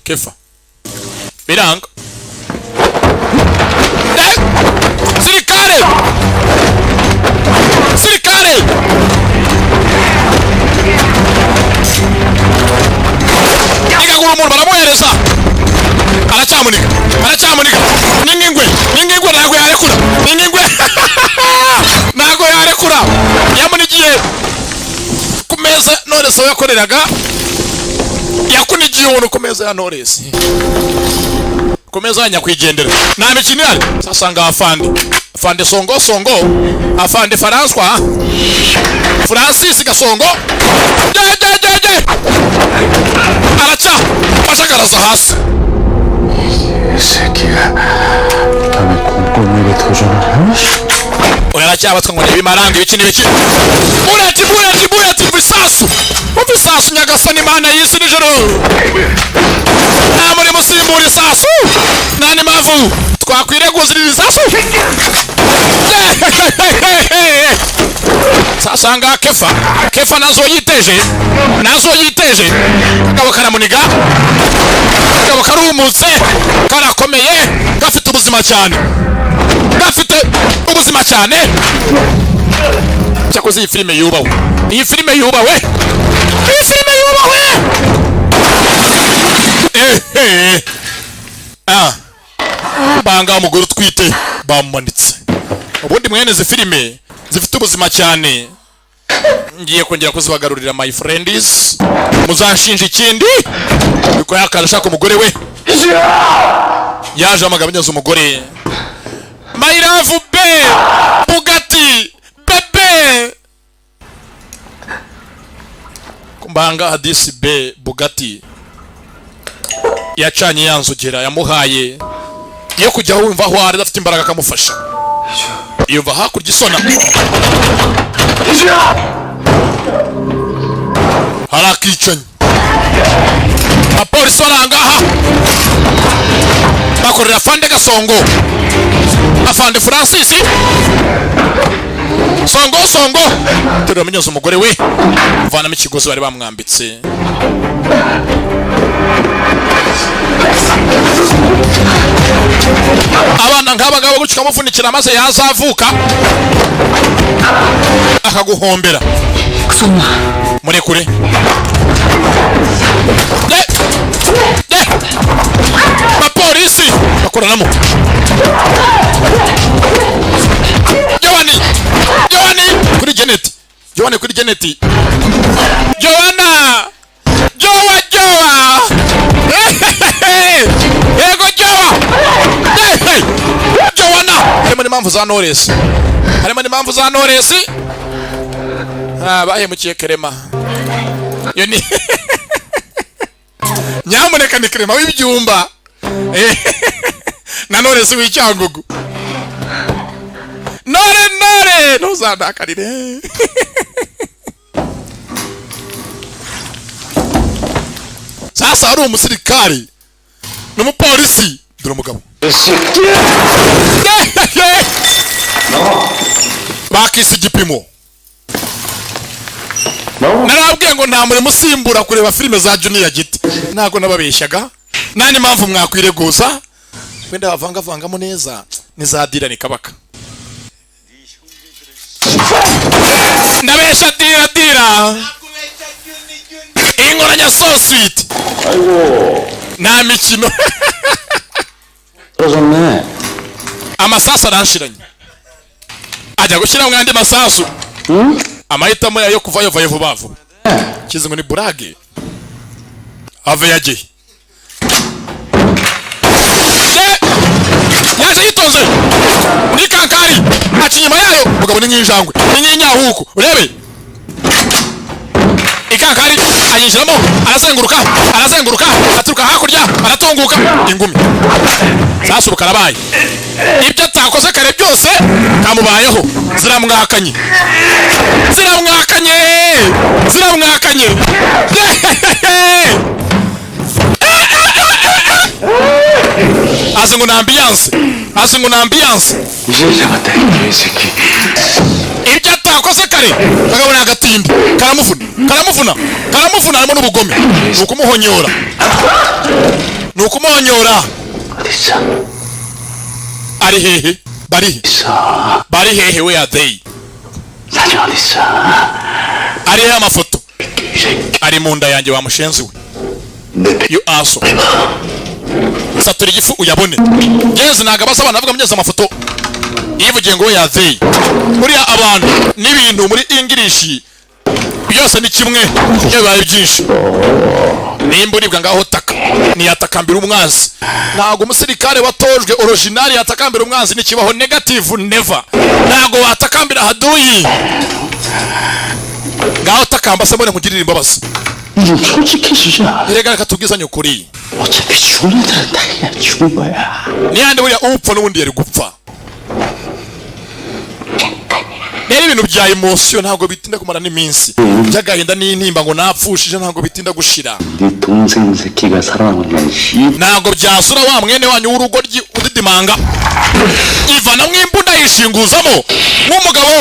kefa biranga. Sirikare, sirikare. Aracyamunika, aracyamunika. Ni nk'ingwe, ni nk'ingwe, ntabwo yarekura. Ni nk'ingwe, ntabwo yarekura. Yamunigiye ku meza Knowless aho yakoreraga. Yakunigiye umuntu ku meza ya Knowless, ku meza ya nyakwigendera. Nta mikino ihari. Sasanga afande, afande Songo, Songo, afande François, Francis Gasongo. Je je je je, araca ashagaraza hasi. 이 새끼가 남의 공권력에 도전을 하면 Oya, aracyabatwa ngo ni ibimaranga, ibiki n'ibiki. Bullet, bullet, bullet! Umva isasu, umva isasu! Nyagasani Imana y'isi n'ijoro, nta murimo usimbura isasu, nta n'impamvu twakwireguza iri sasu. Sasanga Kefa, Kefa nazo yiteje, nazo yiteje. Kagabo karamuniga, kagabo karumutse, karakomeye, gafite ubuzima cyane, gafite ubuzima cyane. Cyakoze iyi filime yubahwe, iyi filime yubahwe, iyi filime yubahwe. Ehe, ah, banga umugore utwite bamumanitse. Ubundi mwene izi filime zifite ubuzima cyane ngiye kongera kuzibagarurira. My friends, muzanshinja ikindi biko yakara ashaka umugore we. Yaje amagabo anyaze umugore. My love, be Bugatti bebe kumbanga hadisi be Bugatti yacanye ya nzogera yamuhaye yo kujya wumva aho ari, adafite imbaraga akamufasha. Yumva hakurya isona, hari akicanyi. Abapolisi bari ahangaha bakorera afande Gasongo, afande Francis Songo, Songo. Terura amenyoza umugore we, vanamo ikigozi bari bamwambitse. Abana nk'aba ngaba gutyo ukamuvunikira, maze yazavuka akaguhombera. Murekure. De de, abapolisi bakoranamo. Joani, Joani kuri Janet, Joani kuri Janet, Joana, Joa, Joa, yego Joa, Joana. Harimo n'impamvu za Knowless, harimo n'impamvu za Knowless. Ah, bahemukiye Kerema. Iyo ni nyamuneka ni Kerema w'ibyumba na Knowless w'icyangugu. Nore, nore, ntuzandakarire. Sasa hari umusirikari n'umupolisi. Dore umugabo bakise igipimo. Narabwiye ngo nta murimo usimbura kureba filime za Junior Giti. Ntabwo nababeshyaga, nta n'impamvu mwakwireguza. Wenda bavangavangamo neza ni za dira ni kabaka. Ndabesha dira dira inkoranya so sweet, nta mikino. 떨어졌네. Amasasu aranshiranye, ajya gushyiramo andi masasu. Amahitamo yayo kuvayo vayo vuba vuba. Kizi ngo ni burage ave yagiye. Yaje yitonze muri kankari, aca inyuma yayo. Mugabo ni nk'injangwe, ni nk'inyahuku. Urebe ikankari ayinjiramo, arazenguruka, arazenguruka, aturuka hakurya, aratunguka ingumi. Sasa ubu karabaye, ibyo atakoze kare byose kamubayeho. Ziramwakanye, ziramwakanye, ziramwakanye. Azi ngo ni ambiance, azi ngo ni ambiance. 이제 잡았다 이 개새끼. Ibyo atakoze kare kagabona agatindi karamuvuna, karamuvuna, karamuvuna. Harimo n'ubugome, ni ukumuhonyora, ni ukumuhonyora. 어딨어? Ari hehe? Bari he? 있어. Bari hehe? Where are they? 사진 어딨어? Ari hehe amafoto? 이 새끼. Ari mu nda yanjye wa mushenzi we. 내 You aso 배. Satura igifu uyabone. Genzi ntabwo abaza abana avuga mugeze amafoto, yivugiye ngo yazeye buriya abantu n'ibintu muri English byose ni kimwe iyo bibaye byinshi. Nimba uribwa, ngaho taka. Ntiyatakambira umwanzi. Ntabwo umusirikare watojwe original yatakambira umwanzi, ntikibaho. Negative, never. Ntabwo watakambira haduyi. Ngaho takamba se mbone nkugirire imbabazi. 좀 솔직해지자. Erega reka tubwizanye ukuri. 어차피 죽는 애들은 다 그냥 죽은 거야. Niyandi buriya upfa n'ubundi yari gupfa. Rero ibintu bya émotion ntabwo bitinda kumara n'iminsi, by'agahinda n'intimba ngo napfushije, ntabwo bitinda gushira. 네 동생 새끼가 살아남은 건 씨. Ntabwo byasura wa mwene wanyu w'urugoryi udidimanga. Ivanamo imbunda, yishinguzamo nk'umugabo.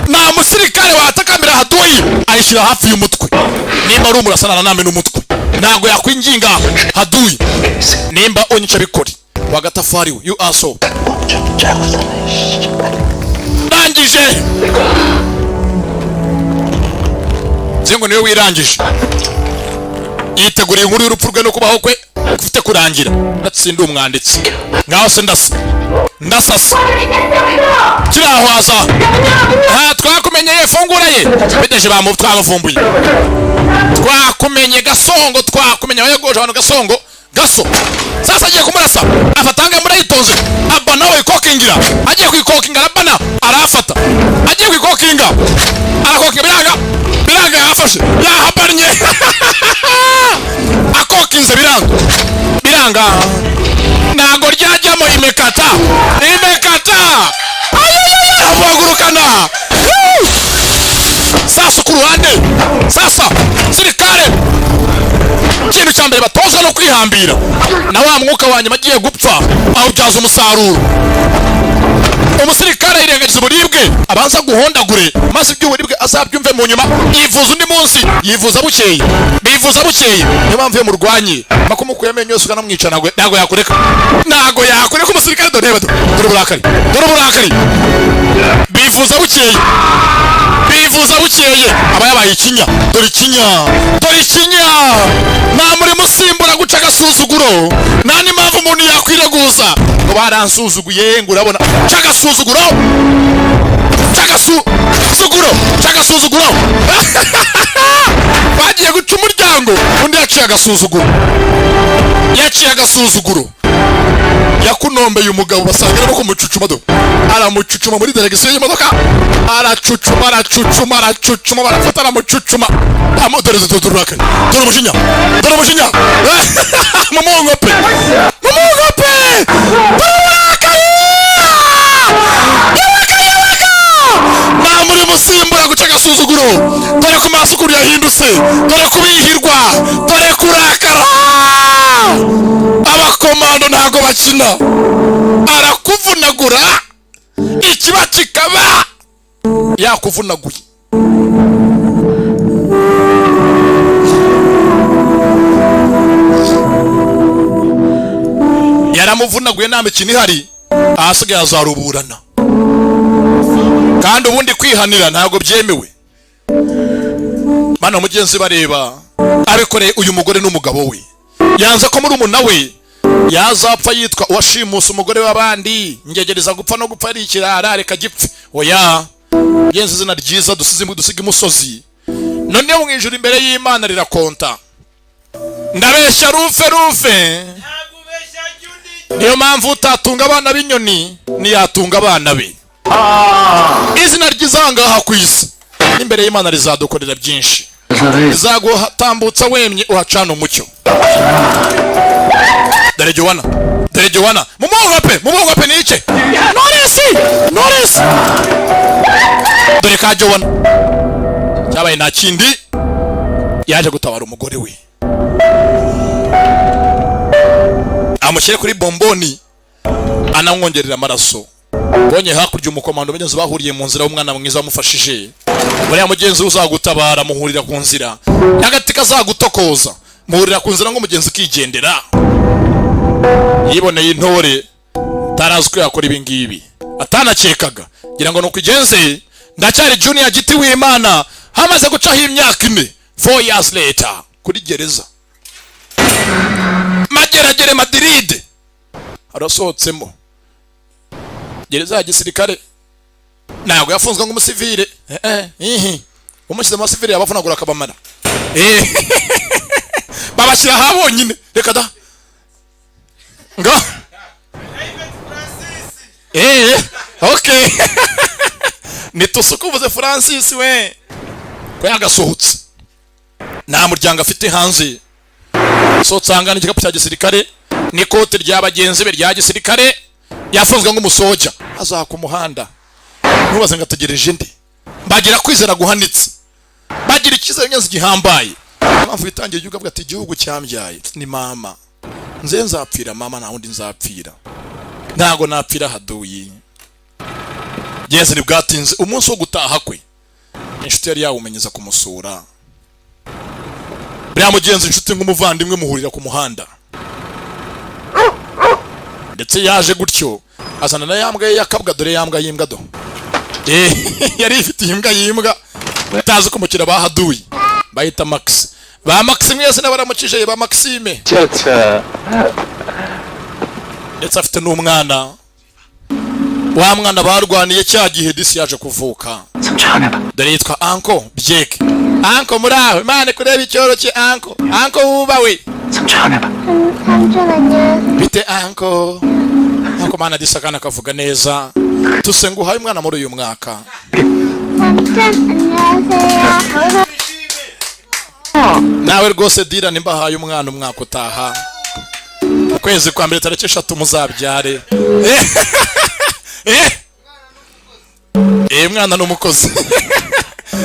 Nta musirikare watakambira haduyi. Ayishyira hafi y'umutwe. Nimba ari umurasana naname n'umutwe, ntabwo yakwinginga haduyi. Nimba unyica bikore wagatafari we, you are so ndangije nzi ngo niwe wirangije, yiteguriye inkuru y'urupfu rwe no kubaho kwe ufite kurangira. Ndatsinda umwanditsi ngaho se, ndasa ndasasa kirahwaza. Aha twakumenye ye, fungura ye bideje bamu twamuvumbuye. Twakumenye gasongo, twakumenye abayogoje abantu gasongo gaso. Sasa agiye kumurasa, afatanga murayitonze. Abba nawe ikokingira, agiye kwikokinga arabana arafata, agiye kwikokinga arakokinga, biranga biranga, yafashe yahabannye, akokinze biranga biranga, ntago ryajyamo. Imekata imekata amuhagurukana. Sasa ku ruhande sasa sirikare, ikintu cya mbere batozwa no kwihambira na wa mwuka wa nyuma agiye gupfa awubyaza umusaruro. Umusirikare yirengagiza uburibwe, abanza guhondagure maze iby'uburibwe azabyumve mu nyuma. Yivuza undi munsi, yivuza bukeye, bivuza bukeye. Niyo mpamvu iyo murwanye makumukuye amenyo yose ukanamwica, ntabwo yakureka, ntabwo yakureka umusirikare. Dore reba, dore uburakari, dore uburakari. Bivuza bukeye, bivuza bukeye, aba yabaye ikinya. Dore ikinya, dore ikinya. Nta murimo usimbura guca agasuzuguro, nta n'impamvu umuntu yakwireguza ngo baransuzuguye. Ngo urabona, ca agasuzuguro, ca agasuzuguro, ca agasuzuguro. Bagiye guca umuryango, undi yaciye agasuzuguro, yaciye agasuzuguro, yakunombeye umugabo. Basanga arimo kumucucuma. Do aramucucuma muri direction y'imodoka, aracucuma, aracucuma, aracucuma, barafata aramucucuma. Amo dore dore dore uburakari, dore umujinya, dore umujinya. Mumungope, mumungope, dore uburakari. Nta murimo usimbura guca agasuzuguro. Dore ku maso ukuntu yahindutse, dore kubihirwa, dore kurakara. Abakomando ntabwo bakina, arakuvunagura ikiba kikaba yakuvunaguye. Yaramuvunaguye, nta mikino ihari, ahasigaye azaruburana. Kandi ubundi kwihanira ntabwo byemewe. Bano mugenzi bareba abikoreye uyu mugore n'umugabo we, yanze ko murumuna we yazapfa yitwa uwashimuse umugore w'abandi. Ngegereza gupfa no gupfa ari ikirara, reka gipfe. Oya mugenzi, izina ryiza dusize dusiga imusozi, noneho mu ijuru imbere y'Imana rirakonta. Ndabeshya rufe rufe? Niyo mpamvu utatunga abana b'inyoni ntiyatunga abana be. Izina ryiza aha ngaha ku isi n'imbere y'Imana rizadukorera byinshi, rizaguhatambutsa wemye, uhacana umucyo. Dore Jowana, dore Jowana, mumuhope, mumuhope nice Noresi, Noresi. Dore ka Jowana cyabaye nta kindi, yaje gutabara umugore we, amushyire kuri bomboni, anamwongerera amaraso. Bonye hakurya umukomando mugenzi bahuriye mu nzira, w'umwana mwiza wamufashije. Buriya mugenzi we uzagutabara muhurira ku nzira, n'agati kazagutokoza muhurira ku nzira, ngo mugenzi ukigendera. Yiboneye intore atarazi ko yakora ibi ngibi, atanakekaga ngira ngo nuko igenze. Ndacyari Junior Giti w'Imana. Hamaze gucaho imyaka 4, 4 years later, kuri gereza Mageragere Madiride. Arasohotsemo gereza ya gisirikare, ntabwo yafunzwe nk'umusivile. Ihi umushyize mu basivile yabavunagura akabamara. Babashyira aha bonyine, reka da ngo okay, nitusukuvuze Francis we ko yagasohotse, nta muryango afite hanze. Sohotse ahangana igikapu cya gisirikare n'ikote rya bagenzi be rya gisirikare, yafunzwe nk'umusoja, azaha ku muhanda. Ntubaze ngo ategereje indi. Bagira kwizera guhanitse, bagira icyizere neza gihambaye. Impamvu bitangira igihugu, avuga ati: "Igihugu cyambyaye ni mama, nze nzapfira mama, nta wundi nzapfira, ntago napfira haduyi." Genzi ntibwatinze umunsi wo gutaha kwe, inshuti yari yawumenyeza kumusura. Buriya mugenzi, inshuti nk'umuvandimwe, muhurira ku muhanda. Ndetse yaje gutyo azana na ya mbwa ye yakabwa. Dore ya mbwa y'imbwa do. Yari ifitiye imbwa y'imbwa utazi ko umukiriya bahaduye bayita Max. Ba Max mwese n'abaramukije ba Maxime. 차차. Ndetse afite n'umwana, wa mwana barwaniye cya gihe disi yaje kuvuka. Dore yitwa Uncle Byeke. Uncle, muri aho, Imana kureba icyoro cye. Uncle, uncle wubawe. 삼촌 안녕하세요. Bite uncle? Uncle mana disi, akana kavuga neza. Tuse nguhaye umwana muri uyu mwaka. 삼촌 안녕하세요. Nawe rwose dira, nimbahaye umwana umwaka utaha mu kwezi kwa mbere tariki 3 muzabyare. Mwana ni umukozi,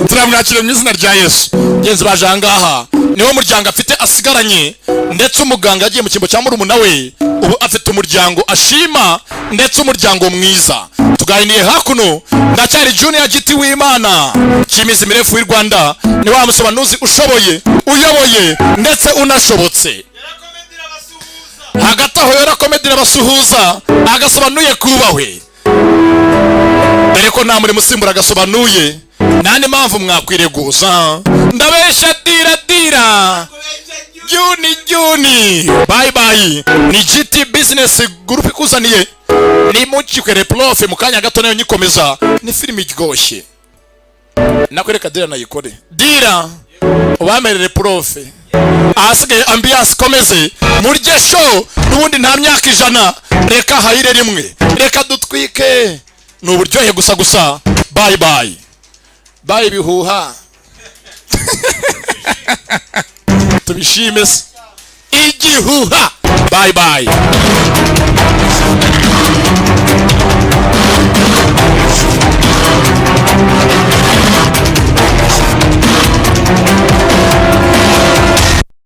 turamwakira mu izina rya Yesu. Genzi baje ahangaha, niwo muryango afite asigaranye. Ndetse umuganga yagiye mu cyimbo cya murumuna we, ubu afite umuryango ashima ndetse umuryango mwiza. Tuganiriye hakuno, ndacyari Junior Giti w'Imana cy'imizi mirefu y'u Rwanda, ni wa musobanuzi ushoboye, uyoboye ndetse unashobotse. Hagati aho yarakomedira abasuhuza, agasobanuye kubahwe, dore ko nta murimo usimbura agasobanuye. Nta mpamvu mwakwireguza ndabeshya. Dira dira, juni juni, bye bye. Ni GT Business Group ikuzaniye ni mukikwere prof mu kanya gato nayo nyikomeza. Ni filimi iryoshye, nakwereka dira nayikore. Dira ubamerere prof, ahasigaye ambiance ikomeze murye show. N'ubundi nta myaka 100, reka hayire rimwe, reka dutwike, ni uburyohe gusa gusa. Bye bye bye, ibihuha tubishime se igihuha. Bye bye.